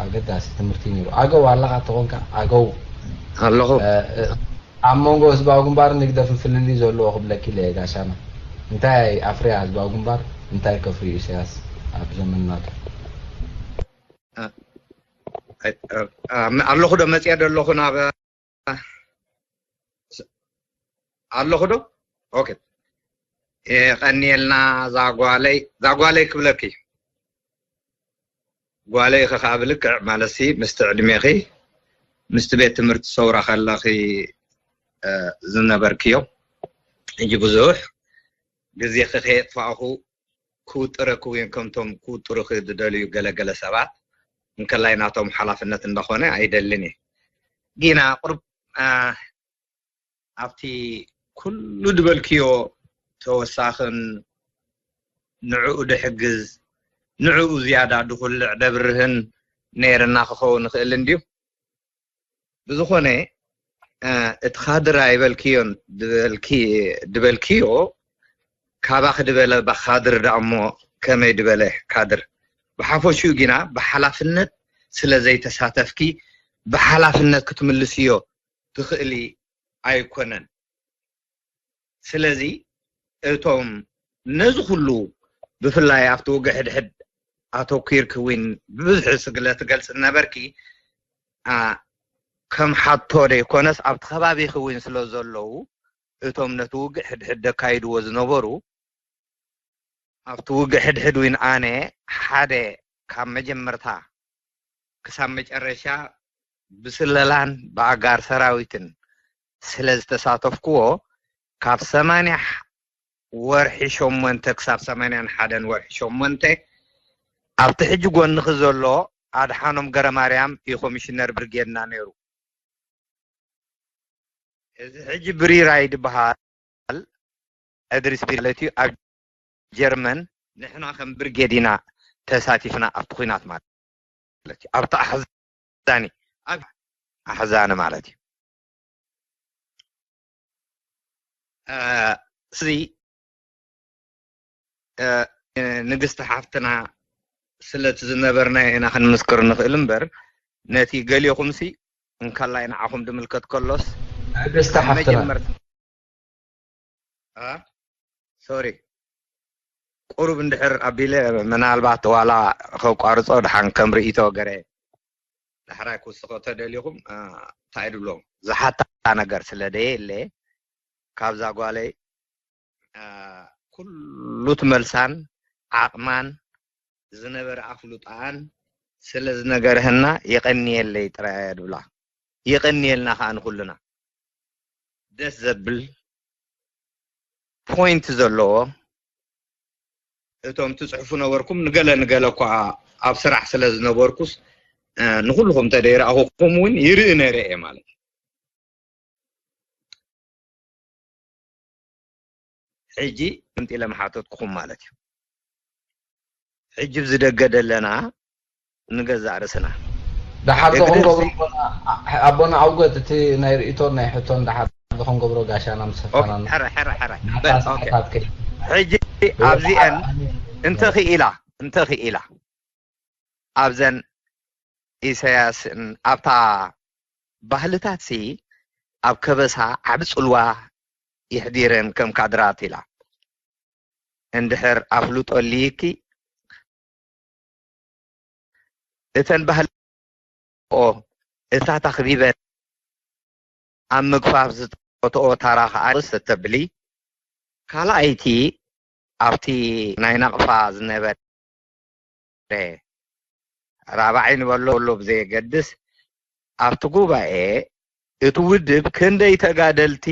ኣገዳሲ ትምህርቲ ነይሩ። ኣገው ኣለኻ ተኾንካ ኣገው ኣለኹ። ኣብ መንጎ ህዝባዊ ግንባርን ህግደፍን ፍልልይ ዘለዎ ክብለኪ ኢለ እየ ጋሻና። እንታይ ኣፍርያ ህዝባዊ ግንባር፣ እንታይ ከፍርዩ ኢሳያስ ኣብ ዘመን ናቱ? ኣለኹ ዶ መፅየ ዶ ኣለኹ ናብ ኣለኹ ዶ? ኦኬ። የቐንየልና ዛጓለይ ዛጓለይ ክብለኪ ጓለይ ከ ብልክዕ ማለትሲ ምስቲ ዕድሜኺ ምስቲ ቤት ትምህርቲ ሰውራ ከለኺ ዝነበርክዮ ሕጂ ብዙሕ ግዜኺ ከየጥፋእኹ ክውጥረኪ እውን ከምቶም ክውጥሩኺ ዝደልዩ ገለገለ ሰባት እንከላይ ናቶም ሓላፍነት እንዳኾነ ኣይደልን እየ። ጊና ቁሩብ ኣብቲ ኩሉ ድበልክዮ ተወሳኽን ንዕኡ ድሕግዝ ንዕኡ ዝያዳ ድኹልዕ ደብርህን ነይርና ክኸውን ይኽእል እንድዩ። ብዝኾነ እቲ ካድር ኣይበልክዮን ድበልክዮ ካባኺ ድበለ ካድር ደኣ እሞ ከመይ ድበለ ካድር። ብሓፈሽኡ ግና ብሓላፍነት ስለ ዘይተሳተፍኪ ብሓላፍነት ክትምልስዮ ትኽእሊ ኣይኮነን። ስለዚ እቶም ነዚ ኩሉ ብፍላይ ኣብቲ ውግእ ሕድሕድ ኣተኲርኪ እውን ብብዝሒ ስለ ትገልፂ ዝነበርኪ ከም ሓቶ ደይኮነስ ኣብቲ ከባቢኺ እውን ስለ ዘለዉ እቶም ነቲ ውግእ ሕድሕድ ደካይድዎ ዝነበሩ ኣብቲ ውግእ ሕድሕድ እውን ኣነ ሓደ ካብ መጀመርታ ክሳብ መጨረሻ ብስለላን ብኣጋር ሰራዊትን ስለ ዝተሳተፍክዎ ካብ ሰማንያ ወርሒ ሸሞንተ ክሳብ ሰማንያን ሓደን ወርሒ ሸሞንተ ኣብቲ ሕጂ ጎንኺ ዘሎ ኣድሓኖም ገረማርያም እዩ ኮሚሽነር ብርጌድና ነይሩ። እዚ ሕጂ ብሪራይ ድበሃል እድሪስ ቢር ማለት እዩ ኣብ ጀርመን ንሕና ከም ብርጌድ ኢና ተሳቲፍና ኣብቲ ኹናት ማለት እዩ ኣብቲ ኣሕዛኒ ኣብ ኣሕዛኒ ማለት እዩ እዚ ንግስቲ ሓፍትና ስለቲ ዝነበርና ኢና ክንምስክር ንኽእል እምበር ነቲ ገሊኹምሲ እንከላይ ንዓኹም ድምልከት ከሎስ ንግስቲ ሓፍትና ሶሪ ቁሩብ እንድሕር ኣቢለ ምናልባት ዋላ ከቋርፆ ድሓን ከም ርእይቶ ገረ ዳሕራይ ክውስኾ ተደሊኹም እንታይ ድብሎም ዝሓታ ነገር ስለ ደየለ ካብዛ ጓለይ ኩሉ ትመልሳን ዓቕማን ዝነበረ ኣፍልጦኣን ስለ ዝነገርህና የቐንየለይ ጥራይ እያ ድብላ። የቐንየልና ከዓ ንኹልና። ደስ ዘብል ፖይንት ዘለዎ እቶም ትፅሕፉ ነበርኩም ንገለ ንገለ እኳ ኣብ ስራሕ ስለ ዝነበርኩስ ንኩልኩም ተደይረኣኹኩም እውን ይርኢ ነይረ እየ ማለት እዩ። ሕጂ እንጢለ ምሓተትኩኹም ማለት እዩ። ሕጂ ብዚ ደገ ደለና ንገዛእ ርእስና ደሓር ዶ ክንገብሮ ኣቦና ኣውገት እቲ ናይ ርእቶን ናይ ሕቶን ደሓር ዶ ክንገብሮ ጋሻና ምስ ፈታና ሕጂ ኣብዚአን እንተኽኢላ እንተኽኢላ ኣብዘን ኢሳያስን ኣብታ ባህልታትሲ ኣብ ከበሳ ዓቢ ጽልዋ የሕዲረን ከም ካድራት ኢላ እንድሕር ኣፍልጦ ኣልይኪ እተን ባህልኦ እታ ተኽቢበን ኣብ ምግፋፍ ዝተወተኦ ታራ ከዓ ርስ ተተብሊ ካልኣይቲ ኣብቲ ናይ ናቕፋ ዝነበረ ራብዓይ ንበሎ ኣሎ ብዘየገድስ ኣብቲ ጉባኤ እቲ ውድብ ክንደይ ተጋደልቲ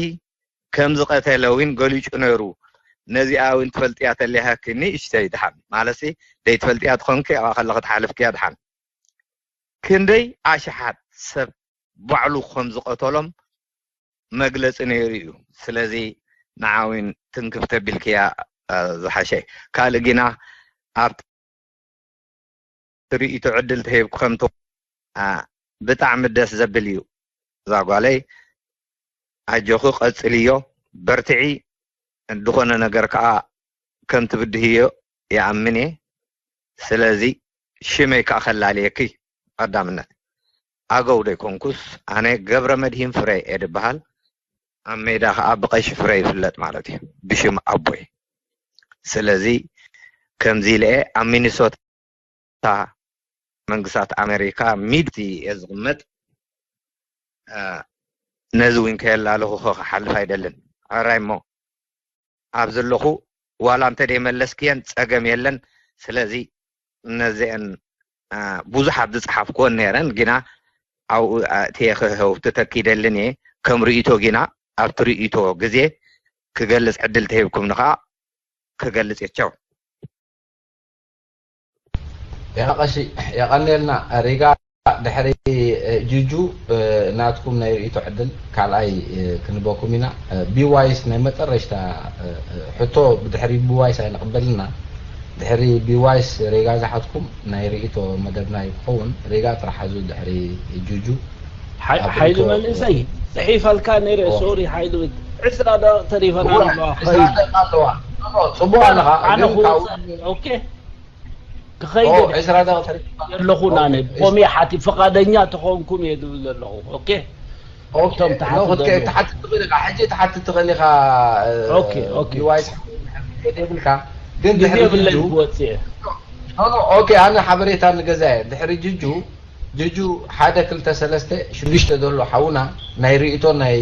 ከም ዝቐተለ እውን ገሊጹ ነይሩ። ነዚኣ እውን ትፈልጥያ ተሊሃኪ ንእሽተይ ድሓን ማለት ደይትፈልጥያ ትኾንኪ ኣብኣ ከለኺ ትሓልፍክያ ድሓን ክንደይ ኣሽሓት ሰብ ባዕሉ ከም ዝቐተሎም መግለፂ ነይሩ እዩ። ስለዚ ንዓዊን ትንክፍ ተቢልክያ ዝሓሸ። ካልእ ግና ኣብ ርእይቶ ዕድል ተሂብኩ ከምቶ ብጣዕሚ ደስ ዘብል እዩ። እዛ ጓለይ ኣጆኺ ቀፅልዮ፣ በርትዒ። ዝኾነ ነገር ከዓ ከም ትብድህዮ ይኣምን እየ። ስለዚ ሽመይ ከዓ ከላልየኪ ቀዳምነት ኣገው ዘይኮንኩስ ኣነ ገብረ መድሂን ፍረ እየ ዝበሃል። ኣብ ሜዳ ከዓ ብቐሺ ፍረ ይፍለጥ ማለት እዩ ብሽም ኣቦይ። ስለዚ ከምዚ ኢለ እየ ኣብ ሚኒሶታ መንግስታት ኣሜሪካ ሚድቲ እየ ዝቕመጥ። ነዚ እውን ከየላለኹ ክሓልፍ ኣይደልን። ሕራይ እሞ ኣብ ዘለኹ ዋላ እንተ ደይመለስክየን ጸገም የለን። ስለዚ ነዚአን ብዙሓት ዝጸሓፍኩወን ነይረን፣ ግና ኣብኡ ኣእትየ ክህውቲ ተኪደልን እየ። ከም ርእይቶ ግና ኣብቲ ርእይቶ ግዜ ክገልጽ ዕድል ተሂብኩምኒ ከዓ ክገልጽ እየ። ቻው። የቐሺ የቐኔልና ሪጋ ድሕሪ ጅጁ ናትኩም ናይ ርእይቶ ዕድል ካልኣይ ክንበኩም ኢና። ቢዋይስ ናይ መጠረሽታ ሕቶ ብድሕሪ ቢዋይስ ኣይንቕበልና። ድሕሪ ቢዋይስ ሬጋ ዝሓትኩም ናይ ርእይቶ መደብና ይኸውን። ሬጋ ጥራሕ ሓዙ ድሕሪ ጁጁ። ሓይሉ መንእሰይ ጽሒፈልካ ነይረ። ሶሪ ሓይሉ ዕስራ ደቂቕ ተሪፈና ኣለዋ። ጽቡቕ ኣለኻ። ኦኬ ክኸይድ ዘለኹ ኣነ ኮሜ ሓቲ ፍቓደኛ ተኾንኩም እየ ዝብል ዘለኹ። ኦኬ እቶም ትሓትት ትኽእል ኢኻ። ሕጂ ትሓትት ትኽእል ኢኻ። ኦኬ ኦኬ ዲቫይስ የብልካ ግን ድሕሪ ጅጁ ክወጽእ እየ። ኖ ኖ ኦኬ ኣነ ሓበሬታ ንገዛ እየ። ድሕሪ ጅጁ ጅጁ ሓደ ክልተ ሰለስተ ሽዱሽተ ዘሎ ሓውና ናይ ርእይቶ ናይ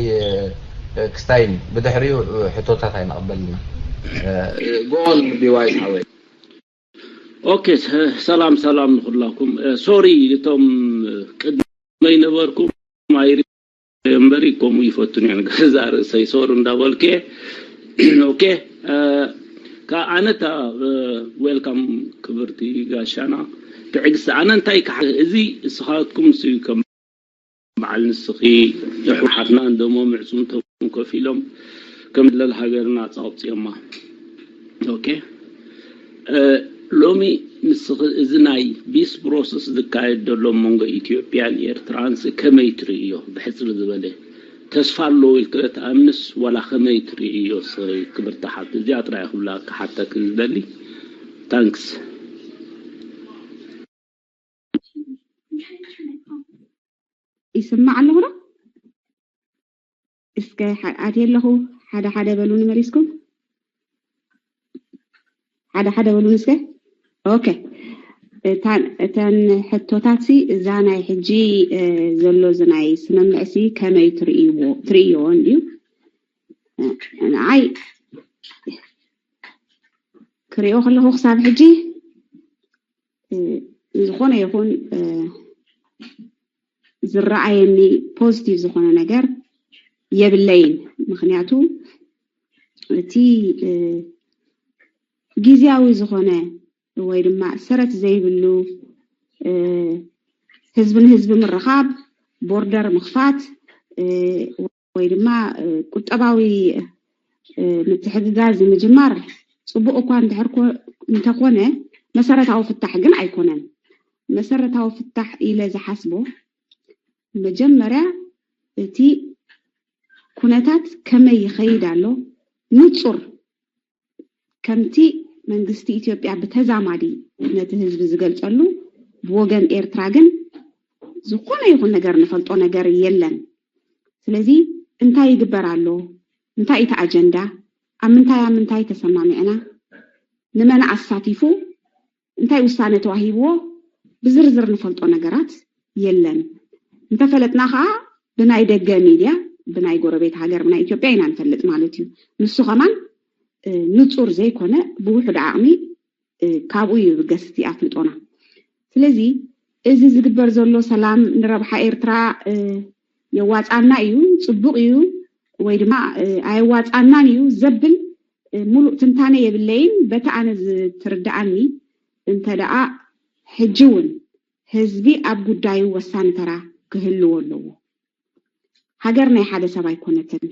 ክስታይን ብድሕሪኡ ሕቶታት ኣይንቕበልና። ጎን ዲዋይስ ሓወይ ኦኬ ሰላም ሰላም ንኩላኩም። ሶሪ እቶም ቅድመይ ነበርኩም ኣይሪ እምበሪ ከምኡ ይፈቱን እዮም ገዛ ርእሰይ ሶሪ እንዳበልኩ እየ። ኦኬ ከ ኣነታ ዌልካም ክብርቲ ጋሻና ትዕግስቲ ኣነ እንታይ ክሓ እዚ እስኻትኩም ሲ ከም በዓል ንስኺ ኣሕዋትና እንደሞ ምዕጹምቶም ኮፍ ኢሎም ከም ለል ሃገርና ጻውጽዮማ ኦኬ ሎሚ ንስኺ እዚ ናይ ቢስ ፕሮሰስ ዝካየድ ዘሎ መንጎ ኢትዮጵያን ኤርትራንስ ከመይ ትርእዮ? ብሕጽር ዝበለ ተስፋ ኣለዎ ኢልክለ ትኣምንስ ዋላ ከመይ ትርእዮ? ክብርቲ ሓብቲ እዚኣ ጥራይ ክብላ ክሓተክ ዝደሊ ታንክስ። ይስማዕ ኣለኹ ዶ? እስከ ኣትየ ኣለኹ ሓደ ሓደ በሉኒ መሊስኩም። ሓደ ሓደ በሉኒ እስከ። ኦኬ እተን ሕቶታት ሲ እዛ ናይ ሕጂ ዘሎ እዚ ናይ ስምምዕ ሲ ከመይ ትርእይዎ ትርእይዎ እንድዩ? ንዓይ ክሪኦ ከለኹ ክሳብ ሕጂ ዝኾነ ይኹን ዝረኣየኒ ፖዚቲቭ ዝኾነ ነገር የብለይን። ምክንያቱ እቲ ግዝያዊ ዝኾነ ወይ ድማ ሰረት ዘይብሉ ህዝቢ ንህዝቢ ምርኻብ፣ ቦርደር ምኽፋት ወይ ድማ ቁጠባዊ ምትሕግጋዝ ምጅማር ፅቡቕ እኳ እንተኾነ መሰረታዊ ፍታሕ ግን ኣይኮነን። መሰረታዊ ፍታሕ ኢለ ዝሓስቦ መጀመርያ እቲ ኩነታት ከመይ ይኸይድ ኣሎ ንፁር ከምቲ መንግስቲ ኢትዮጵያ ብተዛማዲ ነቲ ህዝቢ ዝገልፀሉ ብወገን ኤርትራ ግን ዝኾነ ይኹን ነገር ንፈልጦ ነገር የለን። ስለዚ እንታይ ይግበር ኣሎ? እንታይ እቲ ኣጀንዳ? ኣብ ምንታይ ኣብ ምንታይ ተሰማሚዕና? ንመን ኣሳቲፉ? እንታይ ውሳነ ተዋሂብዎ? ብዝርዝር ንፈልጦ ነገራት የለን። እንተፈለጥና ከዓ ብናይ ደገ ሚድያ ብናይ ጎረቤት ሃገር ብናይ ኢትዮጵያ ኢና ንፈልጥ ማለት እዩ። ንሱ ከማን ንፁር ዘይኮነ ብውሑድ ዓቕሚ ካብኡ ይብገስ እቲ ኣፍልጦና። ስለዚ እዚ ዝግበር ዘሎ ሰላም ንረብሓ ኤርትራ የዋፃና እዩ፣ ፅቡቕ እዩ ወይ ድማ ኣየዋፃናን እዩ ዘብል ሙሉእ ትንታነ የብለይን። በቲ ኣነ ዝትርድኣኒ እንተ ደኣ ሕጂ እውን ህዝቢ ኣብ ጉዳዩ ወሳኒ ተራ ክህልዎ ኣለዎ። ሃገር ናይ ሓደ ሰብ ኣይኮነትን።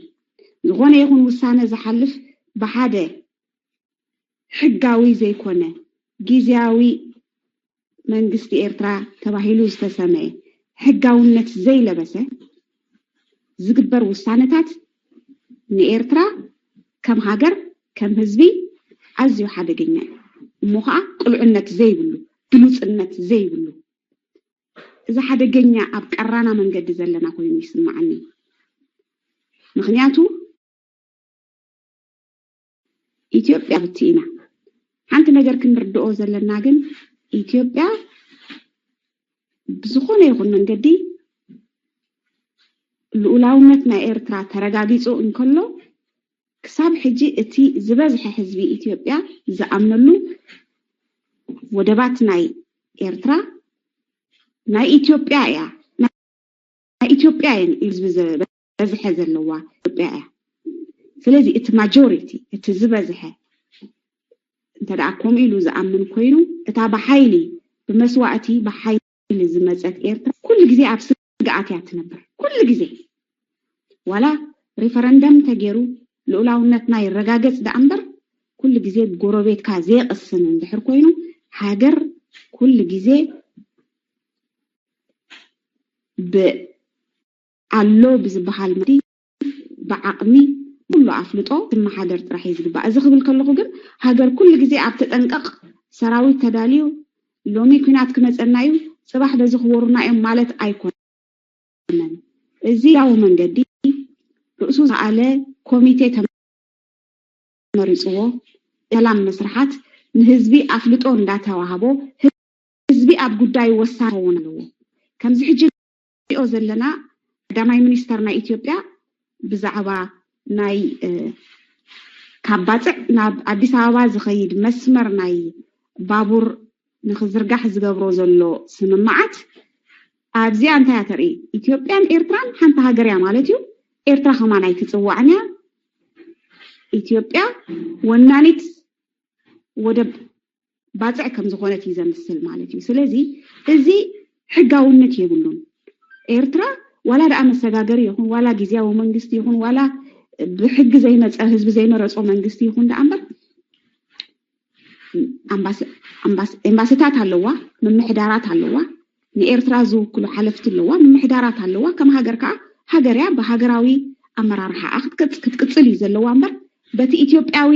ዝኾነ ይኹን ውሳነ ዝሓልፍ ብሓደ ሕጋዊ ዘይኮነ ግዝያዊ መንግስቲ ኤርትራ ተባሂሉ ዝተሰመየ ሕጋውነት ዘይለበሰ ዝግበር ውሳነታት ንኤርትራ ከም ሃገር ከም ህዝቢ ኣዝዩ ሓደገኛ እዩ። እሞ ከዓ ቅሉዕነት ዘይብሉ ግሉፅነት ዘይብሉ እዚ ሓደገኛ ኣብ ቀራና መንገዲ ዘለና ኮይኑ ይስምዓኒ። ምኽንያቱ ኢትዮጵያ ብቲ ኢና። ሓንቲ ነገር ክንርድኦ ዘለና ግን ኢትዮጵያ ብዝኾነ ይኹን መንገዲ ልኡላውነት ናይ ኤርትራ ተረጋጊጹ እንከሎ ክሳብ ሕጂ እቲ ዝበዝሐ ህዝቢ ኢትዮጵያ ዝኣምነሉ ወደባት ናይ ኤርትራ ናይ ኢትዮጵያ እያ ናይ ኢትዮጵያ እየን ህዝቢ ዝበዝሐ ዘለዋ ኢትዮጵያ እያ። ስለዚ እቲ ማጆሪቲ እቲ ዝበዝሐ እንተ ደኣ ከምኡ ኢሉ ዝኣምን ኮይኑ እታ ብሓይሊ ብመስዋእቲ ብሓይሊ ዝመፀት ኤርትራ ኩሉ ግዜ ኣብ ስግኣት እያ ትነብር። ኩሉ ግዜ ዋላ ሪፈረንደም ተገይሩ ልኡላውነትና ይረጋገፅ ደኣ እምበር ኩሉ ግዜ ጎረቤትካ ዘየቕስን እንድሕር ኮይኑ ሃገር ኩሉ ግዜ ብኣሎ ብዝበሃል መዲ ብዓቕሚ ኩሉ ኣፍልጦ ትመሓደር ጥራሕ እዩ ዝግባእ። እዚ ክብል ከለኹ ግን ሃገር ኩሉ ግዜ ኣብ ተጠንቀቕ ሰራዊት ተዳልዩ ሎሚ ኩናት ክመፀና እዩ ፅባሕ በዚ ክወሩና እዮም ማለት ኣይኮነን። እዚ ያው መንገዲ ርእሱ ዝኣለ ኮሚቴ ተመሪፅዎ ሰላም መስርሓት ንህዝቢ ኣፍልጦ እንዳተዋህቦ ህዝቢ ኣብ ጉዳይ ወሳኒ ክኸውን ኣለዎ። ከምዚ ሕጂ ንሪኦ ዘለና ቀዳማይ ሚኒስተር ናይ ኢትዮጵያ ብዛዕባ ናይ ካብ ባፅዕ ናብ ኣዲስ ኣበባ ዝኸይድ መስመር ናይ ባቡር ንክዝርጋሕ ዝገብሮ ዘሎ ስምምዓት ኣብዚኣ እንታይ እያ ተርኢ? ኢትዮጵያን ኤርትራን ሓንቲ ሃገር እያ ማለት እዩ። ኤርትራ ከማን ኣይትፅዋዕን እያ። ኢትዮጵያ ወናኒት ወደብ ባፅዕ ከም ዝኾነት እዩ ዘምስል ማለት እዩ። ስለዚ እዚ ሕጋውነት የብሉን። ኤርትራ ዋላ ደኣ መሰጋገሪ ይኹን ዋላ ግዝያዊ መንግስቲ ይኹን ዋላ ብሕጊ ዘይመፀ ህዝቢ ዘይመረፆ መንግስቲ ይኹን ደኣ እምበር ኤምባስታት ኣለዋ፣ ምምሕዳራት ኣለዋ፣ ንኤርትራ ዝውክሉ ሓለፍቲ ኣለዋ፣ ምምሕዳራት ኣለዋ። ከም ሃገር ከዓ ሃገር እያ ብሃገራዊ ኣመራርሓ ክትቅፅል እዩ ዘለዋ እምበር በቲ ኢትዮጵያዊ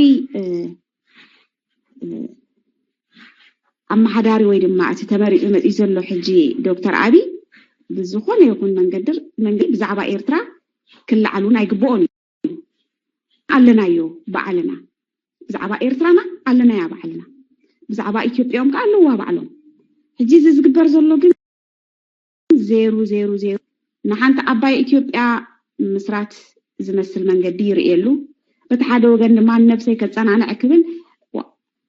ኣመሓዳሪ ወይ ድማ እቲ ተመሪፁ መፂኡ ዘሎ ሕጂ ዶክተር ኣብይ ብዝኾነ ይኹን መንገዲ መንገዲ ብዛዕባ ኤርትራ ክለዓል እውን ኣይግብኦን እዩ። ኣለናዮ ባዕልና ብዛዕባ ኤርትራና ኣለናያ ባዕልና ብዛዕባ ኢትዮጵያኦም ከዓ ኣለዋ ባዕሎም። ሕጂ እዚ ዝግበር ዘሎ ግን ዜሩ ዜሩ ዜሩ ንሓንቲ ዓባይ ኢትዮጵያ ምስራት ዝመስል መንገዲ ይርእየሉ። በቲ ሓደ ወገን ድማ ንነብሰይ ከፀናንዕ ክብል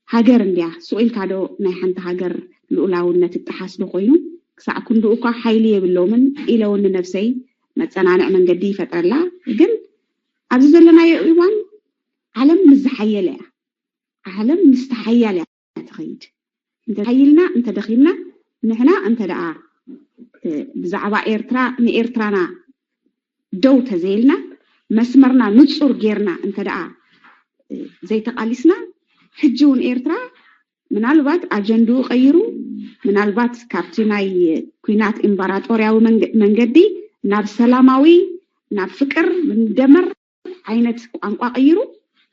ሃገር እንድያ ስቕ ኢልካ ዶ ናይ ሓንቲ ሃገር ልኡላውነት ይጠሓስ ዶ ኮይኑ ክሳዕ ክንድኡ እኳ ሓይሊ የብሎምን ኢለ እውን ንነብሰይ መፀናንዕ መንገዲ ይፈጥረላ። ግን ኣብዚ ዘለናዮ እዋን ዓለም ምስ ዝሓየለ እያ። ዓለም ምስቲ ሓያል እያ ትኸይድ። እንተሓይልና እንተደኺምና ንሕና እንተ ደኣ ብዛዕባ ኤርትራ ንኤርትራና ደው ተዘይልና መስመርና ንጹር ጌርና እንተ ደኣ ዘይተቓሊስና ሕጂ እውን ኤርትራ ምናልባት ኣጀንድኡ ቀይሩ ምናልባት ካብቲ ናይ ኩናት ኢምባራጦርያዊ መንገዲ ናብ ሰላማዊ ናብ ፍቅር ምንደመር ዓይነት ቋንቋ ቀይሩ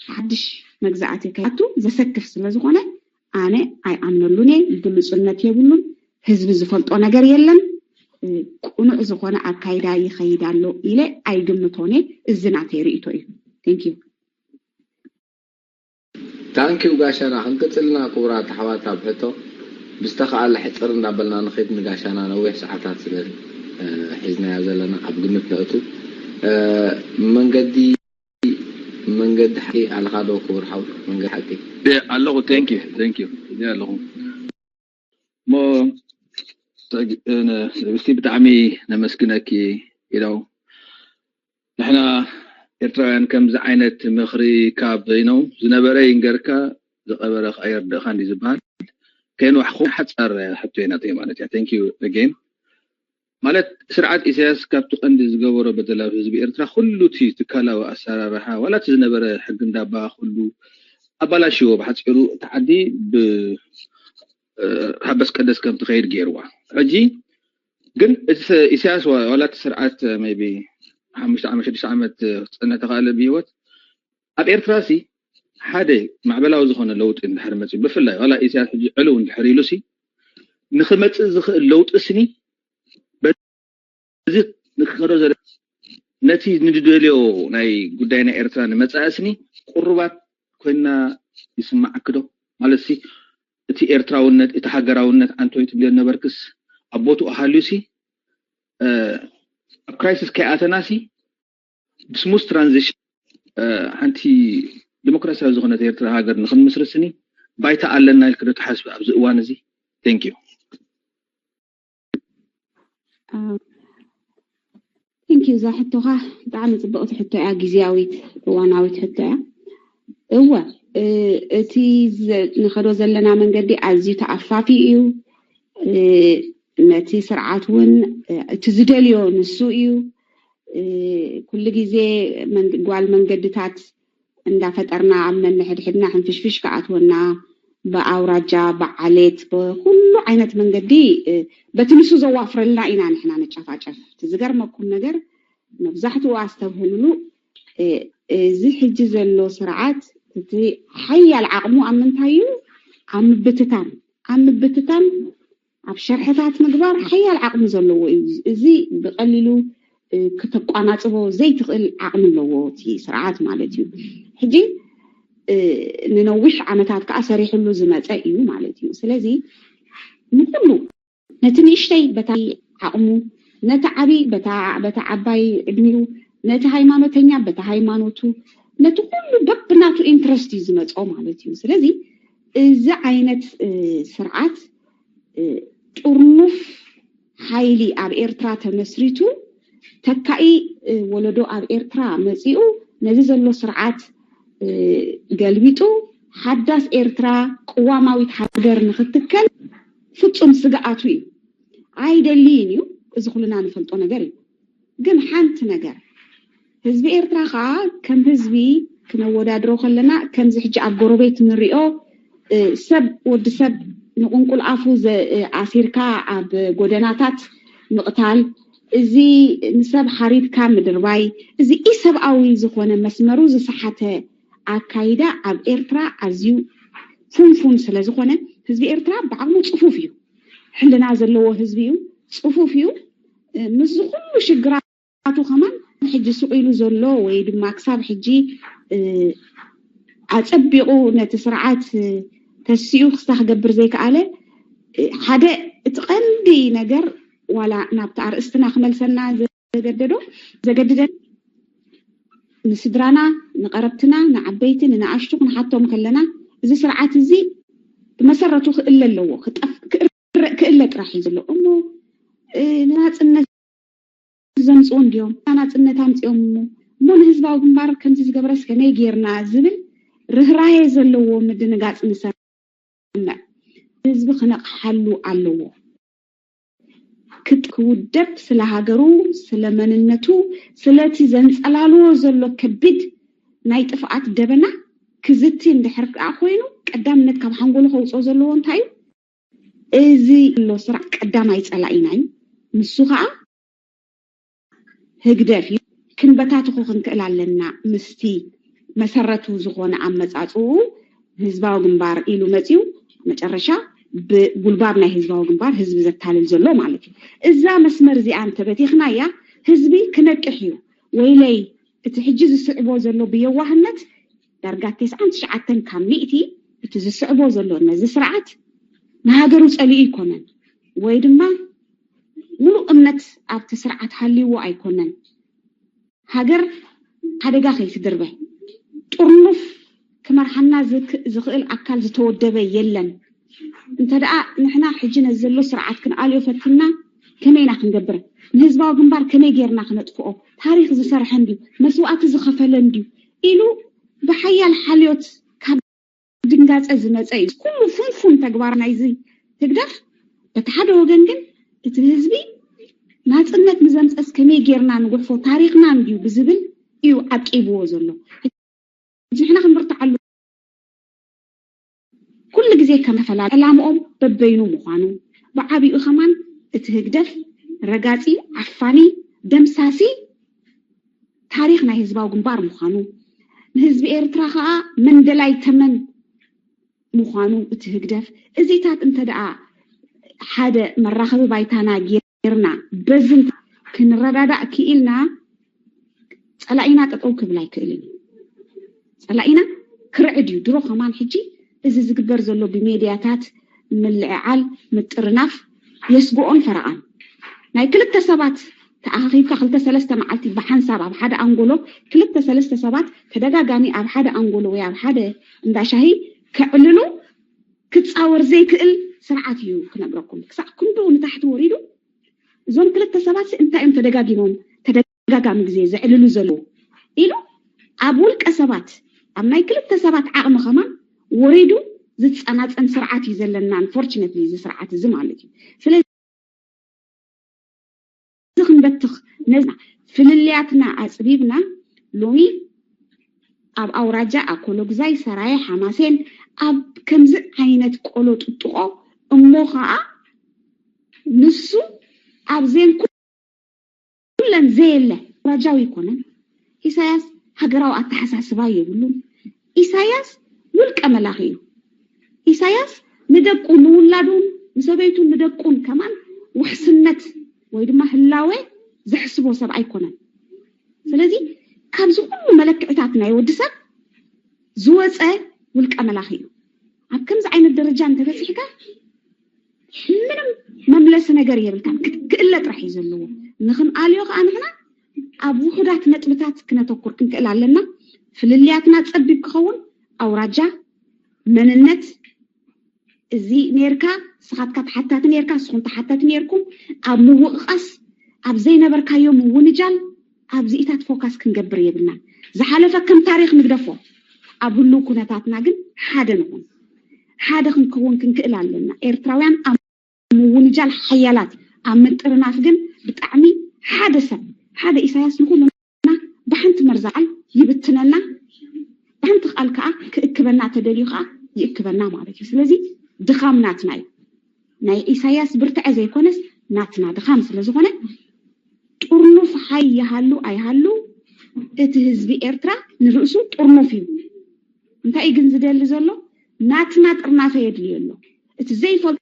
ሓድሽ መግዛእቲ ከያቱ ዘሰክፍ ስለ ዝኾነ ኣነ ኣይኣምነሉን እየ። ግሉፅነት የብሉን። ህዝቢ ዝፈልጦ ነገር የለን። ቅኑዕ ዝኾነ ኣካይዳ ይኸይድ ኣሎ ኢለ ኣይግምቶን እየ። እዚ ናተይ ርእቶ እዩ። Thank you። ታንኪው ጋሻና ክንቅፅልና ክቡራት ኣሕዋት ኣብ ሕቶ ብዝተኸኣለ ሕፅር እንዳበልና ንኸይድ ንጋሻና ነዊሕ ሰዓታት ስለ ሒዝናዮ ዘለና ኣብ ግምት ነእቱ መንገዲ መንገዲ ሓቂ ኣለኻ ዶ ክቡር ሓው መንገዲ ሓቂ ኣለኹ thank you thank you እዚ ኣለኹ እሞ እስቲ ብጣዕሚ ነመስግነኪ ኢለው ንሕና ኤርትራውያን ከምዚ ዓይነት ምኽሪ ካብ ነው ዝነበረ ይንገርካ ዝቐበረ ክኣ የርድእኻ እንዲ ዝበሃል ከይንዋሕኹ ሓፃር ሕቶ ናተይ ማለት እያ thank you again ማለት ስርዓት ኢሳያስ ካብቲ ቀንዲ ዝገበሮ በደል ኣብ ህዝቢ ኤርትራ ኩሉ እቲ ትካላዊ ኣሰራርሓ ዋላ እቲ ዝነበረ ሕጊ እንዳባ ኩሉ ኣባላሽዎ ብሓፂሩ እቲ ዓዲ ብሃበስ ቀደስ ከም ትኸይድ ገይርዋ ሕጂ ግን እቲ ኢሳያስ ዋላ እቲ ስርዓት maybe ሓሙሽተ ዓመት ሽዱሽተ ዓመት ክፀንሕ ተኻእለ ብሂወት ኣብ ኤርትራ ሲ ሓደ ማዕበላዊ ዝኾነ ለውጢ እንድሕር መፂኡ ብፍላይ ዋላ ኢሳያስ ሕጂ ዕልው እንድሕር ኢሉ ሲ ንኽመፅእ ዝኽእል ለውጢ ስኒ እዚ ንክኸዶ ዘለ ነቲ ንድደልዮ ናይ ጉዳይ ናይ ኤርትራ ንመጻኢ ስኒ ቅሩባት ኮይና ይስማዓኪ ዶ? ማለት ሲ እቲ ኤርትራውነት እቲ ሃገራውነት ኣንቶይ ትብልዮ ነበርክስ ኣብ ቦትኡ ሃልዩ ሲ ኣብ ክራይሲስ ከይኣተና ሲ ብስሙዝ ትራንዚሽን ሓንቲ ዲሞክራሲያዊ ዝኾነት ኤርትራ ሃገር ንክንምስርት ስኒ ባይታ ኣለና ኢልክ ዶ ትሓስብ ኣብዚ እዋን እዚ? Thank you። Thank you። እዛ ሕቶኻ ብጣዕሚ ፅብቕቲ ሕቶ እያ። ግዜያዊት እዋናዊት ሕቶ እያ። እወ እቲ ንኸዶ ዘለና መንገዲ ኣዝዩ ተኣፋፊ እዩ። ነቲ ስርዓት እውን እቲ ዝደልዮ ንሱ እዩ። ኩሉ ግዜ ጓል መንገድታት እንዳፈጠርና ኣብ ነንሕድሕድና ሕንፍሽፍሽ ክኣትወና ብኣውራጃ ብዓሌት ብኩሉ ዓይነት መንገዲ በቲ ንሱ ዘዋፍረልና ኢና ንሕና ንጫፋጨፍ። እቲ ዝገርመኩም ነገር መብዛሕትኡ ኣስተብህልሉ እዚ ሕጂ ዘሎ ስርዓት እቲ ሓያል ዓቕሙ ኣብ ምንታይ እዩ? ኣብ ምብትታን ኣብ ምብትታን ኣብ ሸርሕታት ምግባር ሓያል ዓቕሚ ዘለዎ እዩ። እዚ ብቐሊሉ ክተቋናፅቦ ዘይትኽእል ዓቕሚ ኣለዎ እቲ ስርዓት ማለት እዩ። ሕጂ ንነዊሕ ዓመታት ከዓ ሰሪሕሉ ዝመፀ እዩ ማለት እዩ። ስለዚ ንኩሉ ነቲ ንእሽተይ በታ ዓቕሙ፣ ነቲ ዓብይ በታ ዓባይ ዕድሚኡ፣ ነቲ ሃይማኖተኛ በታ ሃይማኖቱ፣ ነቲ ኩሉ በብናቱ ኢንትረስት እዩ ዝመፅኦ ማለት እዩ። ስለዚ እዚ ዓይነት ስርዓት ጥርኑፍ ሓይሊ ኣብ ኤርትራ ተመስሪቱ ተካኢ ወለዶ ኣብ ኤርትራ መፂኡ ነዚ ዘሎ ስርዓት ገልቢጡ ሓዳስ ኤርትራ ቅዋማዊት ሃገር ንክትከል ፍፁም ስግኣቱ እዩ። ኣይደልይን እዩ። እዚ ኩልና ንፈልጦ ነገር እዩ። ግን ሓንቲ ነገር ህዝቢ ኤርትራ ከዓ ከም ህዝቢ ክነወዳድሮ ከለና ከምዚ ሕጂ ኣብ ጎረቤት ንሪኦ ሰብ ወዲ ሰብ ንቁንቁል ኣፉ ኣሲርካ ኣብ ጎደናታት ምቕታል፣ እዚ ንሰብ ሓሪድካ ምድርባይ፣ እዚ ኢሰብኣዊ ዝኾነ መስመሩ ዝሰሓተ ኣካይዳ ኣብ ኤርትራ ኣዝዩ ፉንፉን ስለ ዝኾነ ህዝቢ ኤርትራ ብዓቕሙ ፅፉፍ እዩ። ሕልና ዘለዎ ህዝቢ እዩ፣ ፅፉፍ እዩ። ምስዚ ኩሉ ሽግራ ኣቱ ከማን ሕጂ ስቕ ኢሉ ዘሎ ወይ ድማ ክሳብ ሕጂ ኣጸቢቑ ነቲ ስርዓት ተሲኡ ክስታ ክገብር ዘይከኣለ ሓደ እቲ ቀንዲ ነገር ዋላ ናብቲ ኣርእስትና ክመልሰና ዘገደዶ ዘገድደን ንስድራና ንቐረብትና ንዓበይቲ ንንኣሽቱ ክንሓቶም ከለና እዚ ስርዓት እዚ ብመሰረቱ ክእለ ኣለዎ ክእለ ጥራሕ እዩ ዘሎ እሞ ናፅነት ዘምፅኡ እንድዮም ናፅነት ኣምፅኦም እሞ እሞ ንህዝባዊ ግንባር ከምዚ ዝገብረስ ከመይ ጌርና ዝብል ርህራሄ ዘለዎ ምድንጋፅ ንሰምዕ። ህዝቢ ክነቕሓሉ ኣለዎ። ክውደብ ስለ ሃገሩ፣ ስለ መንነቱ፣ ስለቲ ዘንፀላልዎ ዘሎ ከቢድ ናይ ጥፍኣት ደበና ክዝቲ እንድሕር ደኣ ኮይኑ ቀዳምነት ካብ ሓንጎሉ ከውፅኦ ዘለዎ እንታይ እዩ? እዚ ኣሎ ስራሕ ቀዳማይ ፀላኢና እዩ። ንሱ ከዓ ህግደፍ እዩ። ክንበታትኾ ክንክእል ኣለና ምስቲ መሰረቱ ዝኾነ ኣመፃፅኡ ህዝባዊ ግንባር ኢሉ መፅዩ መጨረሻ ብጉልባብ ናይ ህዝባዊ ግንባር ህዝቢ ዘታልል ዘሎ ማለት እዩ። እዛ መስመር እዚኣ እንተበቲኽናያ ህዝቢ ክነቅሕ እዩ። ወይለይ እቲ ሕጂ ዝስዕቦ ዘሎ ብየዋህነት ዳርጋ ተስዓን ትሽዓተን ካብ ሚእቲ እቲ ዝስዕቦ ዘሎ ነዚ ስርዓት ንሃገሩ ጸሊኡ ኣይኮነን ወይ ድማ ሙሉእ እምነት ኣብቲ ስርዓት ሃልይዎ ኣይኮነን። ሃገር ሓደጋ ከይትድርበ ጥርኑፍ ክመርሓና ዝኽእል ኣካል ዝተወደበ የለን። እንተ ደኣ ንሕና ሕጂ ነዚ ዘሎ ስርዓት ክንኣልዮ ፈቲንና ከመይ ኢና ክንገብር? ንህዝባዊ ግንባር ከመይ ጌርና ክነጥፍኦ? ታሪኽ ዝሰርሐ እንድዩ፣ መስዋእቲ ዝኸፈለ እንድዩ ኢሉ ብሓያል ሓልዮት ካብ ድንጋጸ ዝመጸ እዩ። ኩሉ ፍንፉን ተግባር ናይዚ ህግደፍ በቲ ሓደ ወገን ግን እቲ ህዝቢ ናጽነት ንዘምጸስ ከመይ ጌርና ንጉሕፎ ታሪኽና እንድዩ ብዝብል እዩ ዓቂብዎ ዘሎ። ንሕና ክንብርትዓሉ ኩሉ ግዜ ከም ተፈላለ ዕላምኦም በበይኑ ምዃኑ ብዓቢኡ ከማን እቲ ህግደፍ ረጋጺ ዓፋኒ ደምሳሲ ታሪኽ ናይ ህዝባዊ ግንባር ምዃኑ ንህዝቢ ኤርትራ ከዓ መንደላይ ተመን ምዃኑ እቲ ህግደፍ እዚታት እንተ ደኣ ሓደ መራኸቢ ባይታና ጌርና በዚ ክንረዳዳእ ክኢልና ጸላኢና ጠጠው ክብል ኣይክእልን እዩ። ጸላኢና ክርዕድ እዩ። ድሮ ከማን ሕጂ እዚ ዝግበር ዘሎ ብሜድያታት ምልዕዓል ምጥርናፍ የስግኦን ፈረቓን ናይ ክልተ ሰባት ተኣኻኺብካ ክልተ ሰለስተ መዓልቲ ብሓንሳብ ኣብ ሓደ ኣንጎሎ ክልተ ሰለስተ ሰባት ተደጋጋሚ ኣብ ሓደ ኣንጎሎ ወይ ኣብ ሓደ እንዳሻሂ ከዕልሉ ክፃወር ዘይክእል ስርዓት እዩ ክነግረኩም። ክሳዕ ክንድኡ ንታሕቲ ወሪዱ እዞም ክልተ ሰባት እንታይ እዮም ተደጋጊሞም ተደጋጋሚ ግዜ ዘዕልሉ ዘለዉ ኢሉ ኣብ ውልቀ ሰባት ኣብ ናይ ክልተ ሰባት ዓቕሚ ከማን ወሪዱ ዝፀናፀን ስርዓት እዩ ዘለና። Unfortunately እዚ ስርዓት እዚ ማለት እዩ። ስለዚ ክንበትኽ ነዝና ፍልልያትና ኣፅቢብና ሎሚ ኣብ ኣውራጃ ኣኮሎግዛይ፣ ሰራየ፣ ሓማሴን ኣብ ከምዚ ዓይነት ቆሎ ጥጥቆ እሞ ከዓ ንሱ ኣብ ዜን ኩለን ዘየለ ኣውራጃዊ ኣይኮነን። ኢሳያስ ሃገራዊ ኣተሓሳስባ የብሉን። ኢሳያስ ውልቀ መላኺ እዩ። ኢሳያስ ንደቁ ንውላዱን ንሰበይቱን ንደቁን ከማን ውሕስነት ወይ ድማ ህላወ ዘሕስቦ ሰብ ኣይኮነን። ስለዚ ካብዚ ኩሉ መለክዕታት ናይ ወዲ ሰብ ዝወፀ ውልቀ መላኺ እዩ። ኣብ ከምዚ ዓይነት ደረጃ እንተበፂሕካ ምንም መምለሲ ነገር የብልካን። ክእለ ጥራሕ እዩ ዘለዎ። ንክንኣልዮ ከዓ ንሕና ኣብ ውሑዳት ነጥብታት ክነተኩር ክንክእል ኣለና። ፍልልያትና ፀቢብ ክኸውን ኣውራጃ፣ መንነት፣ እዚ ኔርካ ስኻትካ ተሓታቲ ኔርካ ስኹም ተሓታቲ ኔርኩም ኣብ ምውቕቓስ ኣብ ዘይነበርካዮ ምውንጃል ኣብዚኢታት ፎካስ ክንገብር የብልናን። ዝሓለፈ ከም ታሪኽ ንግደፎ። ኣብ ህሉው ኩነታትና ግን ሓደ ንኹን። ሓደ ክንከውን ክንክእል ኣለና። ኤርትራውያን ኣብ ምውንጃል ሓያላት ኣብ ምጥርናፍ ግን ብጣዕሚ ሓደ ሰብ ሓደ ኢሳያስ ንኹሉ ብሓንቲ መርዛዓል ይብትነና። ብሓንቲ ቃል ከዓ ክእክበና ተደልዩ ከዓ ይእክበና ማለት እዩ። ስለዚ ድኻም ናትና እዩ። ናይ ኢሳያስ ብርትዐ ዘይኮነስ ናትና ድኻም ስለዝኾነ ጥርኑፍ ሓይ ይሃሉ ኣይሃሉ እቲ ህዝቢ ኤርትራ ንርእሱ ጥርኑፍ እዩ። እንታይ እዩ ግን ዝደሊ ዘሎ? ናትና ጥርናፈ የድልዮ ኣሎ። እቲ ዘይፈልጦ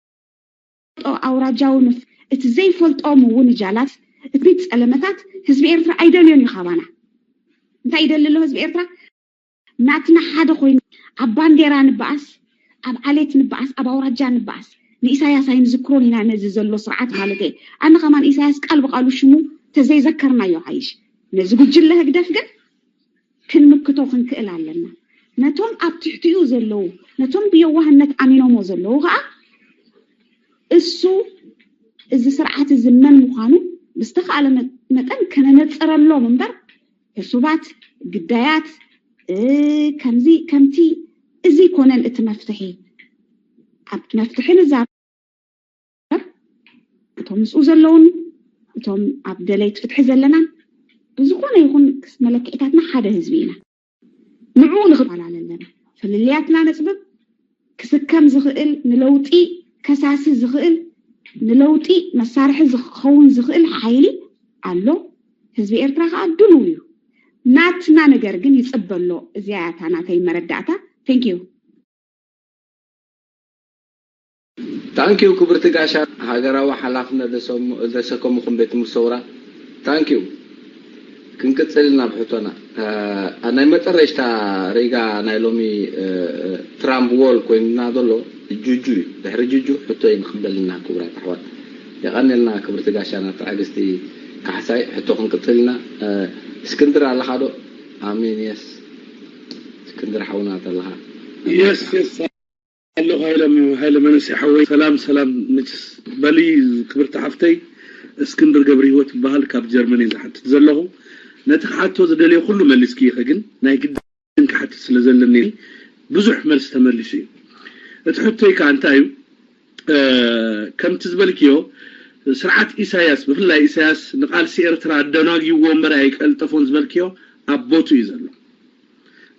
ኣውራጃዊ ንፍ እቲ ዘይፈልጦ ምውንጃላት እቲ ጸለመታት ህዝቢ ኤርትራ ኣይደልዮን እዩ ካባና። እንታይ ይደሊ ኣሎ ህዝቢ ኤርትራ? ናትና ሓደ ኮይኑ ኣብ ባንዴራ ንበኣስ፣ ኣብ ዓሌት ንበኣስ፣ ኣብ ኣውራጃ ንበኣስ። ንኢሳያስ ኣይንዝክሮን ኢና ነዚ ዘሎ ስርዓት ማለት እየ። ኣነ ከማን ኢሳያስ ቃል ብቃሉ ሽሙ ተዘይዘከርናዮ ሓይሽ። ነዚ ጉጅለ ህግደፍ ግን ክንምክቶ ክንክእል ኣለና። ነቶም ኣብ ትሕቲኡ ዘለዉ ነቶም ብየዋህነት ኣሚኖሞ ዘለዉ ከዓ እሱ እዚ ስርዓት እዚ መን ምዃኑ ብዝተኻእለ መጠን ከነነፅረሎም እምበር ዕሱባት ግዳያት ከምዚ ከምቲ እዚ ይኮነን እቲ መፍትሒ። ኣብቲ መፍትሒ ንዛረብ እቶም ምስኡ ዘለውን እቶም ኣብ ደለይት ፍትሒ ዘለናን ብዝኾነ ይኹን መለክዒታትና ሓደ ህዝቢ ኢና። ንዕኡ ንኽባላል ኣለና። ፍልልያትና ነፅብብ። ክስከም ዝኽእል ንለውጢ ከሳሲ ዝኽእል ንለውጢ መሳርሒ ዝኸውን ዝኽእል ሓይሊ ኣሎ። ህዝቢ ኤርትራ ከዓ ድሉው እዩ። ናትና ነገር ግን ይፅበ ኣሎ። እዚኣ እያ እታ ናተይ መረዳእታ። Thank you። ታንኪዩ ክብርቲ ጋሻ ሃገራዊ ሓላፍነት ዘሰከምኹም ቤት ትምህርቲ ሰውራ ታንኪዩ። ክንቅፅል ናብ ሕቶና ናይ መጠረሽታ ሪጋ ናይ ሎሚ ትራምፕ ዎል ኮይንና ዘሎ ጁጁ እዩ። ድሕሪ ጁጁ ሕቶ እዩ ንክንበልና ክቡራት ኣሕዋት። የቐንልና ክብርቲ ጋሻና ትዕግስቲ ካሕሳይ። ሕቶ ክንቅፅል ኢና። እስክንድር ኣለኻ ዶ? ኣሜን። የስ እስክንድር ሓውና ተለኻ የስ የስ ኣለኹ ሃይለ ሃይለ መንእሰይ ሓወይ ሰላም ሰላም። መችስ በሊ ክብርቲ ሓፍተይ እስክንድር ገብረ ህይወት ይበሃል ካብ ጀርመን እየ ዝሓትት ዘለኹ። ነቲ ክሓቶ ዝደልዮ ኩሉ መሊስኪ ኢኸ ግን ናይ ግድን ክሓትት ስለ ዘለኒ ብዙሕ መልሲ ተመሊሱ እዩ። እቲ ሕቶይ ከዓ እንታይ እዩ? ከምቲ ዝበልክዮ ስርዓት ኢሳያስ ብፍላይ ኢሳያስ ንቃልሲ ኤርትራ ኣደናጊዎ እምበር ኣይቀልጠፎን ዝበልክዮ ኣብ ቦቱ እዩ ዘሎ።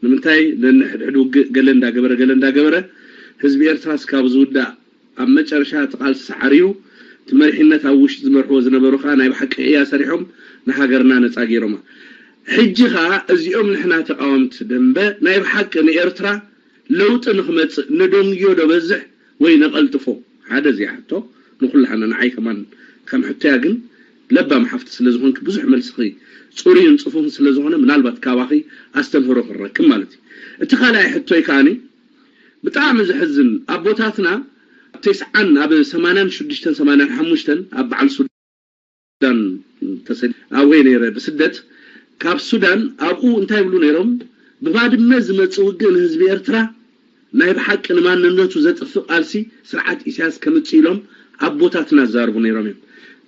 ንምንታይ ነንሕድሕድ ውግእ ገለ እንዳገበረ ገለ እንዳገበረ ህዝቢ ኤርትራ ስካብ ዝውዳእ ኣብ መጨረሻ እቲ ቃልሲ ሰዓርዩ እቲ መሪሕነት ኣብ ውሽጢ ዝመርሕዎ ዝነበሩ ከዓ ናይ ብሓቂ ቅያ ሰሪሖም ንሃገርና ነፃ ገይሮማ። ሕጂ ከዓ እዚኦም ንሕና ተቃወምቲ ደንበ ናይ ብሓቂ ንኤርትራ ለውጢ ንክመፅእ ንደንግዮ ዶ በዝሕ ወይ ነቐልጥፎ? ሓደ እዚኣ ሕቶ ንኩላህና ንዓይ ከማን ከም ሕቶያ ግን ለባም ሓፍቲ ስለ ዝኾንኪ ብዙሕ መልስኺ ጽሩይን ጽፉፍን ስለ ዝኾነ ምናልባት ካባኺ ኣስተምህሮ ክረክብ ማለት እዩ። እቲ ካልኣይ ሕቶይ ከኣኒ ብጣዕሚ ዘሕዝን ኣቦታትና ኣብ ተስዓን ኣብ ሰማንያን ሽዱሽተን ሰማንያን ሓሙሽተን ኣብ በዓል ሱዳን ተሰዲ ኣወይ ነይረ ብስደት ካብ ሱዳን ኣብኡ እንታይ ይብሉ ነይሮም? ብባድመ ዝመጽእ ውግእ ንህዝቢ ኤርትራ ናይ ብሓቂ ንማንነቱ ዘጥፍእ ቃልሲ ስርዓት ኢሳያስ ከምጽእ ኢሎም ኣቦታትና ዝዛርቡ ነይሮም እዮም።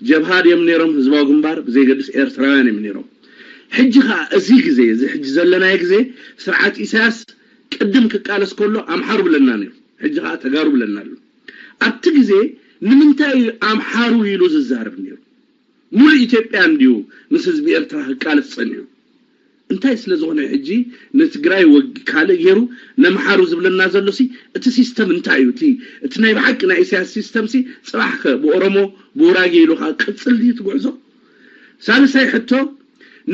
ጀብሃ ድዮም ነይሮም ህዝባዊ ግንባር ብዘይገድስ ኤርትራውያን እዮም ነይሮም። ሕጂ ከዓ እዚ ግዜ እዚ ሕጂ ዘለናዮ ግዜ ስርዓት ኢሳያስ ቅድም ክቃለስ ከሎ ኣምሓሩ ብለና ነይሩ። ሕጂ ከዓ ተጋሩ ብለና ኣሎ። ኣብቲ ግዜ ንምንታይ እዩ ኣምሓሩ ኢሉ ዝዛረብ ነይሩ? ሙሉእ ኢትዮጵያ እንድዩ ምስ ህዝቢ ኤርትራ ክቃለስ ጸኒሑ። እንታይ ስለ ዝኾነ ሕጂ ንትግራይ ወግ ካልእ ገይሩ ነምሓሩ ዝብለና ዘሎ ሲ እቲ ሲስተም እንታይ እዩ? እቲ እቲ ናይ ብሓቂ ናይ ኢሳያስ ሲስተም ሲ ጽባሕ ከ ብኦሮሞ ብውራጌ ኢሉ ከዓ ቅጽል ድዩ ትጉዕዞ? ሳልሳይ ሕቶ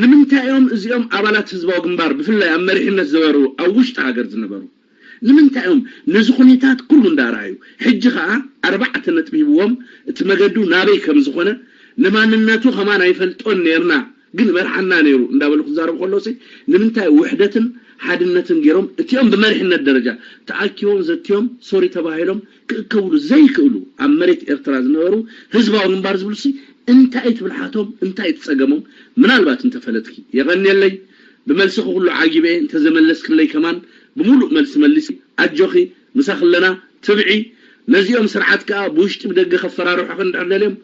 ንምንታይ እዮም እዚኦም ኣባላት ህዝባዊ ግንባር ብፍላይ ኣብ መሪሕነት ዝበሩ ኣብ ውሽጢ ሃገር ዝነበሩ ንምንታይ እዮም ነዚ ኩነታት ኩሉ እንዳረኣዩ ሕጂ ከዓ ኣርባዕተ ነጥቢ ሂብዎም እቲ መገዱ ናበይ ከም ዝኾነ ንማንነቱ ከማን ኣይፈልጦን ነርና ግን መርሓና ነይሩ እንዳበሉ ክዛረቡ ከለውሲ ንምንታይ ውሕደትን ሓድነትን ገይሮም እቲኦም ብመሪሕነት ደረጃ ተኣኪቦም ዘትዮም ሶሪ ተባሂሎም ክእከብሉ ዘይክእሉ ኣብ መሬት ኤርትራ ዝነበሩ ህዝባዊ ግንባር ዝብሉሲ እንታይ ትብልሓቶም እንታይ ትጸገሞም ምናልባት እንተፈለጥኪ የቐንየለይ ብመልስኺ ኩሉ ዓጊበ እንተዘመለስክለይ ከማን ብምሉእ መልሲ መልሲ ኣጆኺ ምሳኺ ኣለና ትብዒ ነዚኦም ስርዓት ከኣ ብውሽጢ ብደገ ከፈራርሑኺ እንድሕር ደልዮም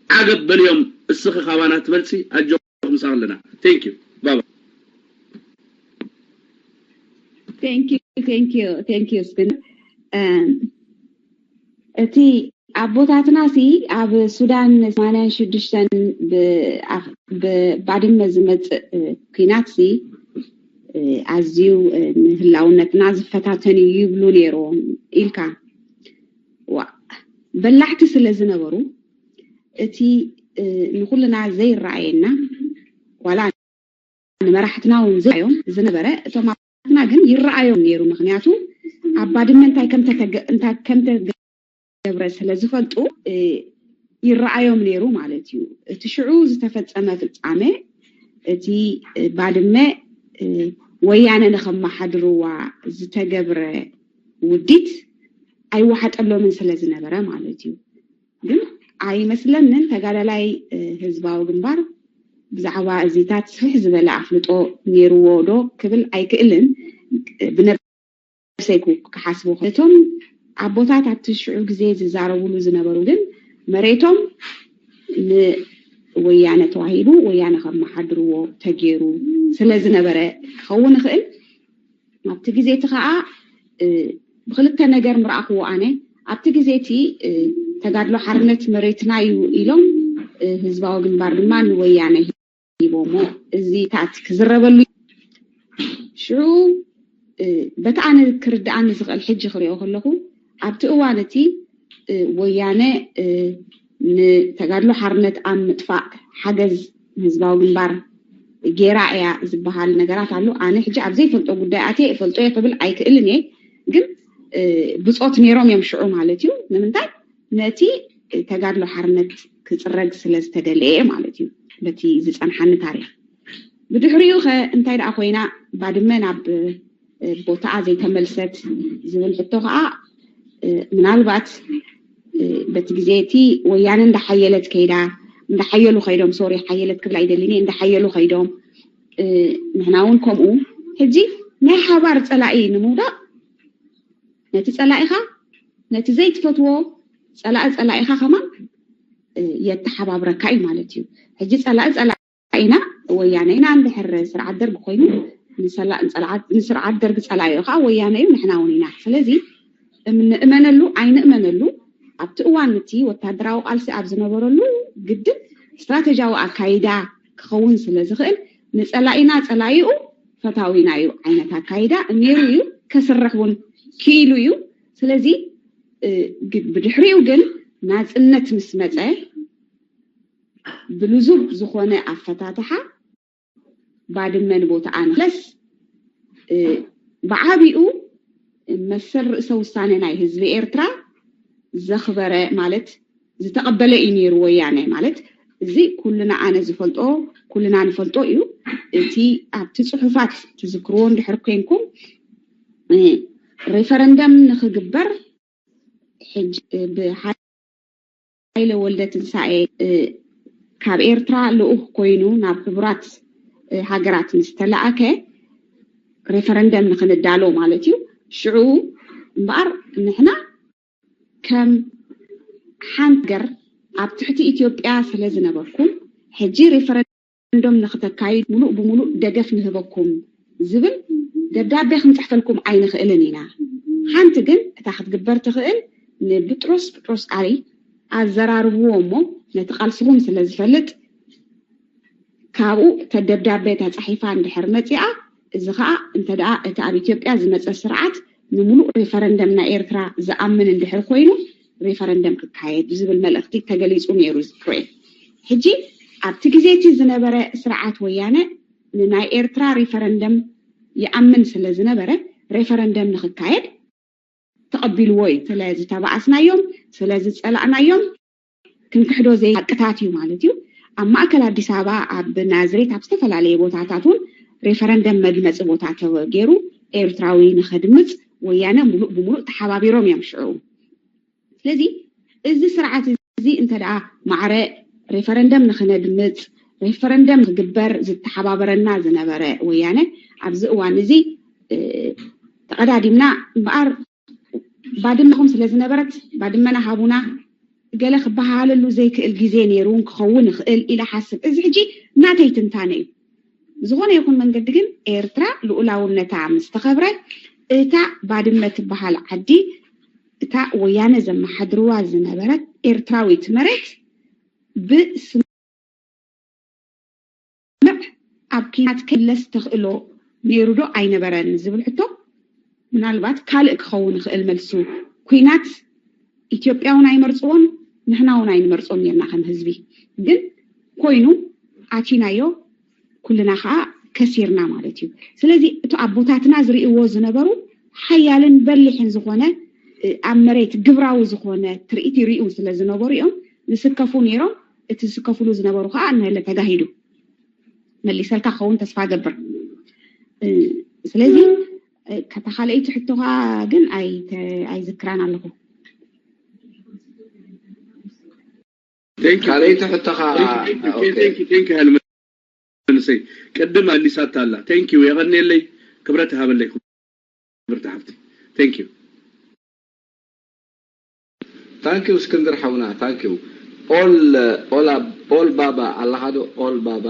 ዓገብ በልዮም እስኺ ካባና ትበልጺ ኣጆኺ ምሳኺ ኣለና thank you ባባ thank you thank you thank you እስክን እቲ ኣቦታትና ሲ ኣብ ሱዳን ሰማንያን ሽዱሽተን ብባድመ ዝመፅእ ኲናት ሲ ኣዝዩ ንህላውነትና ዝፈታተን እዩ ይብሉ ነይሮም ኢልካ ዋ በላሕቲ ስለ ዝነበሩ እቲ ንኩልና ዘይረኣየና ዋላ ንመራሕትና እውን ዘዮም ዝነበረ እቶም ኣቦታትና ግን ይረኣዮም ነይሩ ምክንያቱ ኣብ ባድመ እንታይ ከምተተገ- እንታይ ከምተገብረ ስለ ዝፈልጡ እ፣ ይረኣዮም ነይሩ ማለት እዩ እቲ ሽዑ ዝተፈጸመ ፍጻመ እቲ እ፣ ባድመ እ፣ ወያነ ንኸመሓድርዋ ዝተገብረ ውዲት ኣይወሓጠሎምን ስለ ዝነበረ ማለት እዩ ግን ኣይመስለንን ተጋዳላይ ህዝባዊ ግንባር ብዛዕባ እዚታት ስፍሕ ዝበለ ኣፍልጦ ነይርዎ ዶ ክብል ኣይክእልን ብነብሰይ ክሓስቦ እቶም ኣቦታት ኣብቲ ሽዑ ግዜ ዝዛረብሉ ዝነበሩ ግን መሬቶም ንወያነ ተዋሂቡ ወያነ ከመሓድርዎ ተገይሩ ስለ ዝነበረ ክኸውን ይኽእል ኣብቲ ግዜ እቲ ከዓ ብክልተ ነገር ምረኣክዎ ኣነ ኣብቲ ግዜ እቲ ተጋድሎ ሓርነት መሬትና እዩ ኢሎም ህዝባዊ ግንባር ድማ ንወያነ ሂቦሞ እዚታት ክዝረበሉ ሽዑ በቲ ኣነ ክርድኣኒ ዝኽእል ሕጂ ክሪኦ ከለኹ ኣብቲ እዋን እቲ ወያነ ንተጋድሎ ሓርነት ኣብ ምጥፋእ ሓገዝ ንህዝባዊ ግንባር ጌራ እያ ዝበሃል ነገራት ኣሎ ኣነ ሕጂ ኣብ ዘይፈልጦ ጉዳይ ኣትየ እፈልጦ እየ ክብል ኣይክእልን እየ ግን ብፆት ነይሮም እዮም ሽዑ ማለት እዩ ንምንታይ ነቲ ተጋድሎ ሓርነት ክፅረግ ስለ ዝተደለየ ማለት እዩ በቲ ዝፀንሓኒ ታሪክ ብድሕሪኡ ከ እንታይ ደኣ ኮይና ባድመ ናብ ቦታኣ ዘይተመልሰት ዝብል ሕቶ ከዓ ምናልባት በቲ ግዜ እቲ ወያነ እንዳሓየለት ከይዳ እንዳሓየሉ ከይዶም ሶሪ ሓየለት ክብል ኣይደልን እየ እንዳሓየሉ ከይዶም ንሕና እውን ከምኡ ሕጂ ናይ ሓባር ፀላኢ ንምውዳቅ ነቲ ፀላኢኻ ነቲ ዘይትፈትዎ ፀላኢ ፀላኢኻ ከማን የተሓባብረካ እዩ ማለት እዩ ሕጂ ፀላኢ ፀላኢና ወያነ ኢና እንድሕር ስርዓት ደርጊ ኮይኑ ንስርዓት ደርጊ ፀላኢኡ ከዓ ወያነ እዩ ንሕና እውን ኢና ስለዚ ንእመነሉ ኣይንእመነሉ ኣብቲ እዋን እቲ ወታደራዊ ቃልሲ ኣብ ዝነበረሉ ግድን ስትራተጂያዊ ኣካይዳ ክኸውን ስለ ዝኽእል ንፀላኢና ፀላኢኡ ፈታዊና እዩ ዓይነት ኣካይዳ ነይሩ እዩ ከስርሕ እውን ክኢሉ እዩ ስለዚ ብድሕሪኡ ግን ናፅነት ምስ መፀ ብልዙብ ዝኾነ ኣፈታትሓ ባድመ ንቦታኣ ንክለስ ብዓቢኡ መሰል ርእሰ ውሳነ ናይ ህዝቢ ኤርትራ ዘኽበረ ማለት ዝተቐበለ እዩ ነይሩ ወያነ ማለት እዚ ኩልና ኣነ ዝፈልጦ ኩልና ንፈልጦ እዩ። እቲ ኣብቲ ፅሑፋት ትዝክርዎ እንድሕር ኮይንኩም እ፣ ሬፈረንደም ንክግበር ሕጅ ብሃይለ ወልደ ትንሳኤ ካብ ኤርትራ ልኡኽ ኮይኑ ናብ ሕቡራት ሃገራት ምስ ተላእከ ሬፈረንደም ንክንዳሎ ማለት እዩ። ሽዑ እምበኣር ንሕና ከም ሓንቲ ገር ኣብ ትሕቲ ኢትዮጵያ ስለ ዝነበርኩም ሕጂ ሬፈረንደም ንክተካይድ ሙሉእ ብሙሉእ ደገፍ ንህበኩም ዝብል ደብዳቤ ክንፅሕፈልኩም ኣይንኽእልን ኢና። ሓንቲ ግን እታ ክትግበር ትኽእል ንብጥሮስ ብጥሮስ ቃሪ ኣዘራርብዎ እሞ ነቲ ቃልስኹም ስለ ዝፈልጥ ካብኡ እተ ደብዳቤ ተፃሒፋ እንድሕር መፂኣ እዚ ከዓ እንተ ደኣ እቲ ኣብ ኢትዮጵያ ዝመፀ ስርዓት ንምሉእ ሬፈረንደም ናይ ኤርትራ ዝኣምን እንድሕር ኮይኑ ሬፈረንደም ክካየድ ዝብል መልእኽቲ ተገሊፁ ነይሩ ዝክሮኤ። ሕጂ ኣብቲ ግዜ እቲ ዝነበረ ስርዓት ወያነ ንናይ ኤርትራ ሬፈረንደም ይኣምን ስለ ዝነበረ ሬፈረንደም ንክካየድ ተቐቢልዎ እዩ። ስለ ዝተባኣስናዮም ስለ ዝፀላእናዮም ክንክሕዶ ዘይሓቅታት እዩ ማለት እዩ። ኣብ ማእከል ኣዲስ ኣበባ ኣብ ናዝሬት ኣብ ዝተፈላለየ ቦታታት እውን ሬፈረንደም መድመፂ ቦታ ተገይሩ ኤርትራዊ ንኸድምፅ ወያነ ሙሉእ ብሙሉእ ተሓባቢሮም እዮም ሽዑ። ስለዚ እዚ ስርዓት እዚ እንተ ደኣ ማዕረ ሬፈረንደም ንኽነድምፅ ሬፈረንደም ክግበር ዝተሓባበረና ዝነበረ ወያነ ኣብዚ እዋን እዚ ተቐዳዲምና እምበኣር ባድመኹም ስለ ዝነበረት ባድመና ሃቡና ገለ ክበሃሃለሉ ዘይክእል ግዜ ነይሩ እውን ክኸውን ይኽእል ኢለ ሓስብ። እዚ ሕጂ ናተይ ትንታነ እዩ። ብዝኾነ ይኹን መንገዲ ግን ኤርትራ ልኡላውነታ ምስ ተኸብረ እታ ባድመ ትበሃል ዓዲ እታ ወያነ ዘመሓድርዋ ዝነበረት ኤርትራዊት መሬት ብስምምዕ ኣብ ኪናት ክለስ ተኽእሎ ነይሩ ዶ ኣይነበረን ዝብል ሕቶ ምናልባት ካልእ ክኸውን ይኽእል መልሱ። ኩናት ኢትዮጵያ እውን ኣይመርፅዎን ንሕና እውን ኣይንመርፆን ነርና ከም ህዝቢ። ግን ኮይኑ ኣቲናዮ ኩልና ከዓ ከሲርና ማለት እዩ። ስለዚ እቲ ኣቦታትና ዝርእይዎ ዝነበሩ ሓያልን በሊሕን ዝኾነ ኣብ መሬት ግብራዊ ዝኾነ ትርኢት ይርእዩ ስለ ዝነበሩ እዮም ዝስከፉ ነይሮም። እቲ ዝስከፉሉ ዝነበሩ ከዓ እነለ ተጋሂዱ መሊሰልካ ክኸውን ተስፋ ገብር። ስለዚ ከታ ካልኣይቲ ሕቶኻ ግን ኣይዝክራን ኣለኹ። ካልኣይቲ ሕቶኻ ቴንክ ዩ ሄልመንሰይ ቅድም ኣሊሳታ ኣላ። ቴንክ ዩ የቐንየለይ፣ ክብረት ይሃበለይ ክብርቲ ሓፍቲ። ቴንክ ዩ ታንክ ዩ እስክንድር ሓውና ታንክ ዩ። ኦል ኦል ኦል ባባ ኣለኻ ዶ? ኦል ባባ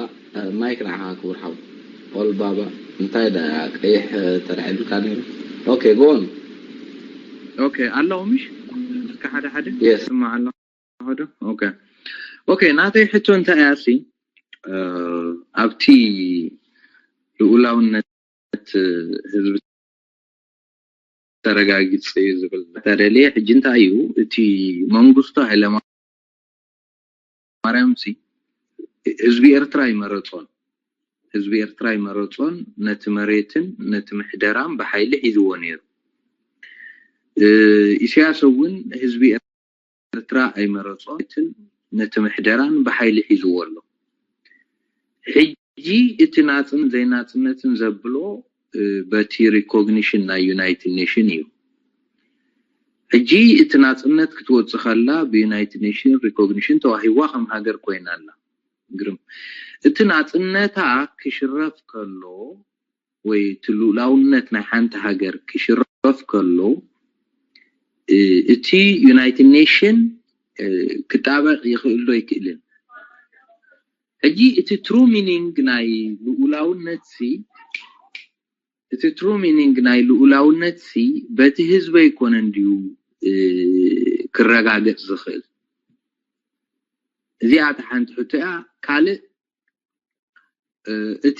ማይክ ንዓኻ ክቡር ሓው። ኦል ባባ እንታይ ዳ ቀይሕ ተላዒሉካ ነይሩ? ኦኬ ጎን ኦኬ ኣለኹ ምሽ እስከ ሓደ ሓደ Yes. ስማዕ ኣለኹ ዶ? ኦኬ ኦኬ ናተይ ሕቶ እንታይ እያ ሲ ኣብቲ ልኡላውነት ህዝቢ ተረጋጊፅ እዩ ዝብል ተደልየ ሕጂ እንታይ እዩ እቲ መንግስቱ ሃይለማርያም ሲ ህዝቢ ኤርትራ ይመረፆን ህዝቢ ኤርትራ ይመረፆን ነቲ መሬትን ነቲ ምሕደራን ብሓይሊ ሒዝዎ ነይሩ። ኢሳያስ እውን ህዝቢ ኤርትራ ኣይመረፆን ነቲ ምሕደራን ብሓይሊ ሒዝዎ ኣሎ። ሕጂ እቲ ናፅን ዘይናፅነትን ዘብሎ በቲ ሪኮግኒሽን ናይ ዩናይትድ ኔሽን እዩ። ሕጂ እቲ ናፅነት ክትወፅእ ከላ ብዩናይትድ ኔሽን ሪኮግኒሽን ተዋሂብዋ ከም ሃገር ኮይና ኣላ። ግርም እቲ ናፅነታ ክሽረፍ ከሎ ወይ እቲ ልኡላውነት ናይ ሓንቲ ሃገር ክሽረፍ ከሎ እቲ ዩናይትድ ኔሽን ክጣበቕ ይኽእል ዶ ኣይክእልን? ሕጂ እቲ ትሩ ሚኒንግ ናይ ልኡላውነት ሲ እቲ ትሩ ሚኒንግ ናይ ልኡላውነት ሲ በቲ ህዝቢ ኣይኮነን ድዩ ክረጋገጽ ዝኽእል? እዚኣ እታ ሓንቲ ሕቶ እያ። ካልእ እቲ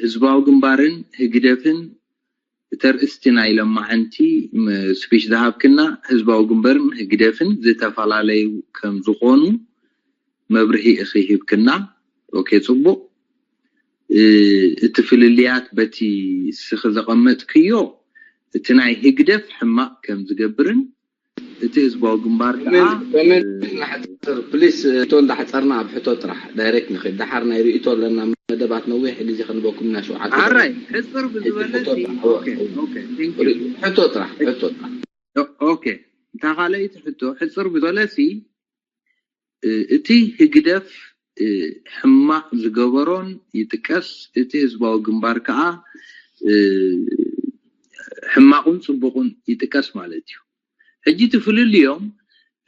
ህዝባዊ ግንባርን ህግደፍን እቲ ኣርእስቲ ናይ ለማዓንቲ ስፒች ዝሃብክና ህዝባዊ ግንባርን ህግደፍን ዝተፈላለዩ ከም ዝኾኑ መብርሂ ኢኺ ሂብክና። ኦኬ ጽቡቕ። እቲ ፍልልያት በቲ ስኺ ዘቐመጥክዮ እቲ ናይ ህግደፍ ሕማቕ ከም ዝገብርን እቲ ህዝባዊ ግንባር ከዓ ኮሜንት ናሕፅር ፕሊስ። እቶ እንዳሓፀርና ኣብ ሕቶ ጥራሕ ዳይሬክት ንኽእል። ደሓር ናይ ርእቶ ኣለና መደባት ነዊሕ ግዜ ክንበኩም ኢና። ሸውዓተ ሓራይ ሕፅር ብዝበለ ሕቶ ጥራሕ ሕቶ ጥራሕ። እንታ ካልኣይቲ ሕቶ ሕፅር ብዝበለሲ እቲ ህግደፍ ሕማቕ ዝገበሮን ይጥቀስ፣ እቲ ህዝባዊ ግንባር ከዓ ሕማቑን ፅቡቑን ይጥቀስ ማለት እዩ። ሕጂ እቲ ፍልልዮም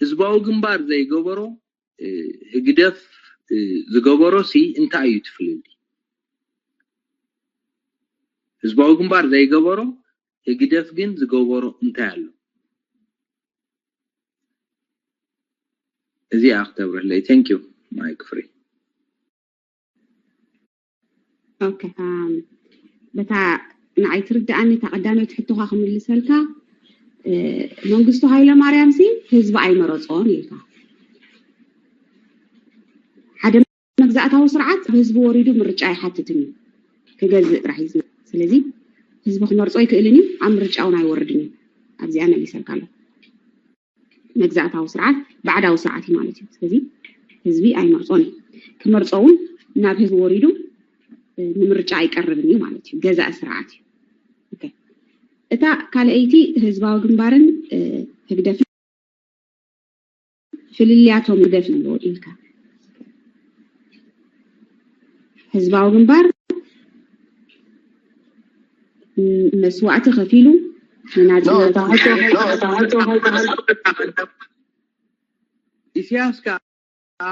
ህዝባዊ ግንባር ዘይገበሮ ህግደፍ ዝገበሮ ሲ እንታይ እዩ እቲ ፍልልይ? ህዝባዊ ግንባር ዘይገበሮ ህግደፍ ግን ዝገበሮ እንታይ ኣሎ? እዚኣ ክተብርህለይ። Thank you ማይክ ፍሪ። ኦኬ በታ ንዓይ ትርድኣኒ እታ ቀዳመይቲ ሕቶኻ ክምልሰልካ መንግስቱ ሃይለ ማርያም ሲ ህዝቢ ኣይመረፆን ኢልካ ሓደ መግዛእታዊ ስርዓት ብህዝቢ ወሪዱ ምርጫ ኣይሓትትን እዩ ክገዝእ ጥራሕ እዩ ዝነብር ስለዚ ህዝቢ ክመርፆ ኣይክእልን እዩ ኣብ ምርጫ እውን ኣይወርድን እዩ ኣብዚኣ መሊሰልካ ኣሎ መግዛእታዊ ስርዓት ባዕዳዊ ስርዓት እዩ ማለት እዩ። ስለዚ ህዝቢ ኣይመርፆን እዩ። ክመርፆ እውን ናብ ህዝቢ ወሪዱ ንምርጫ ኣይቀርብን እዩ ማለት እዩ። ገዛኢ ስርዓት እዩ። እታ ካልኣይቲ ህዝባዊ ግንባርን ህግደፍን ፍልልያቶም ህግደፍ ኣለዎ ኢልካ ህዝባዊ ግንባር መስዋእቲ ከፊሉ ንናፅነት ኢሳያስ ከዓ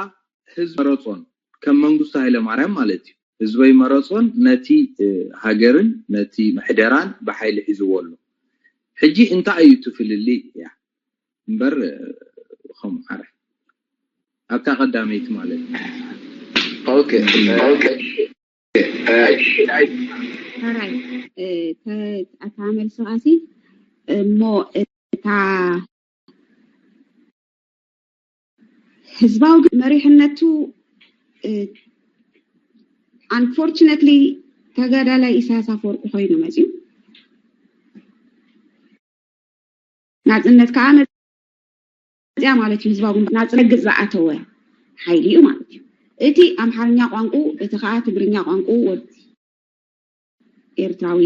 ህዝቢ መረፆን ከም መንግስቱ ሃይለማርያም ማለት እዩ ህዝበይ መረፆን ነቲ ሃገርን ነቲ ምሕደራን ብሓይሊ ሒዝዎ ኣሎ ሕጂ እንታይ እዩ እቲ ፍልልይ እያ እምበር ከምኡ ሓረ ኣብታ ቀዳመይቲ ማለት እዩ ኦኬ ኦኬ ራይ እታ መልሲ ቃሲ እሞ እታ ህዝባዊ መሪሕነቱ unfortunately ተጋዳላይ ኢሳያስ ኣፈወርቂ ኮይኑ መፅዩ ናፅነት ከዓ መፅያ ማለት እዩ ህዝባዊ ግንባር ናፅነት ግፅ ዝኣተወ ሓይሊ እዩ ማለት እዩ እቲ ኣምሓርኛ ቋንቁ እቲ ከዓ ትግርኛ ቋንቁ ወዲ ኤርትራዊ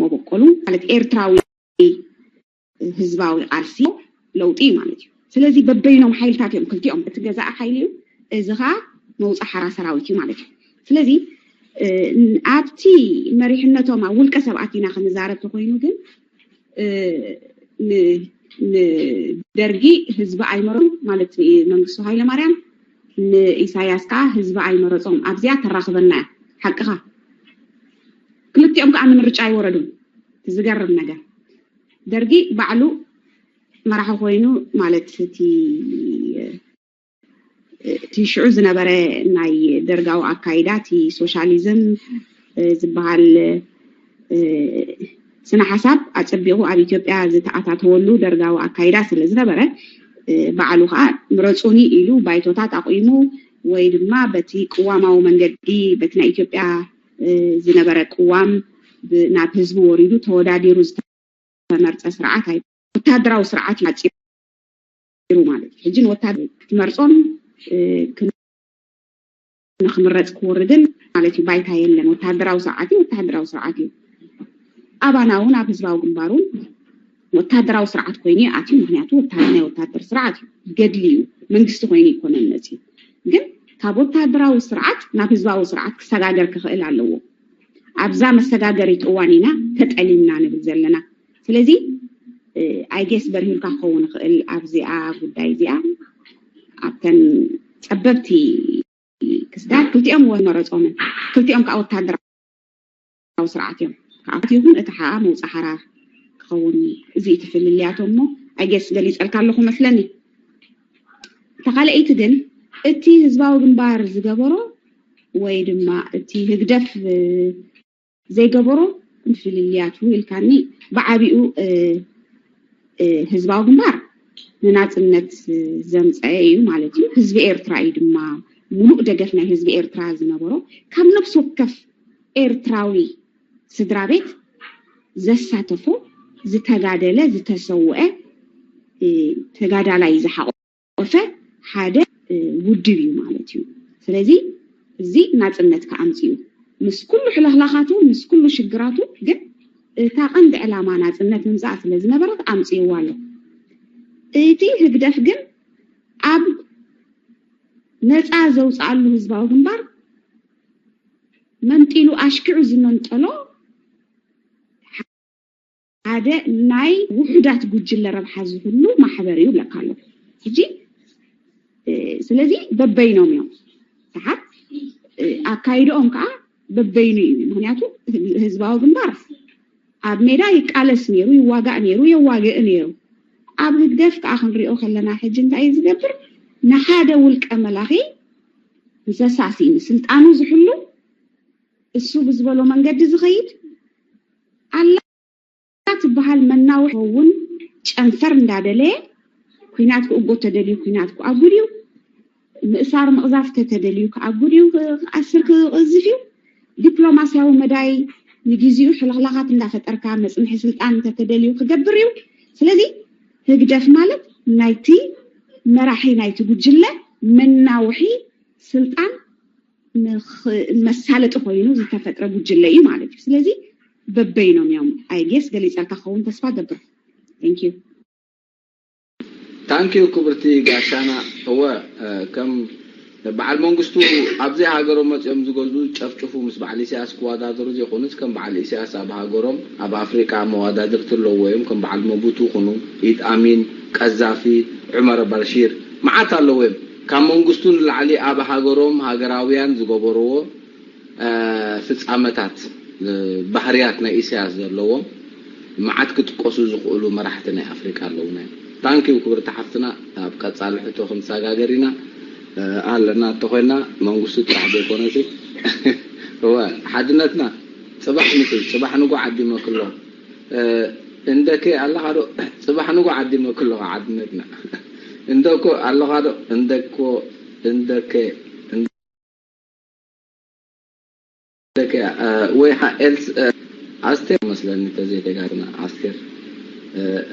መበቆሉ ማለት ኤርትራዊ ህዝባዊ ቃልሲ ለውጢ ማለት እዩ ስለዚ በበይኖም ሓይልታት እዮም ክልቲኦም እቲ ገዛእ ሓይሊ እዩ እዚ ከዓ መውፃ ሓራ ሰራዊት እዩ ማለት እዩ ስለዚ ኣብቲ መሪሕነቶም ኣብ ውልቀ ሰባት ኢና ክንዛረብ ተኮይኑ ግን ንደርጊ ህዝቢ ኣይመረም ማለት መንግስቱ ሃይለማርያም ንኢሳያስ ከዓ ህዝቢ ኣይመረፆም ኣብዚኣ ተራክበና እያ ሓቅኻ ክልቲኦም ከዓ ንምርጫ ኣይወረዱን ዝገርም ነገር ደርጊ ባዕሉ መራሒ ኮይኑ ማለት እቲ እቲ ሽዑ ዝነበረ ናይ ደርጋዊ ኣካይዳ እቲ ሶሻሊዝም ዝበሃል ስነ ሓሳብ ኣፀቢቑ ኣብ ኢትዮጵያ ዝተኣታተወሉ ደርጋዊ ኣካይዳ ስለ ዝነበረ ባዕሉ ከዓ ምረፁኒ ኢሉ ባይቶታት ኣቑሙ ወይ ድማ በቲ ቅዋማዊ መንገዲ በቲ ናይ ኢትዮጵያ ዝነበረ ቅዋም ናብ ህዝቢ ወሪዱ ተወዳዲሩ ዝተመርፀ ስርዓት ኣይ ወታደራዊ ስርዓት እዩ ሓፂሩ ማለት እዩ ሕጂ ንወታደር ክትመርፆም ንክምረፅ ክወርድን ማለት እዩ ባይታ የለን ወታደራዊ ስርዓት እዩ ወታደራዊ ስርዓት እዩ ኣባና እውን ኣብ ህዝባዊ ግንባር እውን ወታደራዊ ስርዓት ኮይኑ ኣትዩ ምክንያቱ ናይ ወታደር ስርዓት እዩ ገድሊ እዩ መንግስቲ ኮይኑ ይኮነን መፅዩ ግን ካብ ወታደራዊ ስርዓት ናብ ህዝባዊ ስርዓት ክሰጋገር ክኽእል ኣለዎ ኣብዛ መሰጋገሪት እዋን ኢና ተጠሊምና ንብል ዘለና ስለዚ ኣይጌስ በርሂልካ ክኸውን ይኽእል ኣብዚኣ ጉዳይ እዚኣ ኣብተን ፀበብቲ ክስዳር ክልቲኦም ወ መረፆምን ክልቲኦም ከዓ ወታደራዊ ስርዓት እዮም ከዓት ይኹን እቲ ሓኣ መውፃ ሓራ ክኸውን እዚ እቲ ፍልልያቶም እሞ ኣይጌስ ገሊፀልካ ኣለኹ መስለኒ ተኻልአይቲ ግን እቲ ህዝባዊ ግንባር ዝገበሮ ወይ ድማ እቲ ህግደፍ ዘይገበሮ ፍልልያቱ ኢልካኒ ብዓቢኡ ህዝባዊ ግንባር ንናፅነት ዘምፀአ እዩ ማለት እዩ ህዝቢ ኤርትራ እዩ ድማ ሙሉእ ደገፍ ናይ ህዝቢ ኤርትራ ዝነበሮ ካብ ነፍሲ ወከፍ ኤርትራዊ ስድራ ቤት ዘሳተፎ ዝተጋደለ ዝተሰውአ ተጋዳላይ ዝሓቆፈ ሓደ ውድብ እዩ ማለት እዩ። ስለዚ እዚ ናፅነት ከኣምፅኡ ምስ ኩሉ ሕልኽላኻቱ ምስ ኩሉ ሽግራቱ ግን እታ ቀንዲ ዕላማ ናፅነት ምምፃእ ስለ ዝነበረት ኣምፅእዋ ኣሎ። እቲ ህግደፍ ግን ኣብ ነፃ ዘውፅኣሉ ህዝባዊ ግንባር መንጢሉ ኣሽኪዑ ዝመንጠሎ ሓደ ናይ ውሑዳት ጉጅለ ረብሓ ዝህሉ ማሕበር እዩ ብለካ ኣለኹ። ሕጂ ስለዚ በበይኖም እዮም ሰሓት ኣካይድኦም ከዓ በበይኑ እዩ። ምክንያቱ ህዝባዊ ግንባር ኣብ ሜዳ ይቃለስ ነይሩ፣ ይዋጋእ ነይሩ፣ የዋግእ ነይሩ። ኣብ ህግደፍ ከዓ ክንሪኦ ከለና ሕጂ እንታይ እዩ ዝገብር? ንሓደ ውልቀ መላኺ ዘሳሲ ስልጣኑ ዝሕሉ እሱ ብዝበሎ መንገዲ ዝኸይድ ኣላ ትበሃል መናውሒ ኸውን ጨንፈር እንዳደለየ ኩናት ክእጎ ተደልዩ ኩናት ክኣጉድ እዩ። ምእሳር ምቕዛፍ ተተደልዩ ክኣጉድ እዩ፣ ክኣስር ክቕዝፍ እዩ። ዲፕሎማስያዊ መዳይ ንግዚኡ ሕልኽላኻት እንዳፈጠርካ መፅንሒ ስልጣን እንተተደልዩ ክገብር እዩ። ስለዚ ህግደፍ ማለት ናይቲ መራሒ ናይቲ ጉጅለ መናውሒ ስልጣን መሳለጢ ኮይኑ ዝተፈጥረ ጉጅለ እዩ ማለት እዩ። ስለዚ በበይኖም እዮም። I guess ገሊፀልካ ክኸውን ተስፋ ገብር። Thank you። Thank you ክብርቲ ጋሻና። እወ ከም በዓል መንግስቱ ኣብዚ ሃገሮም መፅኦም ዝገዙ ጨፍጭፉ ምስ በዓል ኢሳያስ ክወዳደሩ ዘይኮኑስ ከም በዓል ኢሳያስ ኣብ ሃገሮም ኣብ ኣፍሪቃ መወዳድርቲ ኣለዎ እዮም። ከም በዓል መቡቱ ኩኑ፣ ኢድ ኣሚን፣ ቀዛፊ፣ ዑመር በርሺር መዓት ኣለዎ እዮም። ካብ መንግስቱ ንላዕሊ ኣብ ሃገሮም ሃገራውያን ዝገበርዎ ፍፃመታት ባህርያት ናይ ኢሳያስ ዘለዎም መዓት ክጥቀሱ ዝኽእሉ መራሕቲ ናይ ኣፍሪቃ ኣለውና እዮም። ታንኪዩ ክብርቲ ሓፍትና፣ ኣብ ቀፃሊ ሕቶ ክንሰጋገር ኢና ኣለና እንተኮይና መንግስቱ ጥራሕ ዘይኮነሲ እወ ሓድነትና ፅባሕ ምክል ፅባሕ ንጎ ዓዲመ ክሎ እንደከ ኣለኻ ዶ ፅባሕ ንጎ ዓዲመ ክሎ ሓድነትና እንደኮ ኣለኻ ዶ እንደኮ እንደከ ደቂ ወይ ኤልስ ኣስቴር መስለኒ ተዘይደጋግና ኣስቴር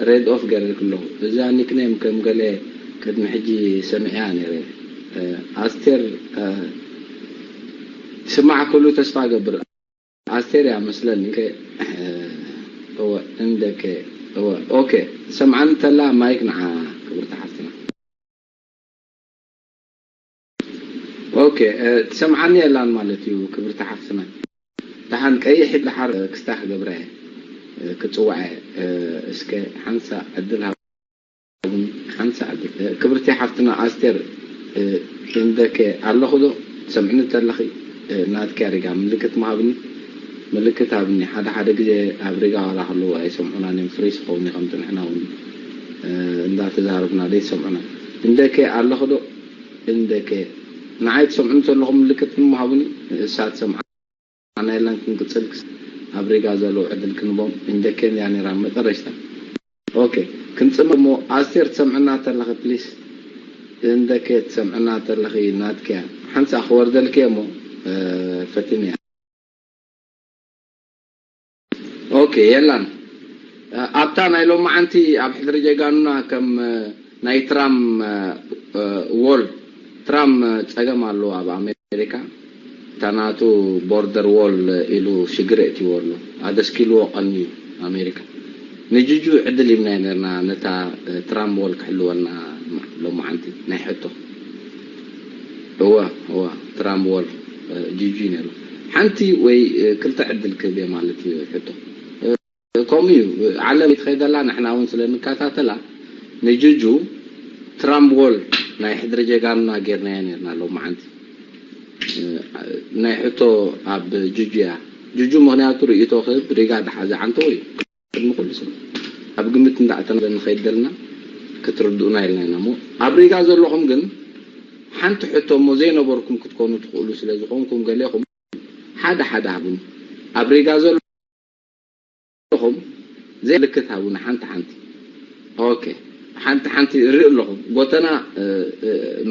ሬድ ኦፍ ገረልክ ኣለኹ። እዛ ኒክኔም ከም ገለ ቅድሚ ሕጂ ሰሚዐያ ነይረ። ኣስቴር ትስማዕ ክህሉ ተስፋ እገብር። ኣስቴር እያ መስለኒ። እወ እንደከ እወ ኦኬ ትሰምዓኒ ተላ ማይክ ንዓ ክብርቲ ሓፍትና። ኦኬ ትሰምዓኒ የላን ማለት እዩ ክብርቲ ሓፍትና። ደሓን ቀይሕ ድሓር ክስታ ክገብረ እየ ክፅዋዐ እስከ ሓንሳ ዕድል ሃቡኒ ሓንሳ ዕድል ክብርቲ ሓፍትና ኣስቴር እንደከ ኣለኹ ዶ ትሰምዕኒ ተለኺ ናትኪ ኣሪጋ ምልክት ምሃብኒ ምልክት ሃብኒ ሓደ ሓደ ግዜ ኣብ ሪጋ ዋላ ከለዉ ኣይሰምዑናን እዮም ፍሪስ ክኸውን ከምቲ ንሕና እውን እንዳተዛረብና ዘይሰምዑና እንደከ ኣለኹ ዶ እንደከ ንዓይ ትሰምዑኒ ዘለኹም ምልክት ምሃቡኒ ንእሳ ትሰምዓና የላን ክንቅፅል ኣብ ሪጋ ዘለዉ ዕድል ክንቦም እንደከ እያ ነራ መጠረሽታ ኦኬ ክንፅመ እሞ ኣስቴር ትሰምዕና ተለኺ ፕሊስ እንደከ ትሰምዕና ተለኺ ናትክያ ሓንሳ ክወርደልክየ እሞ ፈቲንያ ኦኬ የላን ኣብታ ናይ ሎማዓንቲ ኣብ ሕድሪ ጀጋኑና ከም ናይ ትራም ዎል ትራም ፀገም ኣለዎ ኣብ ኣሜሪካ እታ ናቱ ቦርደር ዎል ኢሉ ሽግር የእትይዎ ኣሎ ኣደስኪልዎ ቀንዩ ኣሜሪካ ንጅጁ ዕድል ይብናይ ነርና ነታ ትራም ዎል ክሕልወልና ሎማዓንቲ ናይ ሕቶ እወ እወ ትራም ዎል ጅጁ ነይሩ ሓንቲ ወይ ክልተ ዕድል ክህብ ማለት እዩ ሕቶ ከምኡ እዩ ዓለም ይትኸይደላ ንሕና እውን ስለ ንከታተላ ንጅጁ ትራም ዎል ናይ ሕድሪ ጀጋኑና ጌርናዮ ነርና ሎማዓንቲ ናይ ሕቶ ኣብ ጅጁ እያ ጅጁ ምክንያቱ ርእይቶ ክህብ ሪጋ ድሓዘ ዓንተዎ እዩ ቅድሚ ኩሉ ሰብ ኣብ ግምት እንዳእተና ንኸይድ ዘለና ክትርድኡና ኢልና ኢና እሞ ኣብ ሪጋ ዘለኹም ግን ሓንቲ ሕቶ እሞ ዘይነበርኩም ክትኮኑ ትኽእሉ ስለ ዝኾንኩም ገሌኹም ሓደ ሓደ ሃቡኒ ኣብ ሪጋ ዘለኹም ዘለኹም ዘይምልክት ሃቡኒ ሓንቲ ሓንቲ ኦኬ ሓንቲ ሓንቲ እርኢ ኣለኹ ጎተና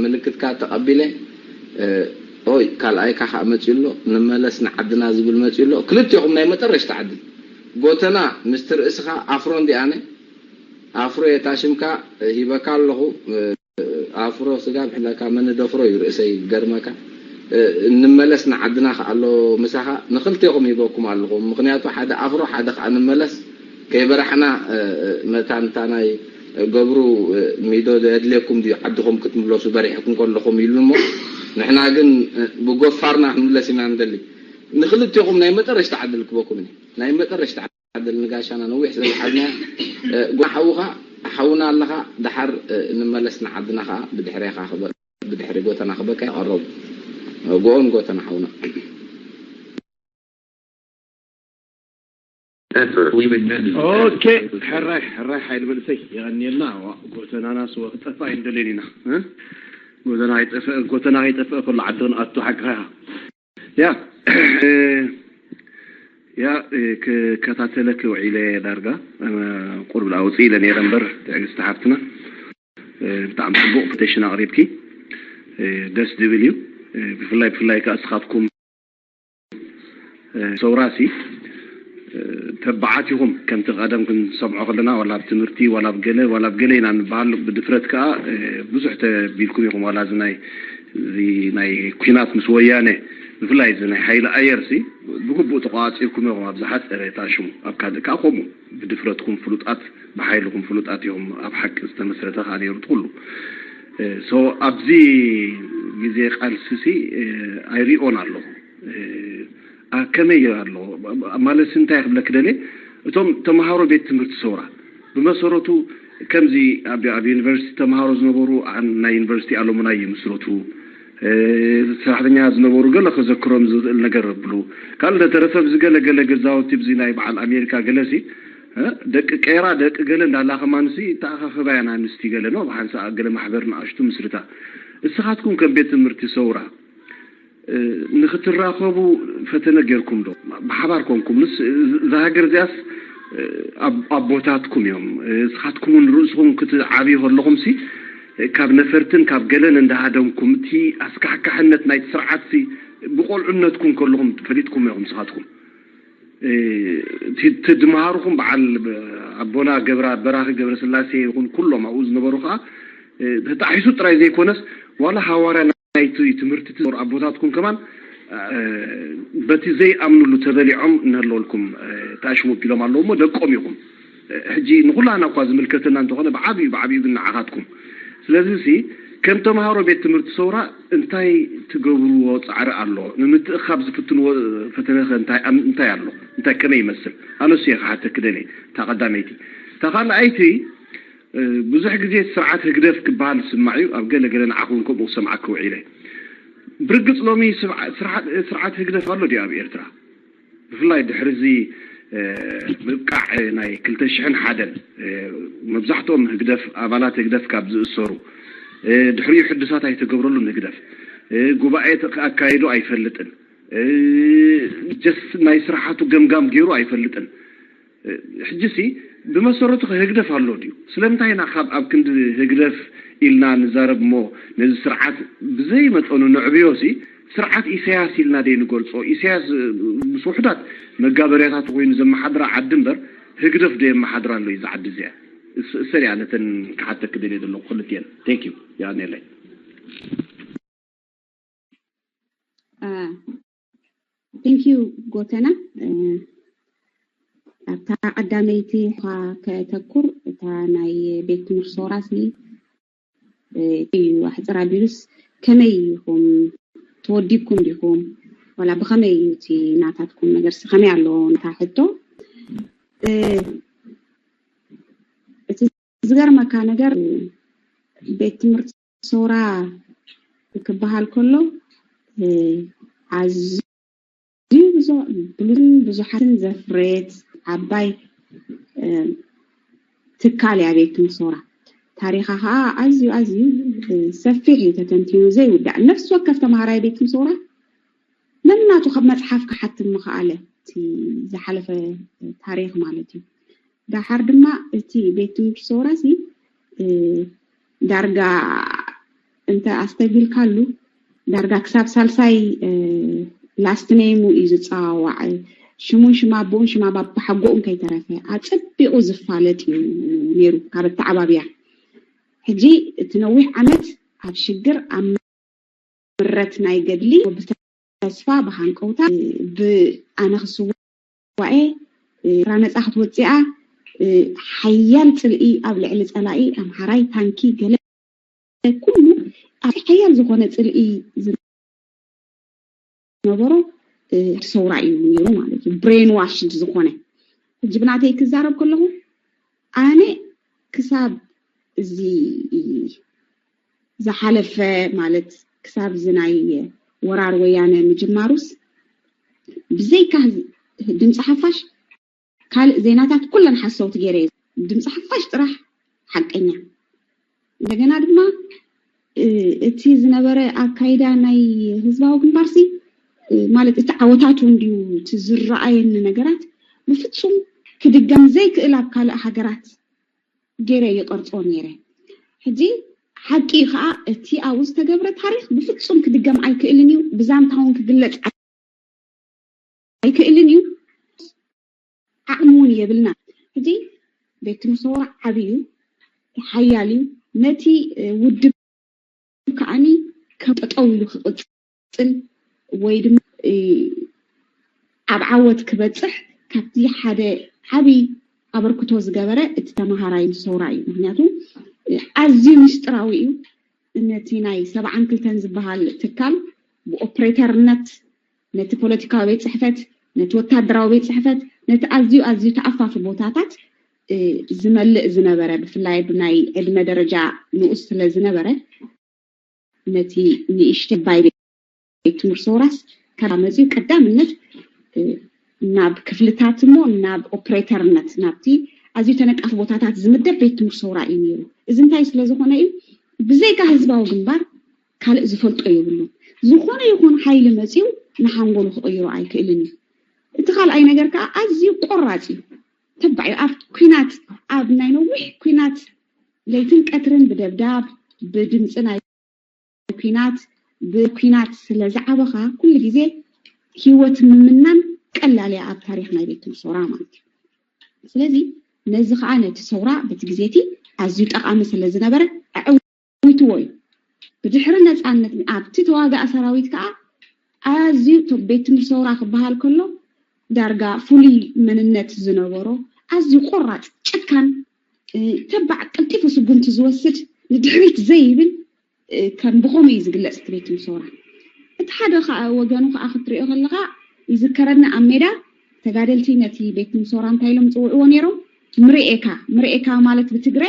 ምልክትካ ተቐቢለ ኦይ ካልኣይካ ከዓ መፅዩ ኣሎ ንመለስ ንዓድና ዝብል መፅዩ ኣሎ ክልቴኹም ናይ መጠረሽታ ዓዲ ጎተና ምስቲ ርእስኻ ኣፍሮ እንዲኣነ ኣፍሮ የታሽምካ ሂበካ ኣለኹ። ኣፍሮ ስጋብ ሕለካ መን ደፍሮ እዩ ርእሰይ ገርመካ። እንመለስ ንዓድና ከኣሎ ምሳኻ ንኽልቴኹም ሂበኩም ኣለኹ። ምኽንያቱ ሓደ ኣፍሮ ሓደ ከዓ ንመለስ ከይበራሕና መታን እታ ናይ ገብሩ ሚዶ ዘድልየኩም ድዩ ዓድኹም ክትምለሱ በሪሕኩም ከለኹም ኢሉ እሞ ንሕና ግን ብጎፋርና ክንምለስ ኢና ንደሊ። ንኽልቴኹም ናይ መጠረሽታ ዕድል ክበኩም እየ። ናይ መጠረሽታ ዕድል ንጋሻና ነዊሕ ስለ ዝሓዝና ጓ ሓውኻ ሓውና ኣለኻ። ድሓር ንመለስ ንዓድና ከዓ ብድሕሬኻ ክበ- ብድሕሪ ጎተና ክበካ ይቐረቡ። ጎኦን ጎተና ሓውና። ኦኬ፣ ሕራይ ሕራይ ሓይል መንእሰይ የቐንየልና። ጎተናና ስወ ክጠፋ ኣይንደልን ኢና። ጎተና ኣይጠፍእ፣ ጎተና ከይጠፍእ ከሎ ዓዲ ክንኣቱ ሓቅኻ ኢኻ። ያ ያ ክከታተለክ ውዒለ ዳርጋ ቁርብ ዳ ውፅእ ኢለ ነይረ እምበር ትዕግስቲ ሓፍትና ብጣዕሚ ፅቡቕ ፕሬዘንቴሽን ኣቕሪብኪ። ደስ ዝብል እዩ። ብፍላይ ብፍላይ ከዓ እስኻትኩም ሰውራሲ ተባዓት ኢኹም። ከምቲ ቀደም ክንሰምዖ ከለና ዋላ ኣብ ትምህርቲ ዋላ ኣብ ገለ ዋላ ኣብ ገለ ኢና ንበሃል። ብድፍረት ከዓ ብዙሕ ተቢልኩም ኢኹም። ዋላ እዚ ናይ እዚ ናይ ኲናት ምስ ወያነ ብፍላይ እዚ ናይ ሓይሊ ኣየር ሲ ብግቡእ ተቋፂርኩም ኢኹም። ኣብ ዝሓፀረ ታሽሙ ኣብ ካልእ ከዓ ከምኡ ብድፍረትኩም ፍሉጣት ብሓይልኩም ፍሉጣት ኢኹም። ኣብ ሓቂ ዝተመስረተ ከዓ ነይሩ እቲ ኩሉ። ሶ ኣብዚ ግዜ ቃልሲ ሲ ኣይሪኦን ኣለኹ። ከመይ ኣሎ ማለት እንታይ ክብለክ ደልየ፣ እቶም ተምሃሮ ቤት ትምህርቲ ሰውራ ብመሰረቱ ከምዚ ኣብ ኣብ ዩኒቨርሲቲ ተምሃሮ ዝነበሩ ናይ ዩኒቨርሲቲ ኣሎሙናይ ይምስረቱ። ሰራሕተኛ ዝነበሩ ገለ ከዘክሮም ዝኽእል ነገር ብሉ ካልእ እንተተረፈ ብዚ ገለ ገለ ገዛውቲ ብዚ ናይ በዓል ኣሜሪካ ገለሲ ደቂ ቀይራ ደቂ ገለ እንዳላኸማንሲ ተኣኻኸባያን ኣንስቲ ገለ ነው ብሓንሳእ ገለ ማሕበር ንኣሽቱ ምስርታ። እስኻትኩም ከም ቤት ትምህርቲ ሰውራ ንክትራኸቡ ፈተነ ጌርኩም ዶ ብሓባር ኮንኩም? ምስ እዛ ሃገር እዚኣስ ኣቦታትኩም እዮም። እስኻትኩም እውን ርእስኹም ክትዓብዩ ከለኹም ሲ ካብ ነፈርትን ካብ ገለን እንዳሃደምኩም እቲ ኣስካሕካሕነት ናይቲ ስርዓት ሲ ብቆልዑነትኩም ከለኹም ፈሊጥኩም ኢኹም። ንስኻትኩም ትድምሃርኹም በዓል ኣቦና ገብራ በራኺ ገብረስላሴ ይኹን ኩሎም ኣብኡ ዝነበሩ ከዓ ተጣሒሱ ጥራይ ዘይኮነስ ዋላ ሃዋርያ ናይቲ ትምህርቲ ትዘሩ ኣቦታትኩም ከማን በቲ ዘይኣምንሉ ተበሊዖም እናለወልኩም ተኣሽሙ ቢሎም ኣለዉ እሞ ደቆም ኢኹም። ሕጂ ንኹላና እኳ ዝምልከተና እንተኾነ ብዓብዩ ብዓብዩ ግን ንዓኻትኩም። ስለዚ ሲ ከም ተምሃሮ ቤት ትምህርቲ ሰውራ እንታይ ትገብርዎ ፃዕሪ ኣሎ? ንምትእኻብ ዝፍትንዎ ፈተነ እንታይ ኣሎ? እንታይ ከመይ ይመስል? ኣነሱ እየ ክሓተክ ደልየ እታ ቀዳመይቲ። እታ ካልኣይቲ ብዙሕ ግዜ ስርዓት ህግደፍ ክበሃል ዝስማዕ እዩ። ኣብ ገለ ገለ ንዓኹም ከምኡ ክሰምዓክ ውዒለ። ብርግፅ ሎሚ ስርዓት ህግደፍ ኣሎ ድዩ ኣብ ኤርትራ? ብፍላይ ድሕሪ እዚ ምብቃዕ ናይ ክልተ ሽሕን ሓደን መብዛሕትኦም ህግደፍ ኣባላት ህግደፍ ካብ ዝእሰሩ ድሕሪኡ ሕድሳት ኣይተገብረሉን። ህግደፍ ጉባኤ ኣካይዱ ኣይፈልጥን። ጀስ ናይ ስርዓቱ ገምጋም ገይሩ ኣይፈልጥን። ሕጂ ሲ ብመሰረቱ ህግደፍ ኣሎ ድዩ? ስለምንታይ ኢና ካብ ኣብ ክንዲ ህግደፍ ኢልና ንዛረብ እሞ ነዚ ስርዓት ብዘይ መጠኑ ንዕብዮ ሲ ስርዓት ኢሳያስ ኢልና ደይ ንገልጾ? ኢሳያስ ምስ ውሕዳት መጋበርያታት ኮይኑ ዘመሓድራ ዓዲ እምበር ህግደፍ ዶ የመሓድራ ኣሎ እዚ ዓዲ እዚኣ? እሰሪያ ነተን ክሓተክ ደልየ ዘለኹ ክልትኤን። Thank you። ያኔለይ Thank you ጎተና። ኣብታ ቀዳመይቲ ኳ ከተኩር እታ ናይ ቤት ትምህርቲ ሶራሲ እዩ ኣሕፅር ኣቢሉስ ከመይ ኢኹም ተወዲብኩም ዲኹም ዋላ ብኸመይ እዩ እቲ ናታትኩም ነገርሲ ከመይ ኣለዎ ነታ ሕቶ። እቲ ዝገርመካ ነገር ቤት ትምህርቲ ሶራ ክበሃል ከሎ ኣዝዩ ብዙ ብሉጽን ብዙሓትን ዘፍረየት ዓባይ ትካል እያ ቤት ትምህርቲ ሶራ። ታሪኻ ከዓ ኣዝዩ ኣዝዩ ሰፊሕ እዩ ተተንቲኑ ዘይውዳእ። ነፍሲ ወከፍ ተምሃራይ ቤት ትምህርቲ ሶራ ነናቱ ካብ መፅሓፍ ክሓትም ምኸኣለ እቲ ዝሓለፈ ታሪኽ ማለት እዩ። ደሓር ድማ እቲ ቤት ትምህርቲ ሶራሲ ዳርጋ እንተ ኣስተብሂልካሉ ዳርጋ ክሳብ ሳልሳይ last name ኡ እዩ ዝፀዋዋዕ። ሽሙን ሽም ኣቦኡን ሽም ኣባሓጎኡን ከይተረፈ ኣጸቢቑ ዝፋለጥ እዩ ነይሩ ካብ ኣተዓባብያ። ሕጂ እቲ ነዊሕ ዓመት ኣብ ሽግር ኣብ ምረት ናይ ገድሊ ብተስፋ ብሃንቀውታ ብኣነ ክስዋኤ ኤርትራ ነጻ ክትወጽኣ ሓያል ጽልኢ ኣብ ልዕሊ ጸላኢ ኣምሓራይ ታንኪ ገለ ኩሉ ኣብ ሓያል ዝኾነ ጽልኢ ዝነበሮ ሰውራ እዩ ነይሩ ማለት እዩ። ብሬን ዋሽድ ዝኾነ ሕጂ ብናተይ ክዛረብ ከለኹ ኣነ ክሳብ እዚ ዝሓለፈ ማለት ክሳብ እዚ ናይ ወራር ወያነ ምጅማሩስ ብዘይካ ድምፂ ሓፋሽ ካልእ ዜናታት ኩለን ሓሰውቲ ገይረ እየ። ድምፂ ሓፋሽ ጥራሕ ሓቀኛ። እንደገና ድማ እቲ ዝነበረ ኣካይዳ ናይ ህዝባዊ ግንባርሲ ማለት እቲ ዓወታቱ እንድዩ እቲ ዝረኣየኒ ነገራት ብፍፁም ክድገም ዘይክእል ኣብ ካልእ ሃገራት ገይረ ይቐርፆ ነይረ። ሕጂ ሓቂ ከዓ እቲ ኣብኡ ዝተገብረ ታሪክ ብፍፁም ክድገም ኣይክእልን እዩ። ብዛንታ እውን ክግለፅ ኣይክእልን እዩ። ዓቕሚ እውን የብልና። ሕጂ ቤት ትምህርቲ ሰውራ ዓብይ እዩ፣ ሓያል እዩ። ነቲ ውድብ ከዓኒ ከም ጠጠው ኢሉ ክቕፅል ወይ ድማ ኣብ ዓወት ክበፅሕ ካብቲ ሓደ ዓብይ ኣበርክቶ ዝገበረ እቲ ተምሃራይ ሰውራ እዩ። ምክንያቱ ኣዝዩ ምስጢራዊ እዩ። ነቲ ናይ ሰብዓን ክልተን ዝበሃል ትካል ብኦፕሬተርነት ነቲ ፖለቲካዊ ቤት ፅሕፈት፣ ነቲ ወታደራዊ ቤት ፅሕፈት፣ ነቲ ኣዝዩ ኣዝዩ ተኣፋፊ ቦታታት ዝመልእ ዝነበረ ብፍላይ ብናይ ዕድመ ደረጃ ንኡስ ስለ ዝነበረ ነቲ ንእሽተይ ባይ ቤት ትምህርቲ ሰውራስ ካብ መፅኡ ቀዳምነት ናብ ክፍልታት እሞ ናብ ኦፕሬተርነት ናብቲ ኣዝዩ ተነቃፊ ቦታታት ዝምደብ ቤት ትምህርቲ ሰውራ እዩ ነይሩ። እዚ እንታይ ስለ ዝኾነ እዩ? ብዘይካ ህዝባዊ ግንባር ካልእ ዝፈልጦ የብሉን። ዝኾነ ይኹን ሓይሊ መፅኡ ንሓንጎሉ ክቕይሮ ኣይክእልን እዩ። እቲ ካልኣይ ነገር ከዓ ኣዝዩ ቆራፅ እዩ። ተባዕ እዩ ኣብ ኩናት ኣብ ናይ ነዊሕ ኩናት ለይትን ቀትርን ብደብዳብ ብድምፂ ናይ ኩናት ብኩናት ስለ ዝዓበኻ ኩሉ ግዜ ህይወት ምምናን ቀላል እያ ኣብ ታሪክ ናይ ቤት ትምህርቲ ሰውራ ማለት እዩ። ስለዚ ነዚ ከዓ ነቲ ሰውራ በቲ ግዜ እቲ ኣዝዩ ጠቓሚ ስለ ዝነበረ ኣዐዊትዎ እዩ። ብድሕሪ ነፃነት ኣብቲ ተዋጋእ ሰራዊት ከዓ ኣዝዩ ቤት ትምህርቲ ሰውራ ክበሃል ከሎ ዳርጋ ፍሉይ መንነት ዝነበሮ ኣዝዩ ቆራፅ ጨካን ተባዕ ቀልጢፉ ስጉምቲ ዝወስድ ንድሕሪት ዘይብል ከም ብኸምኡ እዩ ዝግለፅ እቲ ቤት ትምህርቲ ሰውራ። እቲ ሓደ ከዓ ወገኑ ከዓ ክትሪኦ ከለካ ይዝከረኒ ኣብ ሜዳ ተጋደልቲ ነቲ ቤት ትምህርቲ ሰውራ እንታይ ኢሎም ዝፅውዕዎ ነይሮም? ምርኤካ ምርኤካ ማለት ብትግረ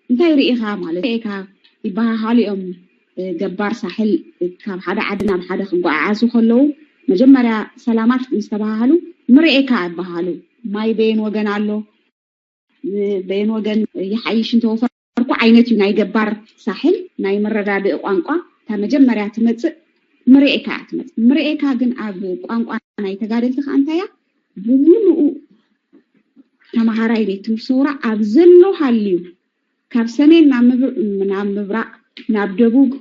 እንታይ ርኢኻ ማለት ርኤካ ይበሃሃሉ እዮም። ገባር ሳሕል ካብ ሓደ ዓዲ ናብ ሓደ ክጓዓዓዙ ከለዉ መጀመርያ ሰላማት ምስ ተባሃሃሉ ምርኤካ ይበሃሉ። ማይ በየን ወገን ኣሎ፣ በየን ወገን ይሓይሽ እንተወፈርኩ ዓይነት እዩ ናይ ገባር ሳሕል ናይ መረዳድኢ ቋንቋ። እታ መጀመርያ ትመፅእ ምርኤካ እያ ትመፅእ። ምርኤካ ግን ኣብ ቋንቋ ናይ ተጋደልቲ ከዓ እንታይ እያ? ብምሉኡ ተምሃራይ ቤት ትምህርቲ ሰውራ ኣብ ዘሎ ሃልዩ ካብ ሰሜን ናብ ምብራቕ ናብ ደቡብ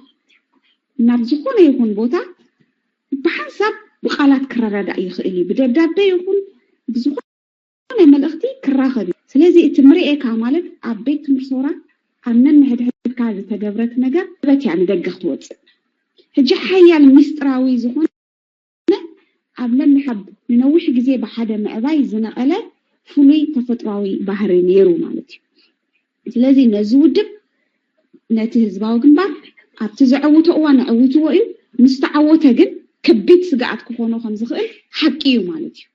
ናብ ዝኾነ ይኹን ቦታ ብሓንሳብ ብቃላት ክረዳዳእ ይኽእል እዩ። ብደብዳቤ ይኹን ብዝኾነ መልእኽቲ ክራኸብ እዩ። ስለዚ እቲ ምርኤካ ማለት ኣብ ቤት ትምህርቲ ሰውራ ኣብ ነንሕድሕድካ ዝተገብረት ነገር በት እያ ንደገ ክትወፅእ። ሕጂ ሓያል ሚስጥራዊ ዝኾነ ኣብ ነንሕብ ንነዊሕ ግዜ ብሓደ ምዕባይ ዝነቐለ ፍሉይ ተፈጥሯዊ ባህሪ ነይሩ ማለት እዩ። ስለዚ ነዚ ውድብ ነቲ ህዝባዊ ግንባር ኣብቲ ዘዐውቶ እዋን ኣዐዊትዎ እዩ። ምስ ተዓወተ ግን ከቢድ ስግኣት ክኾኖ ከም ዝኽእል ሓቂ እዩ ማለት እዩ።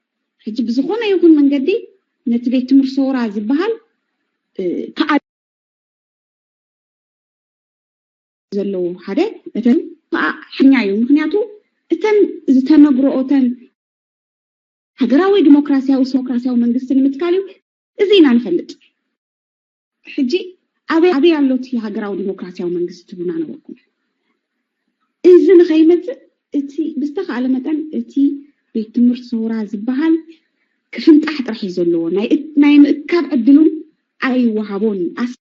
ሕጂ ብዝኾነ ይኹን መንገዲ ነቲ ቤት ትምህርቲ ሰውራ ዝበሃል ከዓ ዘለዎ ሓደ እተን ከዓ ሕኛ እዩ። ምክንያቱ እተን ዝተነግረኦ እተን ሃገራዊ ዲሞክራሲያዊ ዲሞክራሲያዊ መንግስቲ ንምትካል እዩ። እዚ ኢና ንፈልጥ። ሕጂ ኣበይ ኣበይ ኣሎ እቲ ሃገራዊ ዲሞክራሲያዊ መንግስቲ ትብሉና ነበርኩም። እዚ ንኸይመፅእ እቲ ብዝተኻእለ መጠን እቲ ቤት ትምህርቲ ሰውራ ዝበሃል ክፍንጣሕ ጥራሕ እዩ ዘለዎ። ናይ ምእካብ ዕድሉን ኣይወሃቦን እዩ። ኣስ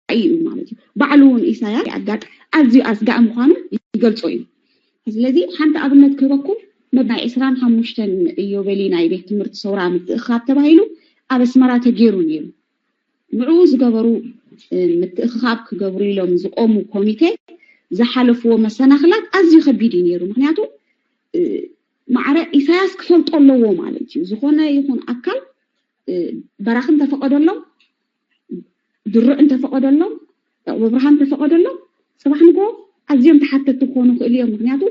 እዩ ማለት እዩ። ባዕሉ እውን ኢሳያስ ኣጋጥ ኣዝዩ ኣስጋኢ ምዃኑ ይገልጾ እዩ። ስለዚ ሓንቲ ኣብነት ክህበኩም፣ መብ ናይ ዕስራን ሓሙሽተን ኢዮቤሊ ናይ ቤት ትምህርቲ ሰውራ ምትእኻብ ተባሂሉ ኣብ ኣስመራ ተገይሩ ነይሩ። ንዕኡ ዝገበሩ ምትእኽኻብ ክገብሩ ኢሎም ዝቆሙ ኮሚቴ ዝሓለፍዎ መሰናኽላት ኣዝዩ ከቢድ እዩ ነይሩ። ምክንያቱ ማዕረ ኢሳያስ ክፈልጦ ኣለዎ ማለት እዩ። ዝኾነ ይኹን ኣካል በራኺ እንተፈቐደሎም፣ ድሩዕ እንተፈቐደሎም፣ ብርሃን እንተፈቐደሎም፣ ፅባሕ ንጎ ኣዝዮም ተሓተቲ ክኾኑ ክእል እዮም። ምክንያቱ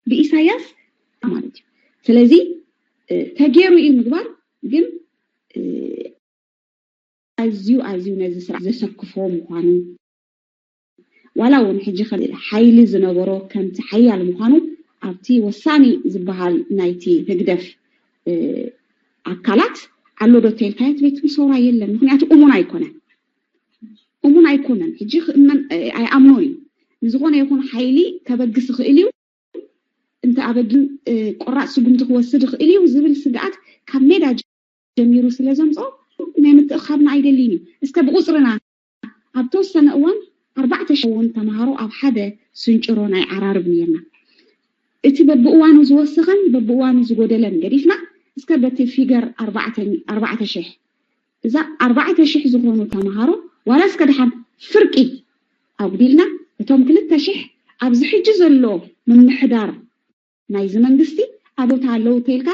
ብኢሳያስ ማለት እዩ። ስለዚ ተገይሩ እዩ ምግባር፣ ግን ኣዝዩ ኣዝዩ ነዚ ስርዓት ዘሰክፎ ምዃኑ፣ ዋላ እውን ሕጂ ሓይሊ ዝነበሮ ከምቲ ሓያል ምዃኑ ኣብቲ ወሳኒ ዝበሃል ናይቲ ህግደፍ ኣካላት ኣሎ ዶ ተልካየት ቤት ሰውራ የለን። ምክንያቱ እሙን ኣይኮነን፣ እሙን ኣይኮነን። ሕጂ ክእመን ኣይኣምኖን እዩ። ንዝኾነ ይኹን ሓይሊ ከበግስ ይኽእል እዩ፣ እንተ ኣበግን ቆራፅ ስጉምቲ ክወስድ ይኽእል እዩ ዝብል ስግኣት ካብ ሜዳ ጀሚሩ ስለ ዘምፅኦ ናይ ምትእኻብና ኣይደልይን እዩ። እስከ ብቁፅርና ኣብ ተወሰነ እዋን ኣርባዕተ ሽሕ እውን ተምሃሮ ኣብ ሓደ ስንጭሮ ናይ ዓራርብ ነርና። እቲ በብእዋኑ ዝወሰኸን በብእዋኑ ዝጎደለን ገዲፍና እስከ በቲ ፊገር ኣርባዕተ ሽሕ እዛ ኣርባዕተ ሽሕ ዝኾኑ ተምሃሮ ዋላ እስከ ደሓን ፍርቂ ኣጉዲልና እቶም ክልተ ሽሕ ኣብዚ ሕጂ ዘሎ ምምሕዳር ናይዚ መንግስቲ ኣብ ቦታ ኣለዉ ተልካ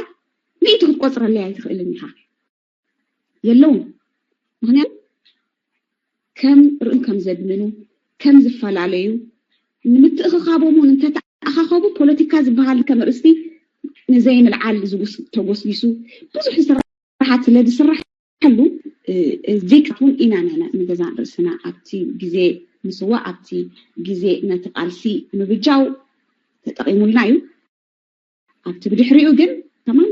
ሚእቲ ክትቆፅረለይ ኣይትኽእልን ኢኻ። የለውን። ምክንያቱ ከም ርእም ከም ዘድምኑ ከም ዝፈላለዩ ንምትእኽኻቦም እውን እንተተኣኻኸቡ ፖለቲካ ዝበሃል ከም ርእስቲ ንዘይምልዓል ተጎስጊሱ ብዙሕ ስራሓት ስለ ዝስራሐሉ ዜግታት እውን ኢና ንሕና ንገዛእ ርእስና ኣብቲ ግዜ ምስዋ ኣብቲ ግዜ ነቲ ቃልሲ ምብጃው ተጠቒሙልና እዩ። ኣብቲ ብድሕሪኡ ግን ከማን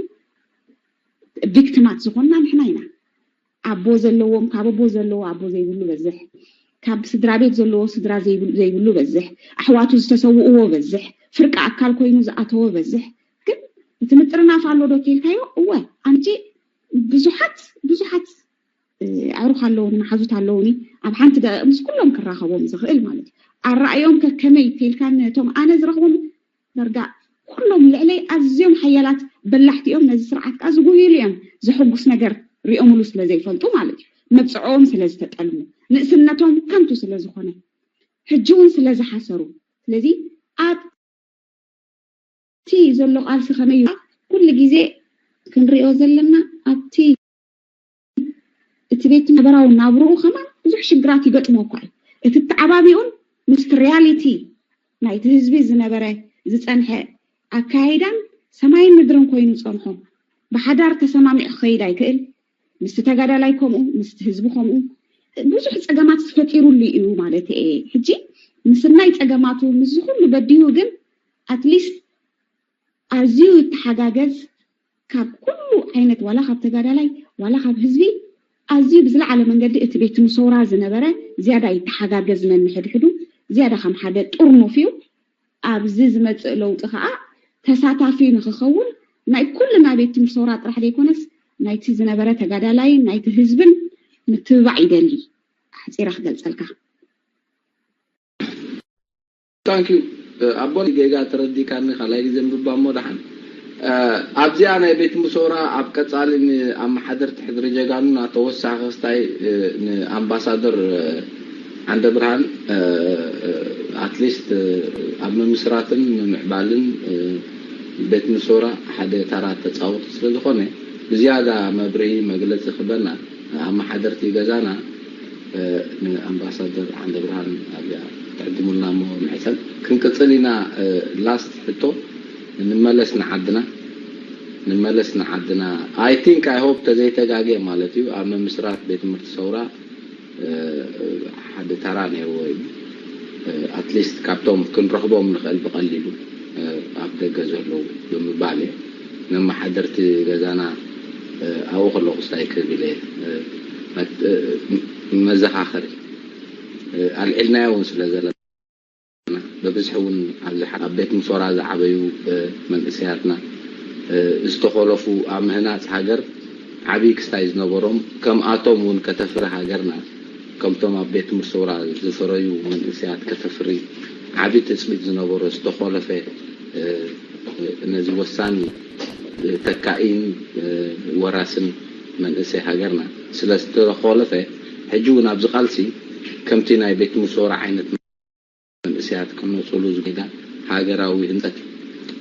ቪክቲማት ዝኾንና ንሕና ኢና። ኣቦ ዘለዎም ካብ ኣቦ ዘለዎ ኣቦ ዘይብሉ በዝሕ፣ ካብ ስድራ ቤት ዘለዎ ስድራ ዘይብሉ በዝሕ፣ ኣሕዋቱ ዝተሰውእዎ በዝሕ፣ ፍርቂ ኣካል ኮይኑ ዝኣተወ በዝሕ። ግን እቲ ምጥርናፍ ኣሎ ዶ ተልካዮ? እወ ኣንጂ ብዙሓት ብዙሓት ኣዕሩኽ ኣለውኒ፣ መሓዙት ኣለውኒ፣ ኣብ ሓንቲ ምስ ኩሎም ክራኸቦም ዝኽእል ማለት እዩ። ኣረኣዮም ከከመይ ተልካ ነቶም ኣነ ዝረኽቦም ዳርጋ ኩሎም ልዕለይ ኣዝዮም ሓያላት በላሕቲ እዮም። ነዚ ስርዓት ከዓ ዝጉህይሉ እዮም። ዘሐጉስ ነገር ሪኦምሉ ስለ ዘይፈልጡ ማለት እዩ። መብፅዖኦም ስለ ዝተጠልሙ፣ ንእስነቶም ከንቱ ስለ ዝኾነ፣ ሕጂ እውን ስለ ዝሓሰሩ። ስለዚ ኣብቲ ዘሎ ቃልሲ ከመይ እዩ? ኩሉ ግዜ ክንሪኦ ዘለና ኣብቲ እቲ ቤት ማሕበራዊ ናብርኡ ከማን ብዙሕ ሽግራት ይገጥሞ እኳ እዩ። እቲ ተዓባቢኡን ምስቲ ሪያሊቲ ናይቲ ህዝቢ ዝነበረ ዝፀንሐ ኣካይዳን ሰማይን ምድርን ኮይኑ ፀንሖ። ብሓዳር ተሰማሚዑ ክኸይድ ኣይክእል። ምስቲ ተጋዳላይ ከምኡ፣ ምስቲ ህዝቢ ከምኡ ብዙሕ ፀገማት ዝፈጢሩሉ እዩ ማለት እየ። ሕጂ ምስናይ ፀገማቱ ምስዚ ኩሉ በዲሁ ግን ኣትሊስት ኣዝዩ ይተሓጋገዝ ካብ ኩሉ ዓይነት ዋላ ካብ ተጋዳላይ ዋላ ካብ ህዝቢ ኣዝዩ ብዝለዓለ መንገዲ እቲ ቤት ምሰውራ ዝነበረ ዝያዳ ይተሓጋገዝ ነንሕድሕዱ ዝያዳ ከም ሓደ ጥርኑፍ እዩ። ኣብዚ ዝመፅእ ለውጢ ከዓ ተሳታፊ ንክኸውን ናይ ኩልና ቤት ትምህርቲ ሰውራ ጥራሕ ዘይኮነስ ናይቲ ዝነበረ ተጋዳላይ ናይቲ ህዝብን ምትብባዕ ይደሊ። ኣሕፂረ ክገልፀልካ። ታንኪዩ ኣቦ ጌጋ ተረዲካኒ ካልኣይ ግዜ ምብባ እሞ ደሓን ኣብዚኣ ናይ ቤት ምሶራ ኣብ ቀፃሊ ንኣመሓደርቲ ሕድሪ ጀጋኑና ተወሳኺ ክስታይ ንኣምባሳደር ዓንደ ብርሃን ኣትሊስት ኣብ ምምስራትን ምምዕባልን ቤት ምሶራ ሓደ ታራ ተፃወቱ ስለዝኾነ ብዝያዳ መብርሂ መግለፂ ክበና ኣመሓደርቲ ገዛና ንኣምባሳደር ዓንደ ብርሃን ኣብያ ትዕድሙልና እሞ ምሕፀን ክንቅፅል ኢና ላስት ሕቶ ንመለስ ንዓድና ንመለስ ንዓድና I think I hope ተዘይተጋግየ ማለት እዩ ኣብ ምምስራት ቤት ትምህርቲ ሰውራ ሓደ ተራ ነይርዎ እዩ ኣትሊስት ካብቶም ክንረኽቦም ንኽእል ብቐሊሉ ኣብ ደገ ዘለዉ ብምባል እየ ነመሓደርቲ ገዛና ኣብኡ ከለኹ ስታይ ክብል እየ መዘኻኸሪ ኣልዒልናዮ እውን ስለ ዘለና በብዝሒ እውን ኣብዚ ኣብ ቤት ምሶራ ዝዓበዩ መንእሰያትና ዝተኾለፉ ኣብ ምህናፅ ሃገር ዓብዪ ክስታይ ዝነበሮም ከምኣቶም እውን ከተፍሪ ሃገርና ከምቶም ኣብ ቤት ትምህርቲ ሰውራ ዝፈረዩ መንእሰያት ከተፍሪ ዓቢ ትጽቢት ዝነበሮ ዝተኾለፈ፣ እ፣ ነዚ ወሳኒ ተካኢን፣ እ፣ ወራስን መንእሰይ ሃገርና ስለ ዝተኾለፈ፣ ሕጂ እውን ኣብዚ ቃልሲ ከምቲ ናይ ቤት ትምህርቲ ሰውራ ዓይነት መንእሰያት ክነጽሉ ዝግዳ ሃገራዊ ህንጸት፣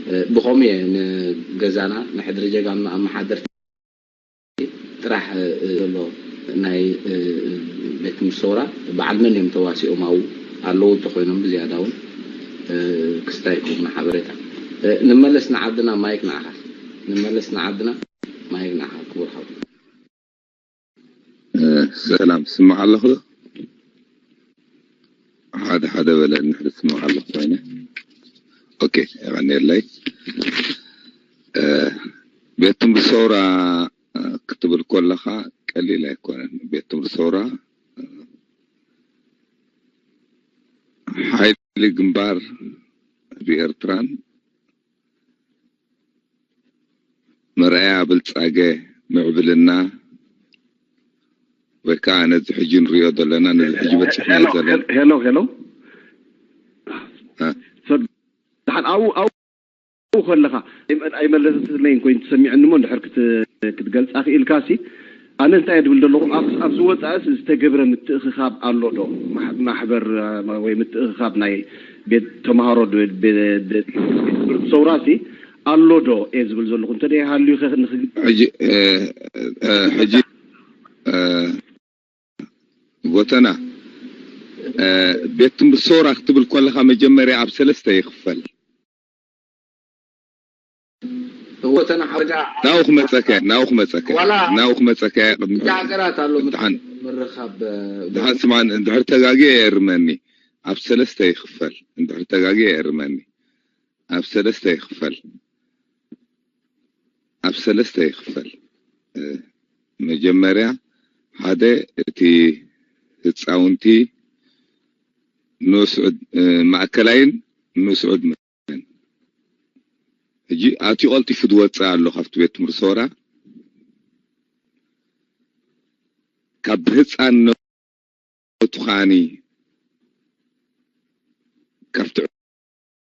እ፣ ብኸምኡ እየ ንገዛና ንሕድሪ ጀጋኑና ኣመሓደርቲ ጥራሕ፣ እ፣ ዘሎ ናይ፣ እ፣ ቤት ትምህርቲ ሰውራ በዓል መን እዮም ተዋሲኦም ኣብኡ ኣለዉ እንተኾይኖም ብዝያዳ እውን፣ እ፣ ክስታይ ክህቡና ሓበሬታ። እ፣ ንመለስ ንዓድና ማይክ ንዓኻ። ንመለስ ንዓድና ማይክ ንዓኻ ክቡር ሓው። እ፣ ሰላም፣ ትስማዕ ኣለኹ ዶ? ሓደ ሓደ በለኒ፣ እንድሕር ትስማዕ ኣለኹ ኮይነ። ኦኬ፣ የቐንየለይ። እ፣ ቤት ትምህርቲ ሰውራ፣ እ፣ ክትብል ከለኻ ቀሊል ኣይኮነን። ቤት ትምህርቲ ሰውራ፣ እ፣ ሓይሊ ግንባር ህዝቢ ኤርትራን መርኣያ ብልጻገ ምዕብልና ወይ ከዓ ነዚ ሕጂ ንሪኦ ዘለና፣ ነዚ ሕጂ በጺሕናዮ ዘለና። ሄሎ፣ ሄሎ። እ። ሰብ ደሓን ኣብኡ፣ ኣብኡ ከለኻ ኣይመ-፣ ኣይመለሰትለይን ኮይኑ ተሰሚዑኒ እሞ፣ እንድሕር ክት-፣ ክትገልጻ ክኢልካሲ፣ ኣነ እንታይ እየ ድብል ዘለኹ፣ ኣብ-፣ ኣብ ዝወጻእስ ዝተገብረ ምትእኽኻብ ኣሎ ዶ? ማሕ-፣ ማሕበር፣ እ፣ ወይ ምትእኽኻብ ናይ ቤት ተምሃሮ ዶ-፣ ቤ-፣ ቤት ትምህርቲ ሰውራሲ ኣሎ ዶ እየ ዝብል ዘለኹ። እንተ ደይ ሃልዩ ኸ ንኽ-፣ ሕጂ፣ እ፣ እ፣ ሕጂ፣ እ፣ ጎተና፣ እ፣ ቤት ትምህርቲ ሰውራ ክትብል ከለኻ መጀመርያ ኣብ ሰለስተ ይኽፈል። እወ፣ ተናሓ-፣ ናብኡ ክመጸካ፣ ናብኡ ክመጸካ፣ ዋላ ናብኡ ክመጸካ። ቅድሚ ክልተ ሃገራት ኣሎ ደሓን፣ ምርኻብ፣ እ፣ ደሓን ስማን፣ እንድሕር ተጋግየ የእርመኒ። ኣብ ሰለስተ ይኽፈል፣ እንድሕር ተጋግየ የእርመኒ። ኣብ ሰለስተ ይኽፈል፣ ኣብ ሰለስተ ይኽፈል። እ፣ መጀመርያ ሓደ እቲ ህጻውንቲ ንኡስ ዕድ-፣ እ፣ ማእከላይን ንኡስ ዕድመን። ሕጂ ኣትዩ ቀልጢፉ ዝወጽእ ኣሎ ካብቲ ቤት ትምህርቲ ሰውራ። ካብ ህጻንነቱ ከኣኒ ካብቲ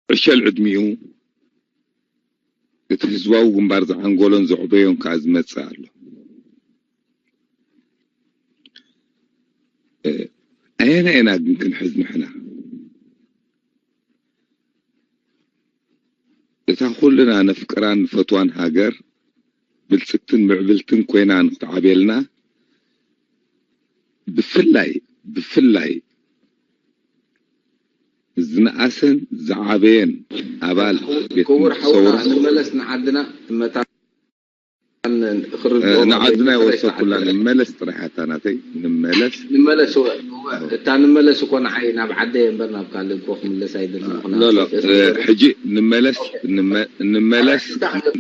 ዕሸል ዕድሚኡ እቲ ህዝባዊ ግንባር ዝዓንገሎን ዘዕበዮን ከኣ ዝመጽእ ኣሎ። እ፣ ኣየናይ ኢና ግን ክንሕዝ ንሕና? እታ ኩልና ነፍቅራን ንፈትዋን ሃገር ብልጽግትን ምዕብልትን ኮይና ንክትዓብየልና፣ ብፍላይ፣ ብፍላይ ዝነኣሰን ዝዓበየን ኣባል ቤት ክቡር ሓውና፣ ሰውራ ንመለስ ንዓድና። መታን ክርድኦ እ፣ ንዓድና መታን ይወሰኩላ፣ ንመለስ ጥራሕ ኣታ ናተይ፣ ንመለስ። ንመለስ፣ እወ፣ እወ፣ እታ ንመለስ እኮ ንዓይ ናብ ዓደይ እምበር ናብ ካልእ እኮ ክምለስ ኣይደልን። እ፣ ሎ፣ ሎ፣ እ፣ ሕጂ ንመለስ፣ ንመ-፣ ንመለስ፣ እታ ክገብ-፣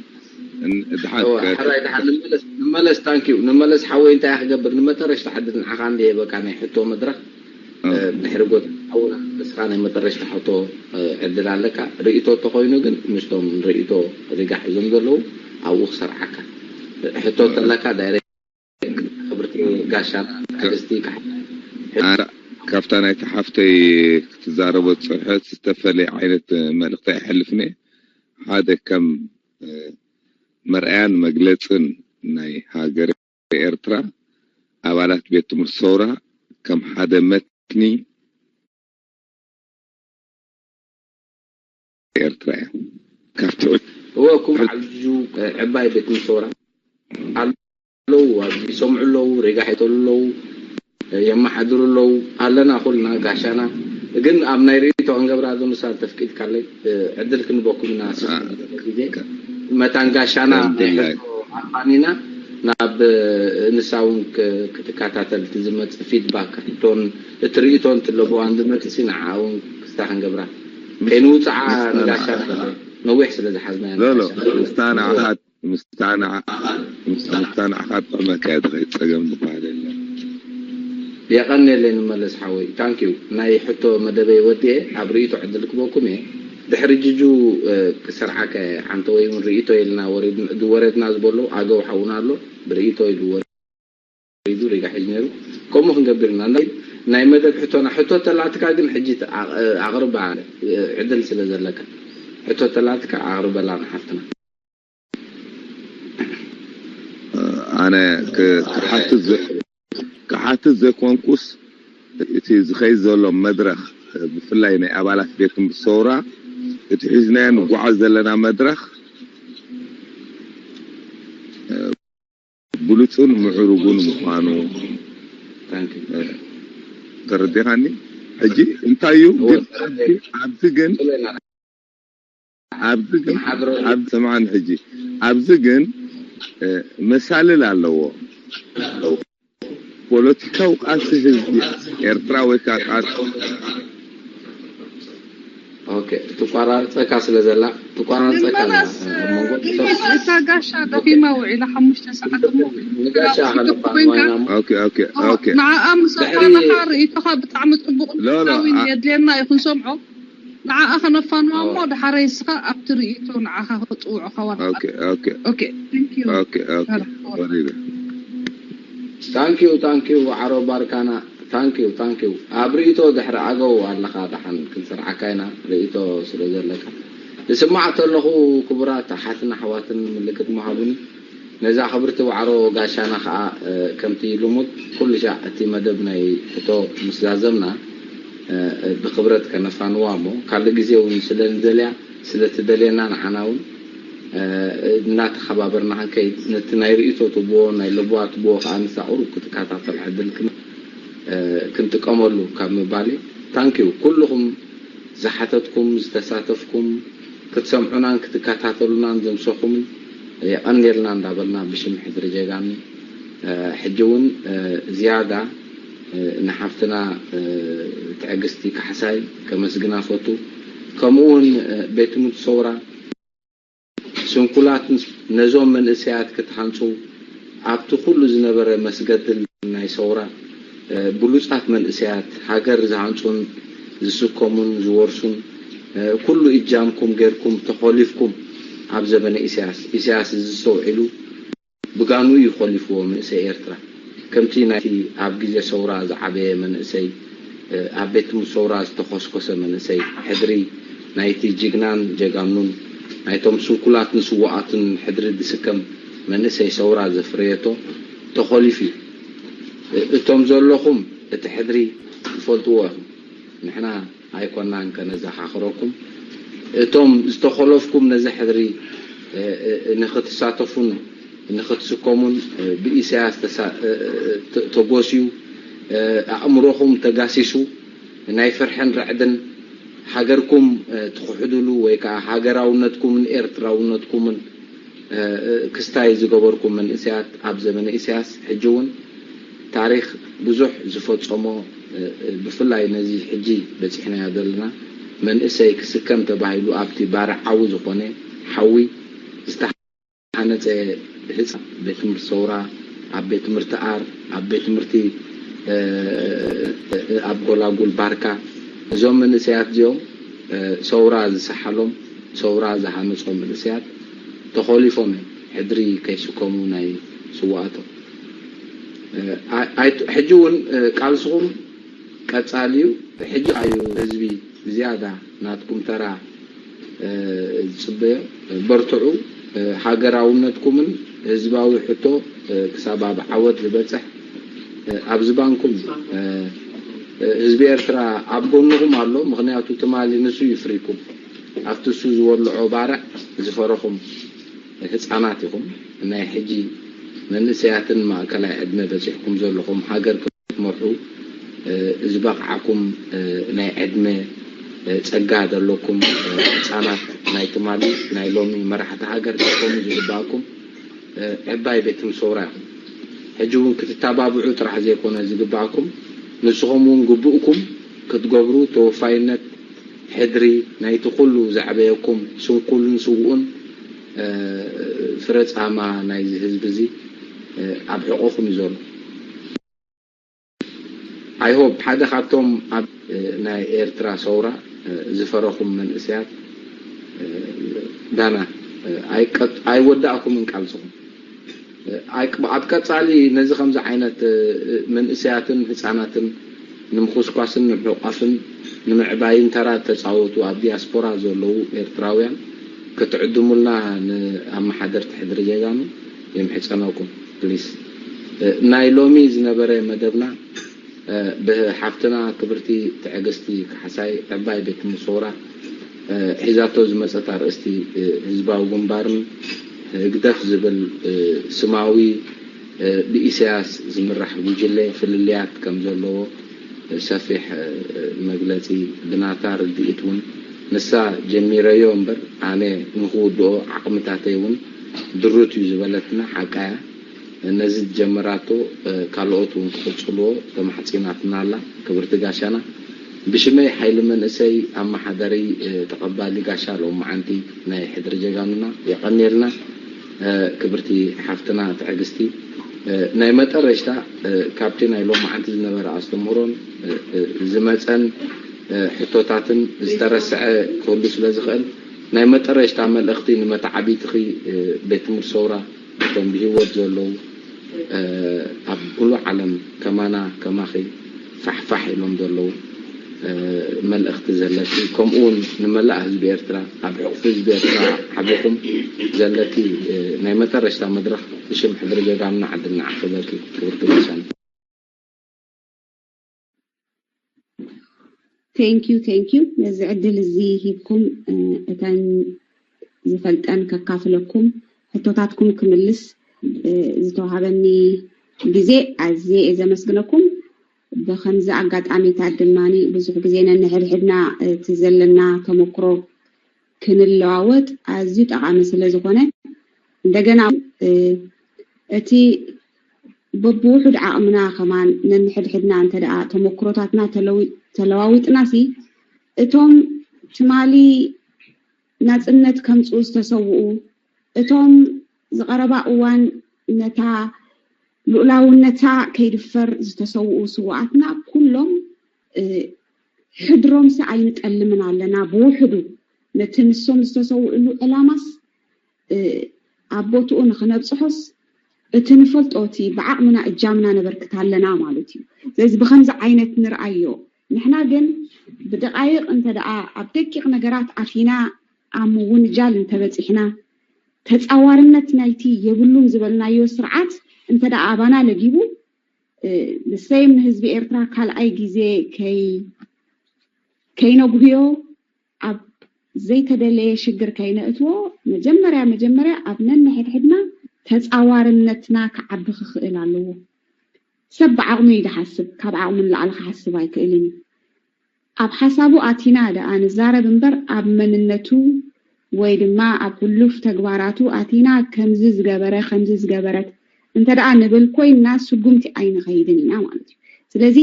ን-፣ ድሓን እወ፣ ከ-፣ ሕራይ ድሓን ንመለስ፣ ንመለስ፣ ታንኪዩ፣ ንመለስ ሓወይ እንታይ ክገብር፣ ንመጠረሽታ ዕድል ንዓኻ እንደ የበካ ናይ ሕቶ መድረኽ። እ። እ፣ ድሕሪ ጎት ሓውና፣ ንስኻ ናይ መጠረሽታ ሕቶ፣ እ፣ ዕድል ኣለካ። ርእይቶ እንተኾይኑ ግን ምስቶም ርእይቶ ሪጋ ሒዞም ዘለዉ ኣብኡ ክሰርዓካ። ሕቶ እንተለካ ዳይሬክት ክብርቲ ጋሻና ትዕግስቲ ካሕሳይ። ኣነ ካብታ ናይቲ ሓፍተይ ክትዛረቦ ዝጸንሐት ዝተፈለየ ዓይነት መልእኽቲ ኣይሕልፍን እየ። ሓደ ከም፣ እ፣ መርኣያን መግለጽን ናይ ሃገረ ኤርትራ፣ ኣባላት ቤት ትምህርቲ ሰውራ ከም ሓደ መትኒ ኤርትራ እዮም። ካብቲ ዕድ-፣ እወ፣ እኩም ዕድ-፣ ዓብዩ፣ እ፣ ዕባይ ቤት ትምህርቲ ሰውራ ኣለዉ፣ ኣብዚ ይሰምዑ ኣለዉ፣ ሪጋ ሒተሉ ኣለዉ፣ እ፣ የመሓድሩ ኣለዉ፣ ኣለና ኩልና ጋሻና። ግን ኣብ ናይ ርእይቶ ክንገብራ ዶ ንሳ ተፍቂድካለይ፣ እ፣ ዕድል ክንበኩም ኢና። እ፣ ስስ ግዜ መታን ጋሻና ከም ናይ ድላይ። ሕቶ ኣፋኒና ናብ፣ እ፣ ንሳ እውን ክ-፣ ክትከታተል እቲ ዝመጽእ ፊድባክ ሕቶን እቲ ርእይቶን ትለብዋን ዝመጽእ ሲ ንዓ እውን ክስታ ክንገብራ ከይንውጽዓ ንጋሻና ነዊሕ ስለ ዝሓዝናያ ሎ፣ ሎ፣ ንጋሻና። ምስታ ንዓኻ፣ ምስታ ንዓ-፣ ምስ-፣ ምስታ ንዓኻ ጥዕመካ እያ ትኸይድ፣ ጸገም ዝበሃል የለን። የቐንየለይ ንመለስ ሓወይ፣ ታንኪዩ። ናይ ሕቶ መደበይ ወዲኤ ኣብ ርእይቶ ዕድል ክበኩም እየ። ድሕሪ ጅጁ፣ እ፣ ክሰርዓካ እየ። ሓንቲ ወይ እውን ርእይቶ ኢልና ወሪድ-፣ ዝወረድና ዝበሎ ኣገው ሓውና ኣሎ፣ ብርእይቶ ኢሉ ወሪዱ ሪጋ ሒዙ ነይሩ። ከምኡ ክንገብር ኢና። እንዳ-፣ ናይ መደብ ሕቶና፣ ሕቶ ተላትካ ግን ሕጂ ኣቕርባ፣ ዕድል ስለ ዘለካ ሕቶ ተላትካ ኣቕርበላ ንሓፍትና። ኣነ ክሓትት ዘኮንኩስ እቲ ዝኸይድ ዘሎ መድረኽ፣ ብፍላይ ናይ ኣባላት ቤት ትምህርቲ ሰውራ፣ እቲ ሒዝናዮ ንጓዓዝ ዘለና መድረኽ ብሉፁን ምዕሩጉን ምዃኑ ተረዲኻኒ። ሕጂ እንታይ እዩ ግን ኣብዚ ግን ኣብዚ ግን ኣብ ሰማዕን ሕጂ ኣብዚ ግን መሳልል ኣለዎ። ፖለቲካዊ ቃልሲ ህዝቢ ኤርትራ ወይ ከዓ ቃልሲ ኦኬ፣ ትቋራርፀካ ስለ ዘላ ትቋራርፀካ ኣላ። እታ ጋሻ ደኺማ ውዒላ ሓሙሽተ ሰዓት እሞ ንጋሻ ከነፋንዋይና እሞ ኦኬ ኦኬ ኦኬ ንዓኣ ምስ ኣፋነኻ ርእይቶኻ ብጣዕሚ ፅቡቕ ሎ፣ ሎ፣ ውን ኣ- የድልየና ይኹን ሰምዖ። ንዓኣ ከነፋንዋ እሞ ድሓረይ እስኻ ኣብቲ ርእይቶ ንዓኻ ክፅውዑኻ ዋላ ኦኬ ኦኬ ኦኬ thank you ኦኬ ኦኬ ወሪደ ታንኪዩ ታንኪዩ ዋዕሮ ባርካና ታንኪዩ ታንኪዩ ኣብ ርእይቶ ድሕሪ ኣገው ኣለኻ ደሓን ክንሰርዓካ ኢና ርእይቶ ስለ ዘለካ ዝስማዕ ተለኹ ክቡራት ኣሓትን ኣሕዋትን ምልክት ምሃቡኒ ነዛ ክብርቲ ዋዕሮ ጋሻና ከዓ ከምቲ ልሙድ ኩሉ ሻዕ እቲ መደብ ናይ ሕቶ ምስ ዛዘምና ብክብረት ከነፋንዋ እሞ ካልእ ግዜ እውን ስለ ንደልያ ስለ ትደልየና ንዓና እውን እናተኸባበርና ክንከይድ ነቲ ናይ ርእይቶ ትብዎ ናይ ለበዋ ትብዎ ከዓ ንሳ ቁሩብ ክትከታተል ዕድል ክንጥቀመሉ ካብ ምባል እዩ። ታንኪዩ ኩልኹም ዝሓተትኩም ዝተሳተፍኩም ክትሰምዑናን ክትከታተሉናን ዘምሰኹምን የቐንየልና እንዳበልና ብሽም ሕድሪ ጀጋኑ ሕጂ እውን ዝያዳ ንሓፍትና ትዕግስቲ ካሕሳይ ከመስግና ፈቱ። ከምኡ እውን ቤት ትምህርቲ ሰውራ ስንኩላት ነዞም መንእሰያት ክትሃንፁ ኣብቲ ኩሉ ዝነበረ መስገድል ናይ ሰውራ ብሉፃት መንእሰያት ሃገር ዝሃንፁን ዝስከሙን ዝወርሱን ኩሉ እጃምኩም ጌርኩም ተኾሊፍኩም ኣብ ዘበነ ኢሳያስ ኢሳያስ እዚ ዝተውዒሉ ብጋኑ እዩ ኮሊፍዎ መንእሰይ ኤርትራ ከምቲ ናይቲ ኣብ ግዜ ሰውራ ዝዓበየ መንእሰይ ኣብ ቤት ትምህርቲ ሰውራ ዝተኾስኮሰ መንእሰይ ሕድሪ ናይቲ ጅግናን ጀጋኑን ናይቶም ስንኩላትን ስውኣትን ሕድሪ ዝስከም መንእሰይ ሰውራ ዘፍረየቶ ተኾሊፍ እዩ። እቶም ዘለኹም እቲ ሕድሪ ትፈልጥዎ ኢኹም። ንሕና ኣይኮናን ከነዘኻኽረኩም። እቶም ዝተኾለፍኩም ነዚ ሕድሪ ንኽትሳተፉን ንኽትስከሙን ብኢሳያስ ተጎስዩ ኣእምሮኹም ተጋሲሱ ናይ ፍርሕን ርዕድን ሃገርኩም ትኽሕድሉ ወይ ከዓ ሃገራውነትኩምን ኤርትራውነትኩምን ክስታይ ዝገበርኩም መንእሰያት ኣብ ዘመነ ኢሳያስ ሕጂ እውን ታሪኽ ብዙሕ ዝፈጸሞ ብፍላይ ነዚ ሕጂ በጺሕናዮ ዘለና መንእሰይ ክስከም ተባሂሉ ኣብቲ ባርዕ ዓዊ ዝኾነ ሓዊ ዝተሃነጸ ህጻ ቤት ትምህርቲ ሰውራ ኣብ ቤት ትምህርቲ ኣር ኣብ ቤት ትምህርቲ ኣብ ጎላጉል ባርካ እዞም መንእሰያት እዚኦም ሰውራ ዝሰሓሎም ሰውራ ዝሃነጾም መንእሰያት ተኾሊፎም እዮም ሕድሪ ከይስከሙ ናይ ስዋኣቶም። ሕጂ እውን ቃልስኹም ቀጻሊ እዩ። ሕጂ እዩ ህዝቢ ብዝያዳ ናትኩም ተራ ዝጽበዮ። በርትዑ። ሃገራውነትኩምን ህዝባዊ ሕቶ ክሳብ ኣብ ዓወት ዝበጽሕ ኣብ ዝባንኩም ህዝቢ ኤርትራ ኣብ ጎንኹም ኣሎ። ምኽንያቱ ትማሊ ንሱ እዩ ፍሪኩም ኣብቲ እሱ ዝበልዖ ባርዕ ዝፈረኹም ህፃናት ኢኹም። ናይ ሕጂ መንእሰያትን ማእከላይ ዕድመ በፂሕኩም ዘለኹም ሃገር ክትመርሑ ዝበቕዓኩም ናይ ዕድመ ፀጋ ዘለኩም ህፃናት ናይ ትማሊ ናይ ሎሚ መራሕቲ ሃገር ክትኮኑ ዝግባኣኩም ዕባይ ቤት ትምህርቲ ሰውራ ኢኹም። ሕጂ እውን ክትተባብዑ ጥራሕ ዘይኮነ ዝግባኣኩም ንስኹም እውን ግቡእኩም ክትገብሩ ተወፋይነት ሕድሪ ናይቲ ኩሉ ዘዕበየኩም ስንኩልን ስውኡን ፍረ ጻማ ናይዚ ህዝቢ እዚ ኣብ ሕቖኹም እዩ ዘሎ። I hope ሓደ ካብቶም ኣብ ናይ ኤርትራ ሰውራ ዝፈረኹም መንእሰያት ዳና ኣይወዳእኩምን ቃልስኹም። ኣብ ቀጻሊ ነዚ ከምዚ ዓይነት መንእሰያትን ህፃናትን ንምኹስኳስን ንምሕቋፍን ንምዕባይን ተራ ተጻወቱ ኣብ ዲያስፖራ ዘለዉ ኤርትራውያን ክትዕድሙልና ንኣመሓደርቲ ሕድሪ ጀጋኑ የምሕጸነኩም። ፕሊስ። ናይ ሎሚ ዝነበረ መደብና ብሓፍትና ክብርቲ ትዕግስቲ ካሕሳይ ዕባይ ቤት ምሶራ ሒዛቶ ዝመጸት ኣርእስቲ ህዝባዊ ግንባርን ህግደፍ ዝብል ስማዊ ብኢሳያስ ዝምራሕ ጉጅለ ፍልልያት ከም ዘለዎ ሰፊሕ መግለጺ ብናታ ርድኢት እውን ንሳ ጀሚረዮ እምበር ኣነ ንክውድኦ ዓቕምታተይ እውን ድሩት እዩ ዝበለትና ሓቃያ። ነዚ ዝጀመራቶ ካልኦት እውን ክቕጽልዎ ተማሕጺናትና ኣላ ክብርቲ ጋሻና። ብሽመይ ሓይሊ መንእሰይ ኣመሓዳሪ ተቐባሊ ጋሻ ሎም መዓንቲ ናይ ሕድሪ ጀጋኑና የቐንየልና። ክብርቲ ሓፍትና ትዕግስቲ፣ ናይ መጠረሽታ ካብቲ ናይ ሎም መዓንቲ ዝነበረ ኣስተምህሮን ዝመፀን ሕቶታትን ዝተረስዐ ክህሉ ስለ ዝኽእል ናይ መጠረሽታ መልእኽቲ ንመተዓቢትኺ ቤት ትምህርቲ ሰውራ እቶም ብህይወት ዘለዉ ኣብ ኩሉ ዓለም ከማና ከማኺ ፋሕፋሕ ኢሎም ዘለዉ መልእኽቲ ዘለኪ ከምኡ እውን ንመላእ ህዝቢ ኤርትራ ኣብ ሕቑፊ ህዝቢ ኤርትራ ሓቢኹም ዘለኪ ናይ መጠረሽታ መድረኽ ብሽም ሕድሪ ጀጋኑና ዓድና ዓኽበኪ ክብርቲ ጋሻና። Thank you, thank you ነዚ ዕድል እዚ ሂብኩም እተን ዝፈልጠን ከካፍለኩም ሕቶታትኩም ክምልስ ዝተዋሃበኒ ግዜ ኣዝየ እየ ዘመስግነኩም። ብከምዚ ኣጋጣሚታት ድማ ብዙሕ ግዜ ነንሕድሕድና እቲ ዘለና ተመክሮ ክንለዋወጥ ኣዝዩ ጠቓሚ ስለ ዝኾነ እንደገና እቲ በብውሑድ ዓቕምና ከማን ነንሕድሕድና እንተ ደኣ ተመክሮታትና ተለዋዊጥናሲ እቶም ትማሊ ናጽነት ከምጽኡ ዝተሰውኡ እቶም ዝቐረባ እዋን ነታ ልኡላውነታ ከይድፈር ዝተሰውኡ ስውኣትና ኩሎም ሕድሮምሲ ኣይንጠልምን ኣለና ብውሕዱ ነቲ ንሶም ዝተሰውእሉ ዕላማስ ኣብ ቦትኡ ንኽነብፅሖስ እቲ ንፈልጦ እቲ ብዓቕምና እጃምና ነበርክት ኣለና ማለት እዩ። ስለዚ ብከምዚ ዓይነት ንርኣዮ። ንሕና ግን ብደቃይቕ እንተ ደኣ ኣብ ደቂቕ ነገራት ኣቲና ኣብ ምውንጃል እንተበፂሕና ተፃዋርነት ናይቲ የብሉን ዝበልናዮ ስርዓት እንተ ደኣ ኣባና ለጊቡ ንሰይም ንህዝቢ ኤርትራ ካልኣይ ግዜ ከይነጉህዮ ኣብ ዘይተደለየ ሽግር ከይነእትዎ መጀመርያ መጀመርያ ኣብ ነንሕድሕድና ተፃዋርነትና ክዓቢ ክኽእል ኣለዎ። ሰብ ብዓቕሙ እዩ ዝሓስብ፣ ካብ ዓቕሙ ንላዕሊ ክሓስብ ኣይክእልን እዩ። ኣብ ሓሳቡ ኣቲና ደኣ ንዛረብ እምበር ኣብ መንነቱ ወይ ድማ ኣብ ህሉፍ ተግባራቱ ኣቲና ከምዚ ዝገበረ ከምዚ ዝገበረት እንተ ደኣ ንብል ኮይንና ስጉምቲ ኣይንኸይድን ኢና ማለት እዩ። ስለዚ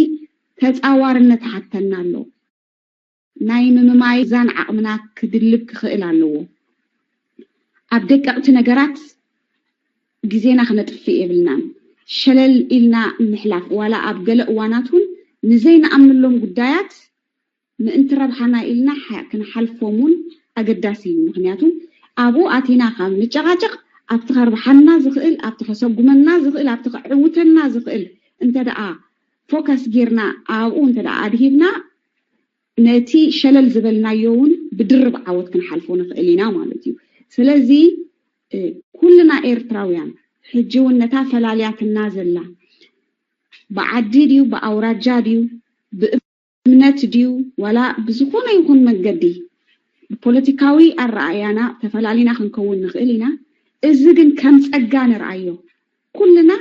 ተፃዋርነት ሓተና ኣሎ። ናይ ምምማይ ዛን ዓቕምና ክድልብ ክኽእል ኣለዎ። ኣብ ደቀቕቲ ነገራት ግዜና ክነጥፍእ የብልናን። ሸለል ኢልና ምሕላፍ ዋላ ኣብ ገለ እዋናት እውን ንዘይንኣምነሎም ጉዳያት ምእንቲ ረብሓና ኢልና ክንሓልፎም እውን ኣገዳሲ እዩ። ምክንያቱ ኣብኡ ኣቲና ካብ ንጨቓጨቕ ኣብቲ ከርብሓና ዝኽእል ኣብቲ ከሰጉመና ዝኽእል ኣብቲ ክዕውተና ዝኽእል እንተ ደኣ ፎከስ ጌርና ኣብኡ እንተ ደኣ ኣድሂብና ነቲ ሸለል ዝበልናዮ እውን ብድርብ ዓወት ክንሓልፎ ንኽእል ኢና ማለት እዩ። ስለዚ ኩልና ኤርትራውያን ሕጂ እውን ነታ ፈላልያትና ዘላ ብዓዲ ድዩ ብኣውራጃ ድዩ ብእምነት ድዩ ዋላ ብዝኾነ ይኹን መንገዲ ብፖለቲካዊ ኣረኣእያና ተፈላሊና ክንከውን ንኽእል ኢና። እዚ ግን ከም ጸጋ ንርኣዮ። ኩልና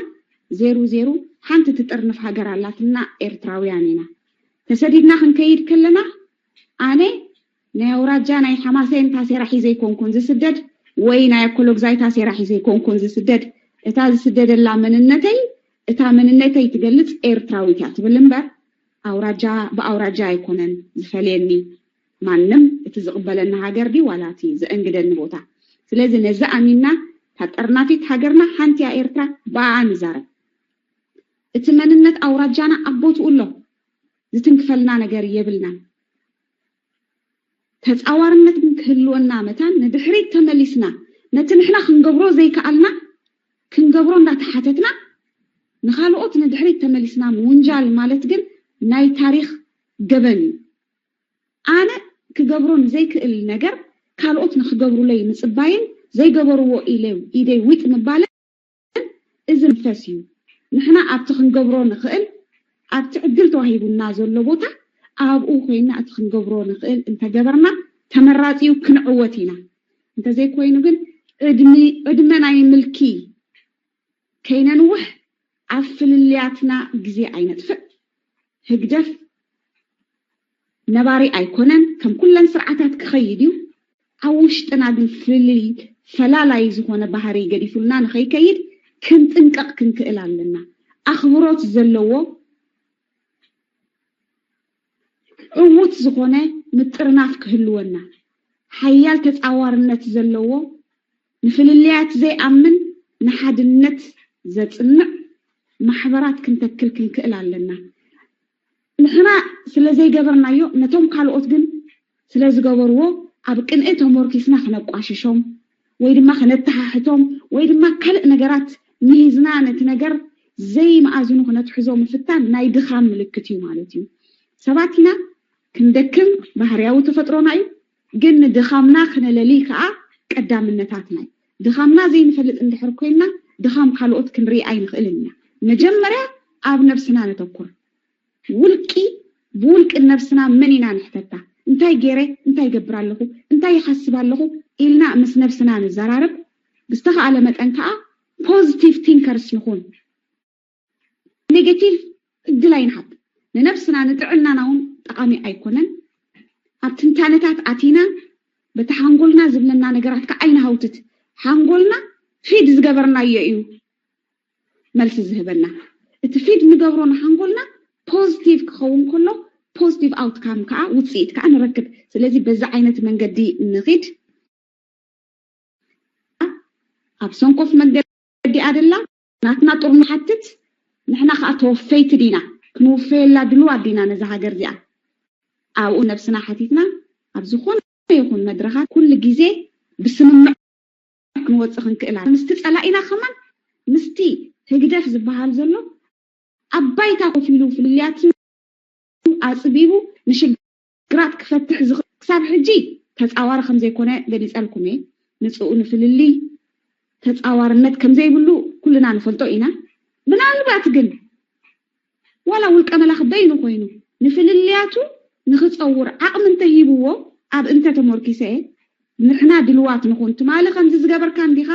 ዜሩ ዜሩ ሓንቲ ትጥርንፍ ሃገር ኣላትና ኤርትራውያን ኢና። ተሰዲድና ክንከይድ ከለና ኣነ ናይ ኣውራጃ ናይ ሓማሴን ታሴራ ሒዘ ኣይኮንኩን ዝስደድ ወይ ናይ ኣኮሎግዛይ ታሴራ ሒዘ ኣይኮንኩን ዝስደድ። እታ ዝስደደላ መንነተይ እታ መንነተይ ትገልጽ ኤርትራዊት እያ ትብል እምበር ኣውራጃ ብኣውራጃ ኣይኮነን ዝፈልየኒ። ማንም እቲ ዝቕበለኒ ሃገር ድዩ ዋላ እቲ ዘእንግደኒ ቦታ። ስለዚ ነዚ ኣሚንና እታ ጠርናፊት ሃገርና ሓንቲ እያ ኤርትራ ብኣኣ ንዛረብ። እቲ መንነት ኣውራጃና ኣብ ቦትኡ ኣሎ። ዝትንክፈልና ነገር የብልናን። ተፃዋርነት ግን ክህልወና መታን ንድሕሪት ተመሊስና ነቲ ንሕና ክንገብሮ ዘይከኣልና ክንገብሮ እንዳተሓተትና ንኻልኦት ንድሕሪት ተመሊስና ምውንጃል ማለት ግን ናይ ታሪኽ ገበን እዩ። ኣነ ክገብሮ ንዘይክእል ነገር ካልኦት ንክገብሩለይ ምጽባይን ዘይገበርዎ ኢለ ኢደይ ዊጥ ምባልን እዚ መንፈስ እዩ። ንሕና ኣብቲ ክንገብሮ ንኽእል ኣብቲ ዕድል ተዋሂቡና ዘሎ ቦታ ኣብኡ ኮይና እቲ ክንገብሮ ንኽእል እንተገበርና ተመራጺ እዩ፣ ክንዕወት ኢና። እንተዘይኮይኑ ግን ዕድሚ ዕድመ ናይ ምልኪ ከይነንውሕ ኣብ ፍልልያትና ግዜ ኣይነጥፍእ። ህግደፍ ነባሪ ኣይኮነን፣ ከም ኩለን ስርዓታት ክኸይድ እዩ። ኣብ ውሽጥና ግን ፍልልይ ፈላላይ ዝኾነ ባህሪ ገዲፉልና ንኸይከይድ ክንጥንቀቕ ክንክእል ኣለና። ኣኽብሮት ዘለዎ ዕዉት ዝኾነ ምጥርናፍ ክህልወና፣ ሓያል ተጻዋርነት ዘለዎ ንፍልልያት ዘይኣምን ንሓድነት ዘጽንዕ ማሕበራት ክንተክል ክንክእል ኣለና። ንሕና ስለ ዘይገበርናዮ ነቶም ካልኦት ግን ስለ ዝገበርዎ ኣብ ቅንኢ ተሞርኪስና ክነቋሽሾም ወይ ድማ ክነተሓሕቶም ወይ ድማ ካልእ ነገራት ሚሂዝና ነቲ ነገር ዘይመኣዝኑ ክነትሕዞ ምፍታን ናይ ድኻም ምልክት እዩ ማለት እዩ። ሰባት ኢና፣ ክንደክም ባህርያዊ ተፈጥሮና እዩ። ግን ንድኻምና ክነለሊ ከኣ ቀዳምነታትና እዩ። ድኻምና ዘይንፈልጥ እንድሕር ኮይንና ድኻም ካልኦት ክንርኢ ኣይንኽእልን ኢና። መጀመርያ ኣብ ነብስና ነተኩር። ውልቂ ብውልቂ ነብስና መን ኢና ንሕተታ? እንታይ ገይረ እንታይ ይገብር ኣለኹ እንታይ ይሓስብ ኣለኹ ኢልና ምስ ነብስና ንዘራረብ። ብዝተኻእለ መጠን ከኣ positive thinkers ንኹን። ኔጌቲቭ እድል ኣይንሃብ። ንነብስና ንጥዕናና እውን ጠቓሚ ኣይኮነን። ኣብ ትንታነታት ኣቲና በቲ ሓንጎልና ዝብለና ነገራት ከዓ ኣይንሃውትት። ሓንጎልና ፊድ ዝገበርናዮ እዩ መልሲ ዝህበና። እቲ ፊድ ንገብሮ ንሓንጎልና ፖዚቲቭ ክኸውን ከሎ ፖዚቲቭ ኣውትካም ከዓ ውፅኢት ከዓ ንረክብ። ስለዚ በዚ ዓይነት መንገዲ ንኺድ። ኣብ ሰንኮፍ መንገዲ ኣደላ ናትና ጥሩ ንሓትት። ንሕና ከዓ ተወፈይቲ ዲና? ክንውፈየላ ድልዋት ዲና ነዛ ሃገር እዚኣ? ኣብኡ ነብስና ሓቲትና ኣብ ዝኾነ ይኹን መድረኻት ኩሉ ግዜ ብስምምዕ ክንወፅእ ክንክእል ኣለ። ምስቲ ፀላኢና ከማን ምስቲ ህግደፍ ዝበሃል ዘሎ ኣብ ባይታ ኮፍ ኢሉ ፍልልያት ኣፅቢቡ ንሽግራት ክፈትሕ ዝኽእል ክሳብ ሕጂ ተፃዋሪ ከም ዘይኮነ ገሊፀልኩም እየ። ንፅኡ ንፍልልይ ተፃዋርነት ከም ዘይብሉ ኩልና ንፈልጦ ኢና። ምናልባት ግን ዋላ ውልቀ መላኺ በይኑ ኮይኑ ንፍልልያቱ ንኽፀውር ዓቕሚ እንተሂብዎ ኣብ እንተ ተሞርኪሰ እየ ንሕና ድልዋት ንኹን። ትማሊ ከምዚ ዝገበርካ እንዲኻ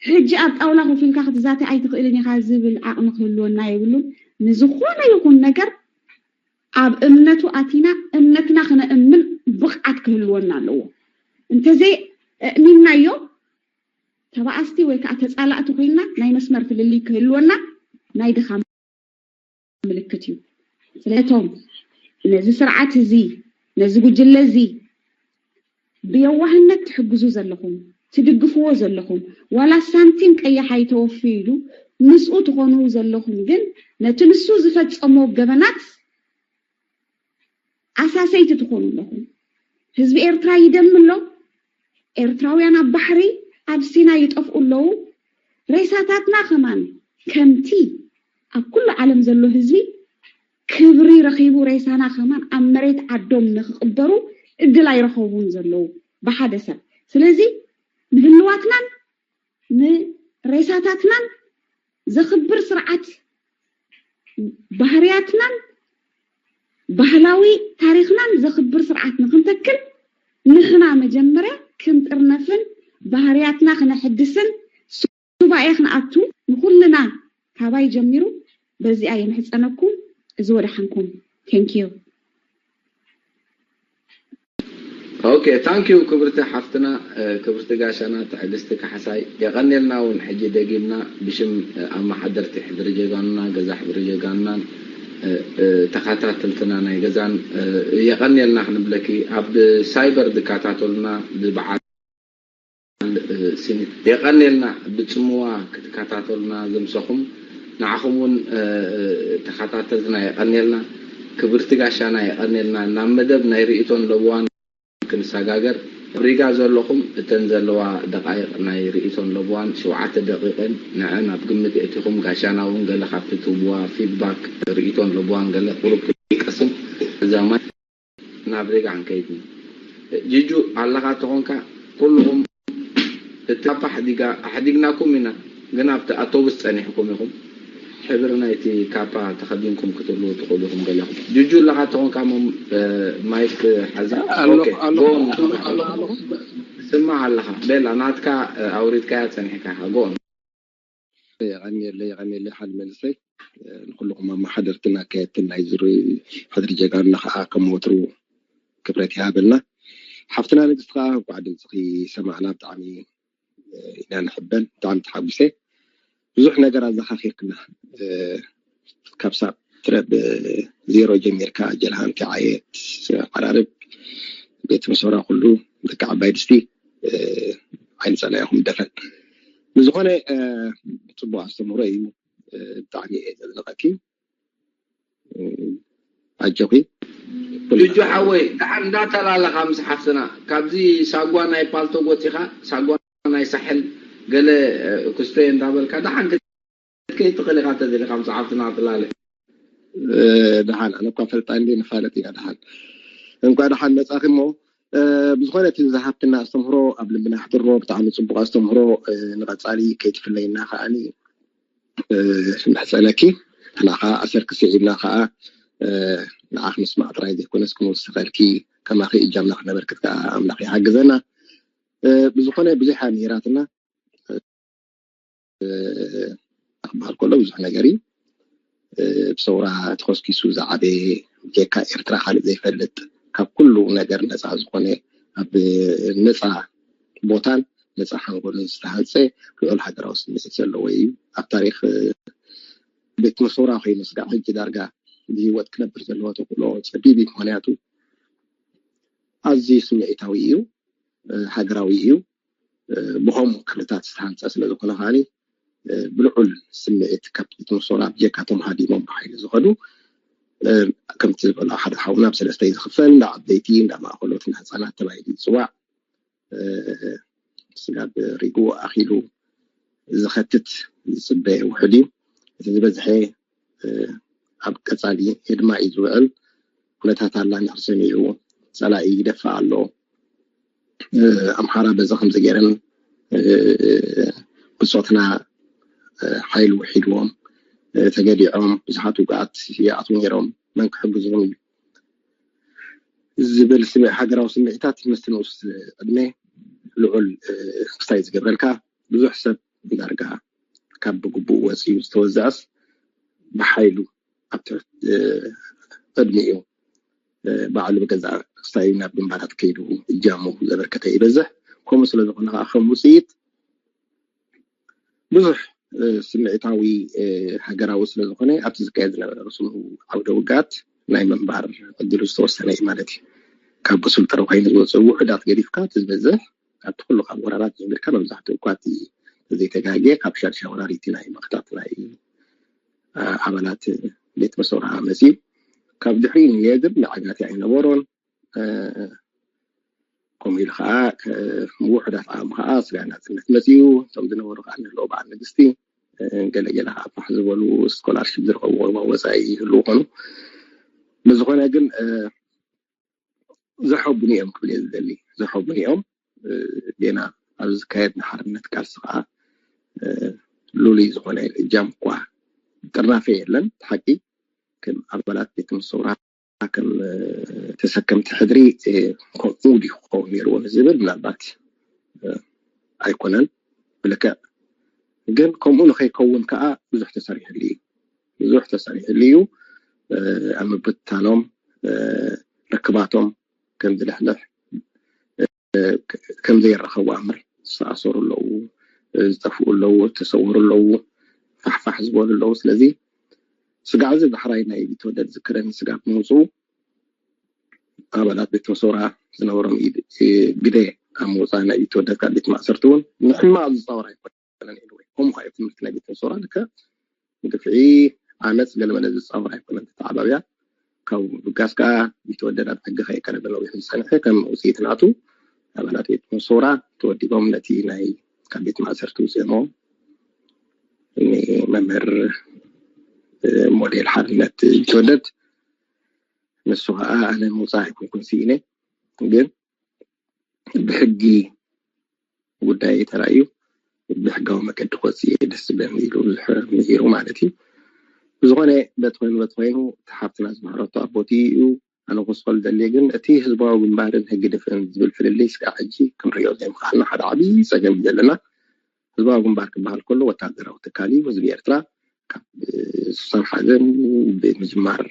ሕጂ ኣብ ጣውላ ኮፍ ኢልካ ክትዛተ ኣይትኽእልን ኢኻ ዝብል ዓቕሚ ክህልወና የብሉን። ንዝኾነ ይኹን ነገር ኣብ እምነቱ ኣቲና እምነትና ክነእምን ብቕዓት ክህልወና ኣለዎ። እንተዘይ ኣእሚንናዮ ተባኣስቲ ወይ ከዓ ተፃላእቲ ኮይና ናይ መስመር ፍልልይ ክህልወና ናይ ድኻም ምልክት እዩ። ስለቶም ነዚ ስርዓት እዚ ነዚ ጉጅለ እዚ ብየዋህነት ትሕግዙ ዘለኹም ትድግፍዎ ዘለኹም ዋላ ሳንቲም ቀያሕ ኣይተወፍይሉ ምስኡ ትኾኑ ዘለኹም ግን ነቲ ንሱ ዝፈጸሞ ገበናት ኣሳሰይቲ ትኾኑ ኣለኹም። ህዝቢ ኤርትራ ይደሚ ኣሎ። ኤርትራውያን ኣብ ባሕሪ ኣብ ሲና ይጠፍኡ ኣለዉ። ሬሳታትና ከማን ከምቲ ኣብ ኩሉ ዓለም ዘሎ ህዝቢ ክብሪ ረኺቡ ሬሳና ከማን ኣብ መሬት ዓዶም ንክቕበሩ እድል ኣይረኸቡን ዘለዉ ብሓደ ሰብ። ስለዚ ንህልዋትናን ንሬሳታትናን ዘኽብር ስርዓት ባህርያትናን ባህላዊ ታሪኽናን ዘኽብር ስርዓት ንክንተክል ንሕና መጀመርያ ክንጥርነፍን ባህርያትና ክነሕድስን ሱባኤ ክንኣቱ ንኹልና ካባይ ጀሚሩ በዚኣ የምሕፀነኩም። እዚ ወደሓንኩም። Thank you። Okay, thank you ክብርቲ ሓፍትና ክብርቲ ጋሻና ትዕግስቲ ካሕሳይ የቐኔልና እውን ሕጂ ደጊምና ብሽም ኣመሓደርቲ ሕድሪ ጀጋኑና ገዛ ሕድሪ ጀጋኑናን ተኸታተልትና ናይ ገዛን የቐኔልና ክንብለኪ ኣብ ሳይበር ዝከታተሉና ብበዓል የቐኔልና ብፅምዋ ክትከታተሉና ዘምሰኹም ንዓኹም እውን ተኸታተልትና የቐኔልና ክብርቲ ጋሻና የቐኔልና ናብ መደብ ናይ ርእይቶን ለበዋን ክንሰጋገር ሪጋ ዘለኹም እተን ዘለዋ ደቃይቕ ናይ ርእይቶን ለብዋን ሸውዓተ ደቂቕን ንዐን ኣብ ግምት የእቲኹም። ጋሻና እውን ገለ ካብቲ ትህብዋ ፊድባክ ርእይቶን ለብዋን ገለ ቁሩብ ክቀስም እዛ ማይ ናብ ሪጋ ክንከይድ ኢና። ጅጁ ኣለኻ ተኾንካ ኩልኹም እቲ ካፓ ኣሕዲጋ ኣሕዲግናኩም ኢና፣ ግን ኣብቲ ኣቶቡስ ጸኒሕኩም ኢኹም። ሕብሪ ናይቲ ካፓ ተኸዲንኩም ክትህልዉ ትኽእሉ ኢኹም ገለኹም። ጅጁ ኣለኻ ተኾንካ እሞ ማይክ ሓዚ። ስማዕ ኣለኻ ቤላ ናትካ ኣውሪድካያ ጸኒሕካ ኢኻ። ጎን የቐንየለይ የቐንየለይ ሓደ መንእሰይ ንኩልኹም ኣመሓደርትን ኣካየድትን ናይ ዝሪ ሕድሪ ጀጋኑና ከዓ ከም ወትሩ ክብረት ይሃበልና። ሓፍትና ንግስቲ ከዓ እንኳዕ ድምፅኺ ሰማዕና ብጣዕሚ ኢና ንሕበን ብጣዕሚ ተሓጒሰ። ብዙሕ ነገር ኣዘኻኺርክና ካብ ሳብ ትረብ ዜሮ ጀሚርካ ጀልሃንቲ ዓየት ዓራርብ ቤት መሰራ ኩሉ ደቂ ዓባይ ድስቲ ዓይኒ ፀላኢኹም ደፈን። ብዝኾነ ፅቡቅ ኣስተምህሮ እዩ። ብጣዕሚ እየ ዘድንቀኪ። ኣጆኺ ልጁ ሓወይ ደሓን እንዳተላለኻ ምስ ሓፍትና ካብዚ ሳጓ ናይ ፓልቶግ ወፂኻ ሳጓ ናይ ሳሕል ገለ ክስተ እንዳበልካ ደሓን ክትከይድ ትኽእል ኢኻ ተደሊኻ ምስ ሓፍትና ትላለ። ደሓን ኣነ እኳ ፈልጣ እንዲ ንፋለጥ ኢና ደሓን እንኳ ደሓን መፃኺ እሞ ብዝኾነ እቲ ዝሃብትና ኣስተምህሮ ኣብ ልብና ኣሕድሮ ብጣዕሚ ፅቡቅ ኣስተምህሮ ንቐፃሊ ከይትፍለየና ከዓኒ ምሕፀነኪ ንሕና ከዓ ኣሰርኪ ስዒብና ከዓ ንዓኽ ምስማዕ ጥራይ ዘይኮነስ ክንውስኸልኪ ከማኺ እጃምና ክነበርክት ከዓ ኣምላኽ ይሓግዘና ብዝኾነ ብዙሕ እያ ምሂራትና ክበሃል ከሎ ብዙሕ ነገር እዩ ብሰውራ ተኸስኪሱ ዝዓበየ ጀካ ኤርትራ ካልእ ዘይፈልጥ ካብ ኩሉ ነገር ነፃ ዝኾነ ኣብ ነፃ ቦታን ነፃ ሓንጎልን ዝተሃንፀ ልዑል ሃገራዊ ስምዒት ዘለዎ እዩ ኣብ ታሪክ ቤት መሰውራ ኮይኑ ስጋዕ ሕጂ ዳርጋ ብህይወት ክነብር ዘለዎ ተኽእሎ ፀቢብ እዩ ምክንያቱ ኣዝዩ ስምዒታዊ እዩ ሃገራዊ እዩ ብኸምኡ ክፍልታት ዝተሃንፀ ስለዝኾነ ከዓኒ ብልዑል ስምዒት ካብ ቤት መሰውራ ብጀካ ቶም ሃዲሞም ብሓይሊ ዝኸዱ ከምቲ ዝበሎ ሓደ ሓውና ብሰለስተ እዩ ዝኽፈል እንዳ ዓበይቲ እንዳ ማእኸሎት እንዳ ህፃናት ተባሂሉ ይፅዋዕ ስጋብ ሪጉ ኣኺሉ ዝኸትት ዝፅበ ውሕድ እዩ እቲ ዝበዝሐ ኣብ ቀፃሊ ህድማ እዩ ዝውዕል ኩነታት ኣላ እንድሕር ሰሚዑ ፀላኢ ይደፍእ ኣሎ ኣምሓራ በዚ ከምዚ ገይረን ብፆትና ሓይሊ ውሒድዎም ተገዲዖም ብዙሓት ውግኣት ይኣትዉ ነይሮም መን ክሕግዝዎም እዩ ዝብል ስምዒ ሃገራዊ ስምዒታት ምስቲ ንኡስ ዕድመ ልዑል ክስታይ ዝገብረልካ ብዙሕ ሰብ ዳርጋ ካብ ብግቡእ ወፂኡ ዝተወዘዐስ ብሓይሉ ኣብ ትሕቲ ዕድሚኡ ባዕሉ ብገዛእ ክስታዩ ናብ ግንባራት ከይዱ እጃሙ ዘበርከተ ይበዝሕ ከምኡ ስለ ዝኾነ ከዓ ከም ውፅኢት ብዙሕ ስምዒታዊ ሃገራዊ ስለ ዝኾነ ኣብቲ ዝካየድ ዝነበረ ርስኑ ዓውደ ውግኣት ናይ ምንባር ዕድሉ ዝተወሰነ እዩ ማለት እዩ ካብ ብሱል ጥረ ኮይኑ ዝወፅእ ውሑዳት ገዲፍካ እቲ ዝበዝሕ ኣብቲ ኩሉ ካብ ወራራት ጀሚርካ መብዛሕትኡ እኳ እቲ ዘይተጋግየ ካብ ሻድሻ ወራሪቲ ናይ መክታት ናይ ኣባላት ቤት መሰውራ መፅዩ ካብ ድሕሪኡ ንየ ግን መዓጋቲ ኣይነበሮን ከምኡ ኢሉ ከዓ ውሑዳት ዓቕሚ ከዓ ስጋ ናፅነት መፅዩ እቶም ዝነበሩ ከዓ ንህልኦ በዓል ንግስቲ ገለገለ ከዓ ፋሕ ዝበሉ ስኮላርሽፕ ዝረኸብዎ ወፃኢ ይህልው ኮኑ ብዝኾነ ግን ዘሐቡኑ እዮም ክብል እየ ዝደሊ ዘሐቡኑ እዮም ዜና ኣብ ዝካየድ ንሓርነት ቃልሲ ከዓ ሉሉይ ዝኾነ እጃም እኳ ጥርናፈ የለን ሓቂ ከም ኣባላት ቤት ምሰውራ ከም ተሰከምቲ ሕድሪ ከምኡ ድዩ ክኸውን ነይርዎ ንዝብል ምናልባት ኣይኮነን ብልክዕ ግን ከምኡ ንኸይከውን ከዓ ብዙሕ ተሰሪሕሉ እዩ ብዙሕ ተሰሪሕሉ እዩ ኣብ ምብትታኖም ርክባቶም ከም ዝልሕልሕ ከም ዘይረኸቡ ኣምር ዝተኣሰሩ ኣለዉ ዝጠፍኡ ኣለዉ ዝተሰወሩ ኣለዉ ፋሕፋሕ ዝበሉ ኣለዉ ስለዚ ስጋዕ እዚ ዳሕራይ ናይ ቢትወደድ ዝክረኒ ስጋዕ ብምውፅኡ ኣባላት ቤት መሰውራ ዝነበሮም ግደ ኣብ ምውፃእ ናይ ቢትወደድ ካብ ቤት ማእሰርቲ እውን ንሕማቕ ዝፃወር ኣይኮነን ከምኡ ከዓ ትምህርቲ ናይ ቤት መሰውራ ልክዕ ግፍዒ ዓመፅ ገለመለ ዝፃወር ኣይኮነን ተተዓባብያ ካብ ብጋስ ከዓ ቢትወደድ ኣብ ሕጊ ከይቀረበ ነዊሕ ዝፀንሐ ከም ውፅኢት ናቱ ኣባላት ቤት መሰውራ ተወዲቦም ነቲ ናይ ካብ ቤት ማእሰርቲ ውፅኦሞ ንመምህር ሞዴል ሓርነት ተወደድ ንሱ ከዓ ኣነ ምውፃእ ኣይኮንኩን ስኢነ ግን ብሕጊ ጉዳይ ተራእዩ ብሕጋዊ መገዲ ክወፅእ ደስ ዝብለኒ ኢሉ ብዙሕ ምሂሩ ማለት እዩ። ብዝኾነ በቲ ኮይኑ በቲ ኮይኑ እቲ ሓፍትና ዝመሃረቶ ኣብ ቦትኡ እዩ። ኣነ ክወስኸሉ ዘድልየ ግን እቲ ህዝባዊ ግንባርን ህግድፍን ዝብል ፍልልይ ስጋዕ ሕጂ ክንሪኦ ዘይምኽኣልና ሓደ ዓብዪ ፀገም እዩ ዘለና። ህዝባዊ ግንባር ክበሃል ከሎ ወታደራዊ ትካል እዩ። ህዝቢ ኤርትራ ካብ ስሳን ሓዘን ብምጅማር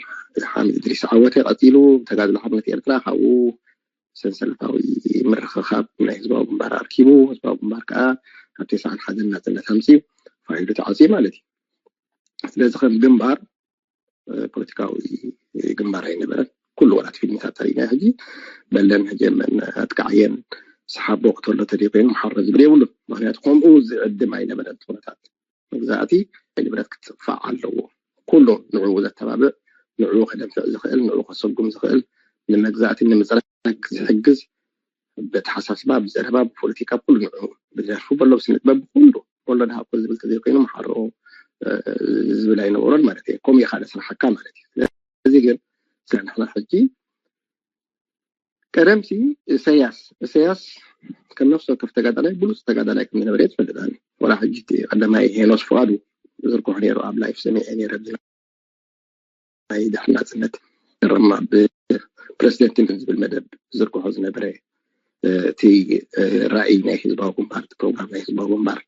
ሓምድ እድሪስ ዓወተ ቀፂሉ ተጋድሎ ሓርነት ኤርትራ ካብኡ ሰንሰለታዊ ምርኽኻብ ናይ ህዝባዊ ግንባር ኣርኪቡ ህዝባዊ ግንባር ከዓ ካብ ተስዓን ሓደን ናፅነት ኣምፅኡ ፋይሉ ተዓፅዩ ማለት እዩ። ስለዚ ከም ግንባር ፖለቲካዊ ግንባር ኣይነበረን። ኩሉ ወላት ፊልምታት ታሪና ሕጂ በለን ሕጀመን ኣጥቃዕየን ሰሓቦ ክተሎ ተደይ ኮይኑ መሓረ ዝብል የብሉን። ምክንያቱ ከምኡ ዝዕድም ኣይነበረን። ኩነታት መግዛእቲ ንብረት ክትጥፋዕ ኣለዎ። ኩሉ ንዕኡ ዘተባብዕ ንዕኡ ከደንፍዕ ዝኽእል ንዕኡ ከሰጉም ዝኽእል ንመግዛእቲ ንምፅራግ ዝሕግዝ በተሓሳስባ ብዘረባ ብፖለቲካ ብኩሉ ንዕኡ ብደርፊ በሎ ብስነ ጥበብ ብኩሉ በሎ ድሃ እኮ ዝብል ተዘይኮይኑ መሓሮ ዝብል ኣይነበሮን ማለት እዩ። ከምኡ ኢኻ ዘስርሓካ ማለት እዩ። ስለዚ ግን ስለ ንሕና ሕጂ ቀደምሲ እሰያስ እሰያስ ከም ነፍሲ ወከፍ ተጋዳላይ ብሉፅ ተጋዳላይ ከም ዝነበረ ትፈልጥ ኣነ። ወላ ሕጂ እቲ ቀዳማይ ሄኖስ ፍቓዱ ዝርግሖ ነይሩ ኣብ ላይፍ ሰሚዐ ነይረ ናይ ድሕሪ ናፅነት ረማ ብፕረዚደንት ን ዝብል መደብ ዝርግሖ ዝነበረ እቲ ራእይ ናይ ህዝባዊ ግንባር ፕሮግራም ናይ ህዝባዊ ግንባር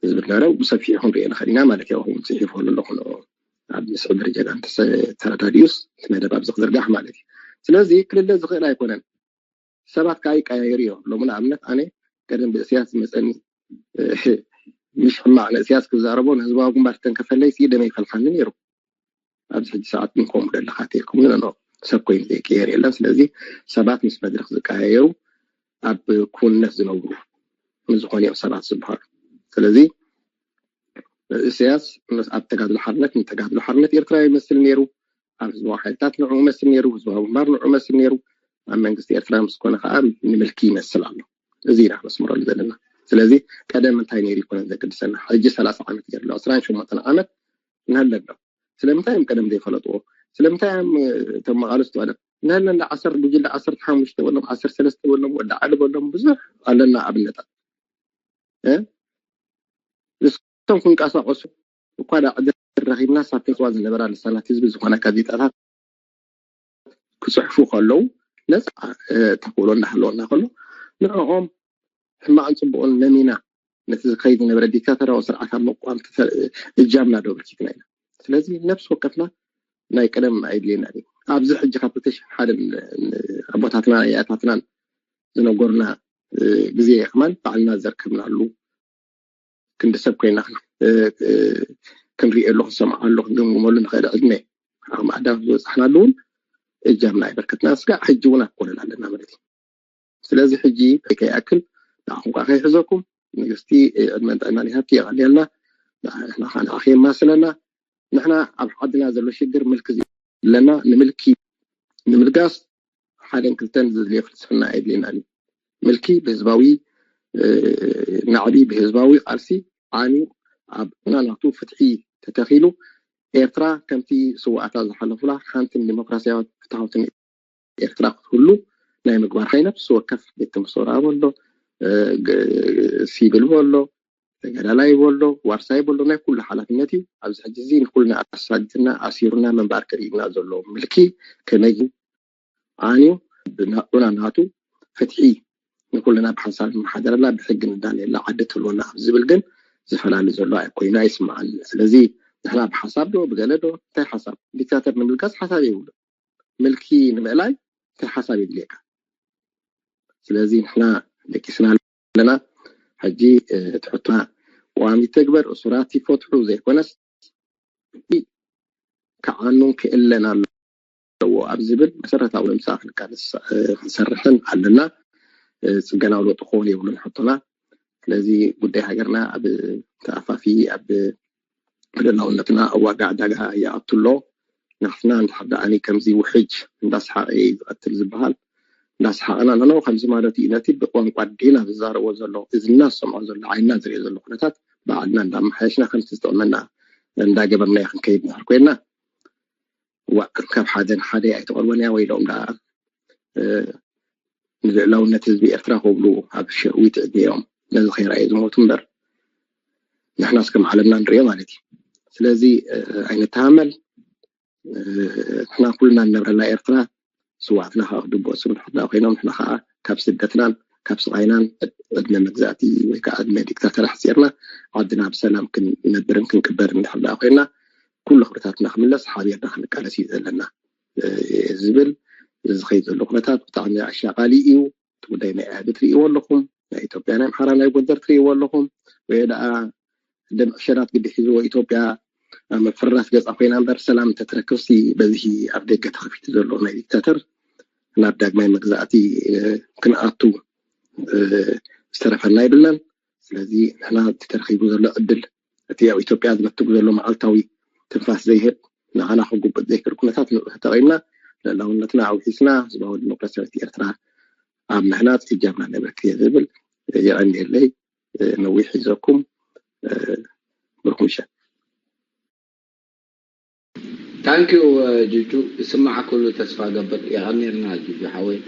ዝብል ነበረ ብሰፊሑ ክንሪኦ ንኽእል ኢና ማለት እዩ። ጽሒፎ ኣለኹ ኣብ ምስዕ ደረጃ ተረዳዲኡስ እቲ መደብ ኣብዚ ክዝርጋሕ ማለት እዩ። ስለዚ ክልለ ዝኽእል ኣይኮነን። ሰባት ከዓ ይቀያየሩ እዮም። ሎሚ ንኣብነት ኣነ ቀደም ብእስያስ ዝመፀኒ ምሽ ሕማቕ ንእስያስ ክዛረቦ ንህዝባዊ ግንባር ተንከፈለይ ሲ ደመ ይፈልሓኒ ነይሩ። ኣብዚ ሕጂ ሰዓት ግን ከምኡ ደለካ ተይልኩም ግን ኖ ሰብ ኮይኑ ዘይቀየር የለን። ስለዚ ሰባት ምስ መድረክ ዝቀያየሩ ኣብ ክውንነት ዝነብሩ ንዝኾኑ እዮም ሰባት ዝበሃሉ። ስለዚ እሰያስ ኣብ ተጋድሎ ሓርነት ንተጋድሎ ሓርነት ኤርትራ ይመስል ነይሩ። ኣብ ህዝባዊ ሓይልታት ንዕኡ መስል ነይሩ። ህዝባዊ ግንባር ንዕኡ መስል ነይሩ። ኣብ መንግስቲ ኤርትራ ምስ ኮነ ከዓ ንምልኪ ይመስል ኣሎ። እዚ ኢና ክነስምረሉ ዘለና። ስለዚ ቀደም እንታይ ነይሩ ይኮነን ዘገድሰና። ሕጂ ሰላሳ ዓመት ገድሎ ዕስራን ሸሞንተን ዓመት ንሃለና። ስለምንታይ እዮም ቀደም ዘይፈለጥዎ? ስለምንታይ እዮም እቶም መቓልስቲ ቀደም ንሃለና ዓሰርተ ጉጅለ ዓሰርተ ሓሙሽተ በሎም ዓሰርተ ሰለስተ በሎም ወዲ ዓሊ በሎም ብዙሕ ኣለና ኣብነታት። ንሶም ክንቀሳቀሱ እኳ ዳ ዕድል ረኺብና ሳብ ተጽዋ ዝነበራ ልሳናት ህዝቢ ዝኾና ጋዜጣታት ክጽሕፉ ከለዉ ነፃ ተኽእሎ እንዳሃለወና ከሎ ንዕኦም ሕማቕን ፅቡቕን መሚና ነቲ ዝኸይድ ዝነበረ ዲክታተራዊ ስርዓት ኣብ ምቋም እጃምና ዶ ኣበርኪትና ኢና። ስለዚ ነብሲ ወከፍና ናይ ቀደም ኣይድልየና እዩ። ኣብዚ ሕጂ ካብ ክልተ ሽሕን ሓደን ኣቦታትና ኣያታትናን ዝነገሩና ግዜ ከማን ባዕልና ዘርከብናሉ ክንዲ ሰብ ኮይና ክንሪኤሉ ክንሰምዓሉ ክንግምግመሉ ንኽእል ዕድመ ዓቕሚ ኣዳም ዝበፃሕናሉ እውን እጃምና ኣይበርከትና ስጋዕ ሕጂ እውን ኣኮነን ኣለና ማለት እዩ። ስለዚ ሕጂ ከይኣክል ንዓኹም ከዓ ከይሕዘኩም ንግስቲ ዕድመን ጥዕናን ይሃብኪ የቐንየልና። ንዓኻ ንዓኺ የማስለና። ንሕና ኣብ ዓድና ዘሎ ሽግር ምልኪ ኣለና ንምልኪ ንምልጋስ ሓደን ክልተን ዘድልዮ ፍልስፍና ኣየድልየናን እዩ። ምልኪ ብህዝባዊ ናዕቢ ብህዝባዊ ቃልሲ ዓንዩ ኣብ ናናቱ ፍትሒ ተተኺሉ ኤርትራ ከምቲ ስዋኣታ ዝሓለፉላ ሓንትን ዲሞክራሲያዊት ፍትሃውትን ኤርትራ ክትህሉ ናይ ምግባር ሓይ ነፍሲ ወከፍ ቤት ትምህርቲ ሰውራ በሎ ሲቪል በሎ ተጋዳላይ በሎ ዋርሳይ በሎ ናይ ኩሉ ሓላፍነት እዩ። ኣብዚ ሕጂ እዚ ንኩልና ኣሳዲትና ኣሲሩና ምንባር ከርእዩና ዘሎ ምልኪ ከመይ ዓንዩ ብናዑና ናቱ ፍትሒ ንኩልና ብሓንሳብ ንመሓደረላ ብሕጊ ንዳነየላ ዓዲ ትህልወና ኣብ ዝብል ግን ዝፈላለ ዘሎ ኮይኑ ኣይስምዓን። ስለዚ ንሕና ብሓሳብ ዶ ብገለ ዶ እንታይ ሓሳብ ዲክታተር ንምልጋስ ሓሳብ የብሉ ምልኪ ንምእላይ እንታይ ሓሳብ የድልየካ? ስለዚ ንሕና ደቂስና ኣለና። ሕጂ ትሕትና ቋሚ ተግበር እሱራት ይፈትሑ ዘይኮነስ ክዓኑን ክእለን ኣለዎ ኣብ ዝብል መሰረታዊ ንምሳ ክንቃለስ ክንሰርሕን ኣለና። ፅገናዊ ለውጢ ክኸውን የብሉን ሕቶና። ስለዚ ጉዳይ ሃገርና ኣብ ተኣፋፊ ኣብ ልእላውነትና ኣብ ዋጋ ዕዳጋ ይኣቱ ኣሎ። ናትና እንድሕር ደኣኒ ከምዚ ውሕጅ እንዳስሓቐ እዩ ዝቐትል ዝበሃል እንዳሰሓቕና ኣለና። ከምዚ ማለት እዩ፣ ነቲ ብቋንቋ ኣዴና ዝዛረቦ ዘሎ፣ እዝና ዝሰምዖ ዘሎ፣ ዓይንና ዝሪኦ ዘሎ ኩነታት ባዕልና እንዳመሓየሽና ከምቲ ዝጠቕመና እንዳገበርናዮ ክንከይድ ንኽእል ኮይንና፣ ዋ፣ ካብ ሓደ ንሓደ ኣይተቐርቦን እያ ወይ ኢሎም ደኣ፣ እ፣ ንልዕላውነት ህዝቢ ኤርትራ ክብሉ ኣብ ሸዊት ዕድሚኦም ነዚ ከይረኣዩ ዝሞቱ እምበር፣ ንሕናስ ከም ዓለምና ንሪኦ ማለት እዩ። ስለዚ፣ እ፣ ኣይንተሃመል። እ፣ ንሕና ኩልና ንነብረላ ኤርትራ፣ ስዋእትና ከዓ ክድበሱ እንድሕር ደኣ ኮይኖም፣ ንሕና ከዓ ካብ ስደትናን ካብ ስቓይናን ዕድመ መግዛእቲ ወይ ከዓ ዕድመ ዲክታተር ኣሕፂርና፣ ዓድና ብሰላም ክንነብርን ክንቅበርን እንድሕር ደኣ ኮይና፣ ኩሉ ክብርታትና ክምለስ ሓቢርና ክንቃለስ እዩ ዘለና፣ እ፣ ዝብል ዝኸይድ ዘሎ ኩነታት ብጣዕሚ ኣሻቓሊ እዩ። እቲ ጉዳይ ናይ ኣዕቢ ትርእይዎ ኣለኹም፣ ናይ ኢትዮጵያ ናይ ኣምሓራ ናይ ጎንደር ትርእይዎ ኣለኹም፣ ወይ ደኣ ደም ዕሸላት ግዲ ሒዝዎ ኢትዮጵያ ኣብ ምፍርራስ ገጻ ኮይና እምበር ሰላም እንተትረክብሲ በዚ ኣብ ደገ ተኸፊቱ ዘሎ ናይ ዲክታተር ናብ ዳግማይ መግዛእቲ፣ እ፣ ክንኣቱ፣ እ፣ ዝተረፈና የብልናን። ስለዚ ንሕና እቲ ተረኺቡ ዘሎ ዕድል፣ እቲ ኣብ ኢትዮጵያ ዝነትግ ዘሎ መዓልታዊ ትንፋስ ዘይህብ፣ ንዓና ክጉብጥ ዘይክእል ኩነታት ንብኡ ተጠቒምና ልዕላውነትና ኣውሒስና ህዝባዊ ዲሞክራሲያዊት ኤርትራ ኣብ ምህናጽ እጃምና ነበርክት እየ ዝብል። የቐንየለይ። ነዊሕ ሒዘኩም። ብሩክ ምሸት። ታንኪዩ ጁጁ፣ ይስማዕ ኩሉ ተስፋ ገብር። የቐንየልና ጁጁ ሓወይ፣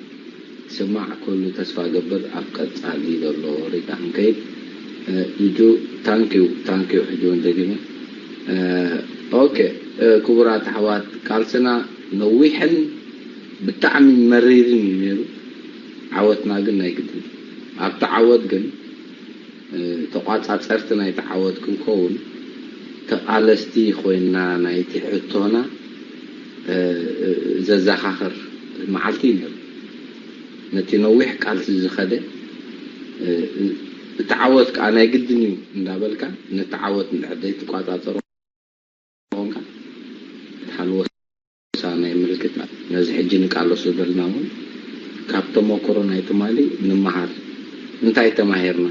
ይስማዕ ኩሉ ተስፋ ገብር። ኣብ ቀጻሊ ዘሎ ሪጋ ክንከይድ እ፣ ጁጁ፣ ታንኪዩ ታንኪዩ። ሕጂ እውን ደጊመ እ፣ ኦኬ እ፣ ክቡራት ኣሕዋት፣ ቃልስና ነዊሕን ብጣዕሚ መሪርን እዩ ነይሩ። ዓወትና ግን ናይ ግድን ኣብቲ ዓወት ግን እ፣ ተቋጻጸርቲ ናይቲ ዓወት ክንከውን ተቓለስቲ ኮይንና ናይቲ ሕቶና እ፣ እ፣ ዘዘኻኽር መዓልቲ እዩ ነይሩ። ነቲ ነዊሕ ቃልሲ ዝኸደ እ፣ እ፣ እቲ ዓወት ከዓ ናይ ግድን እዩ እንዳበልካ ነቲ ዓወት እንድሕር ዘይትቋጻጸሮ ኮንካ እቲ ሃልወሳ ናይ ምልክት ነዚ ሕጂ ንቃለሶ ዘለና እውን ካብ ተመክሮ ናይ ትማሊ ንምሃር። እንታይ ተማሂርና?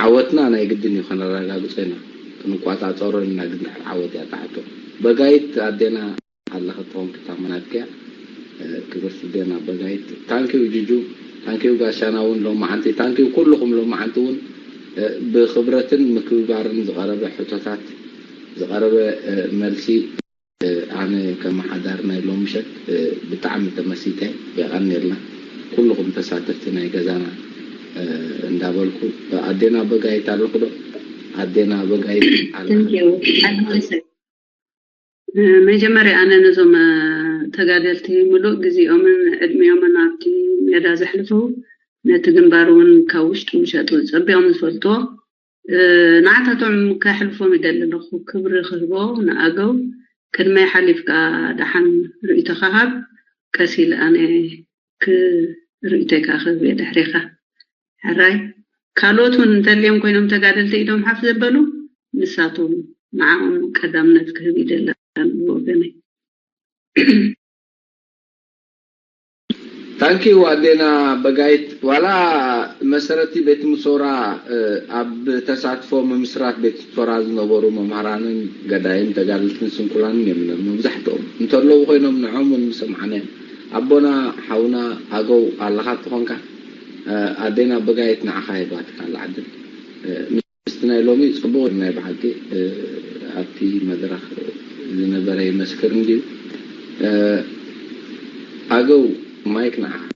ዓወትና ናይ ግድን እዩ ከነረጋግጾ ኢና። ክንቋጻጸሮ ኢና ግድን ዓወት እያ ትሓቶ። በጋይት ኣዴና ኣለኺ ትኾንኪ ታመናት ከያ ክብርቲ ኣዴና በጋይት። ታንኪው ጅጁ፣ ታንኪው ጋሻና እውን ሎማዓንቲ፣ ታንኪው ኩልኹም ሎማዓንቲ እውን ብኽብረትን ምክብባርን ዝቐረበ ሕቶታት ዝቐረበ መልሲ ኣነ ከመሓዳሪ ናይ ሎምሸት ብጣዕሚ ተመሲጠ የቐንየልና ኩልኹም ተሳተፍቲ ናይ ገዛና እንዳበልኩ ኣዴና በጋይት ኣለኹ ዶ ኣዴና በጋይት ኣለኹ መጀመርያ ኣነ ነዞም ተጋደልቲ ምሉእ ግዜኦምን ዕድሚኦምን ኣብቲ ሜዳ ዘሕልፉ ነቲ ግንባር እውን ካብ ውሽጡ ምሸጡ ፀቢቖም ዝፈልጥዎ ንዓታቶም ከሕልፎም ይደሊ ኣለኹ። ክብሪ ክህቦ ንኣገው ቅድመይ ሓሊፍካ ደሓን ርእይቶኻ ሃብ። ቀስ ኢለ ኣነ ርእይቶይ ከዓ ክህብ እየ ድሕሬኻ። ሕራይ ካልኦት እውን እንተልዮም ኮይኖም ተጋደልቲ ኢዶም ሓፍ ዘበሉ ንሳቶም ንዓኦም ቀዳምነት ክህብ ይደሊ ብወገነይ። ታንኪዩ ኣዴና በጋይት ዋላ መሰረቲ ቤት ምሶራ ኣብ ተሳትፎ ምምስራት ቤት ምሶራ ዝነበሩ መምሃራንን ገዳይም ተጋደልትን ስንኩላንን እዮም ነሩ መብዛሕትኦም እንተለዉ ኮይኖም ንዖም እውን ምሰምዓነ ኣቦና ሓውና ኣገው ኣለኻ ትኾንካ ኣዴና በጋይት ንዓኻ ሂባትካ ኣላ ዕድል ምስቲ ናይ ሎሚ ጽቡቕ ናይ ብሓቂ ኣብቲ መድረኽ ዝነበረ ይመስክር እንድዩ ኣገው ማይክ ንዓኻ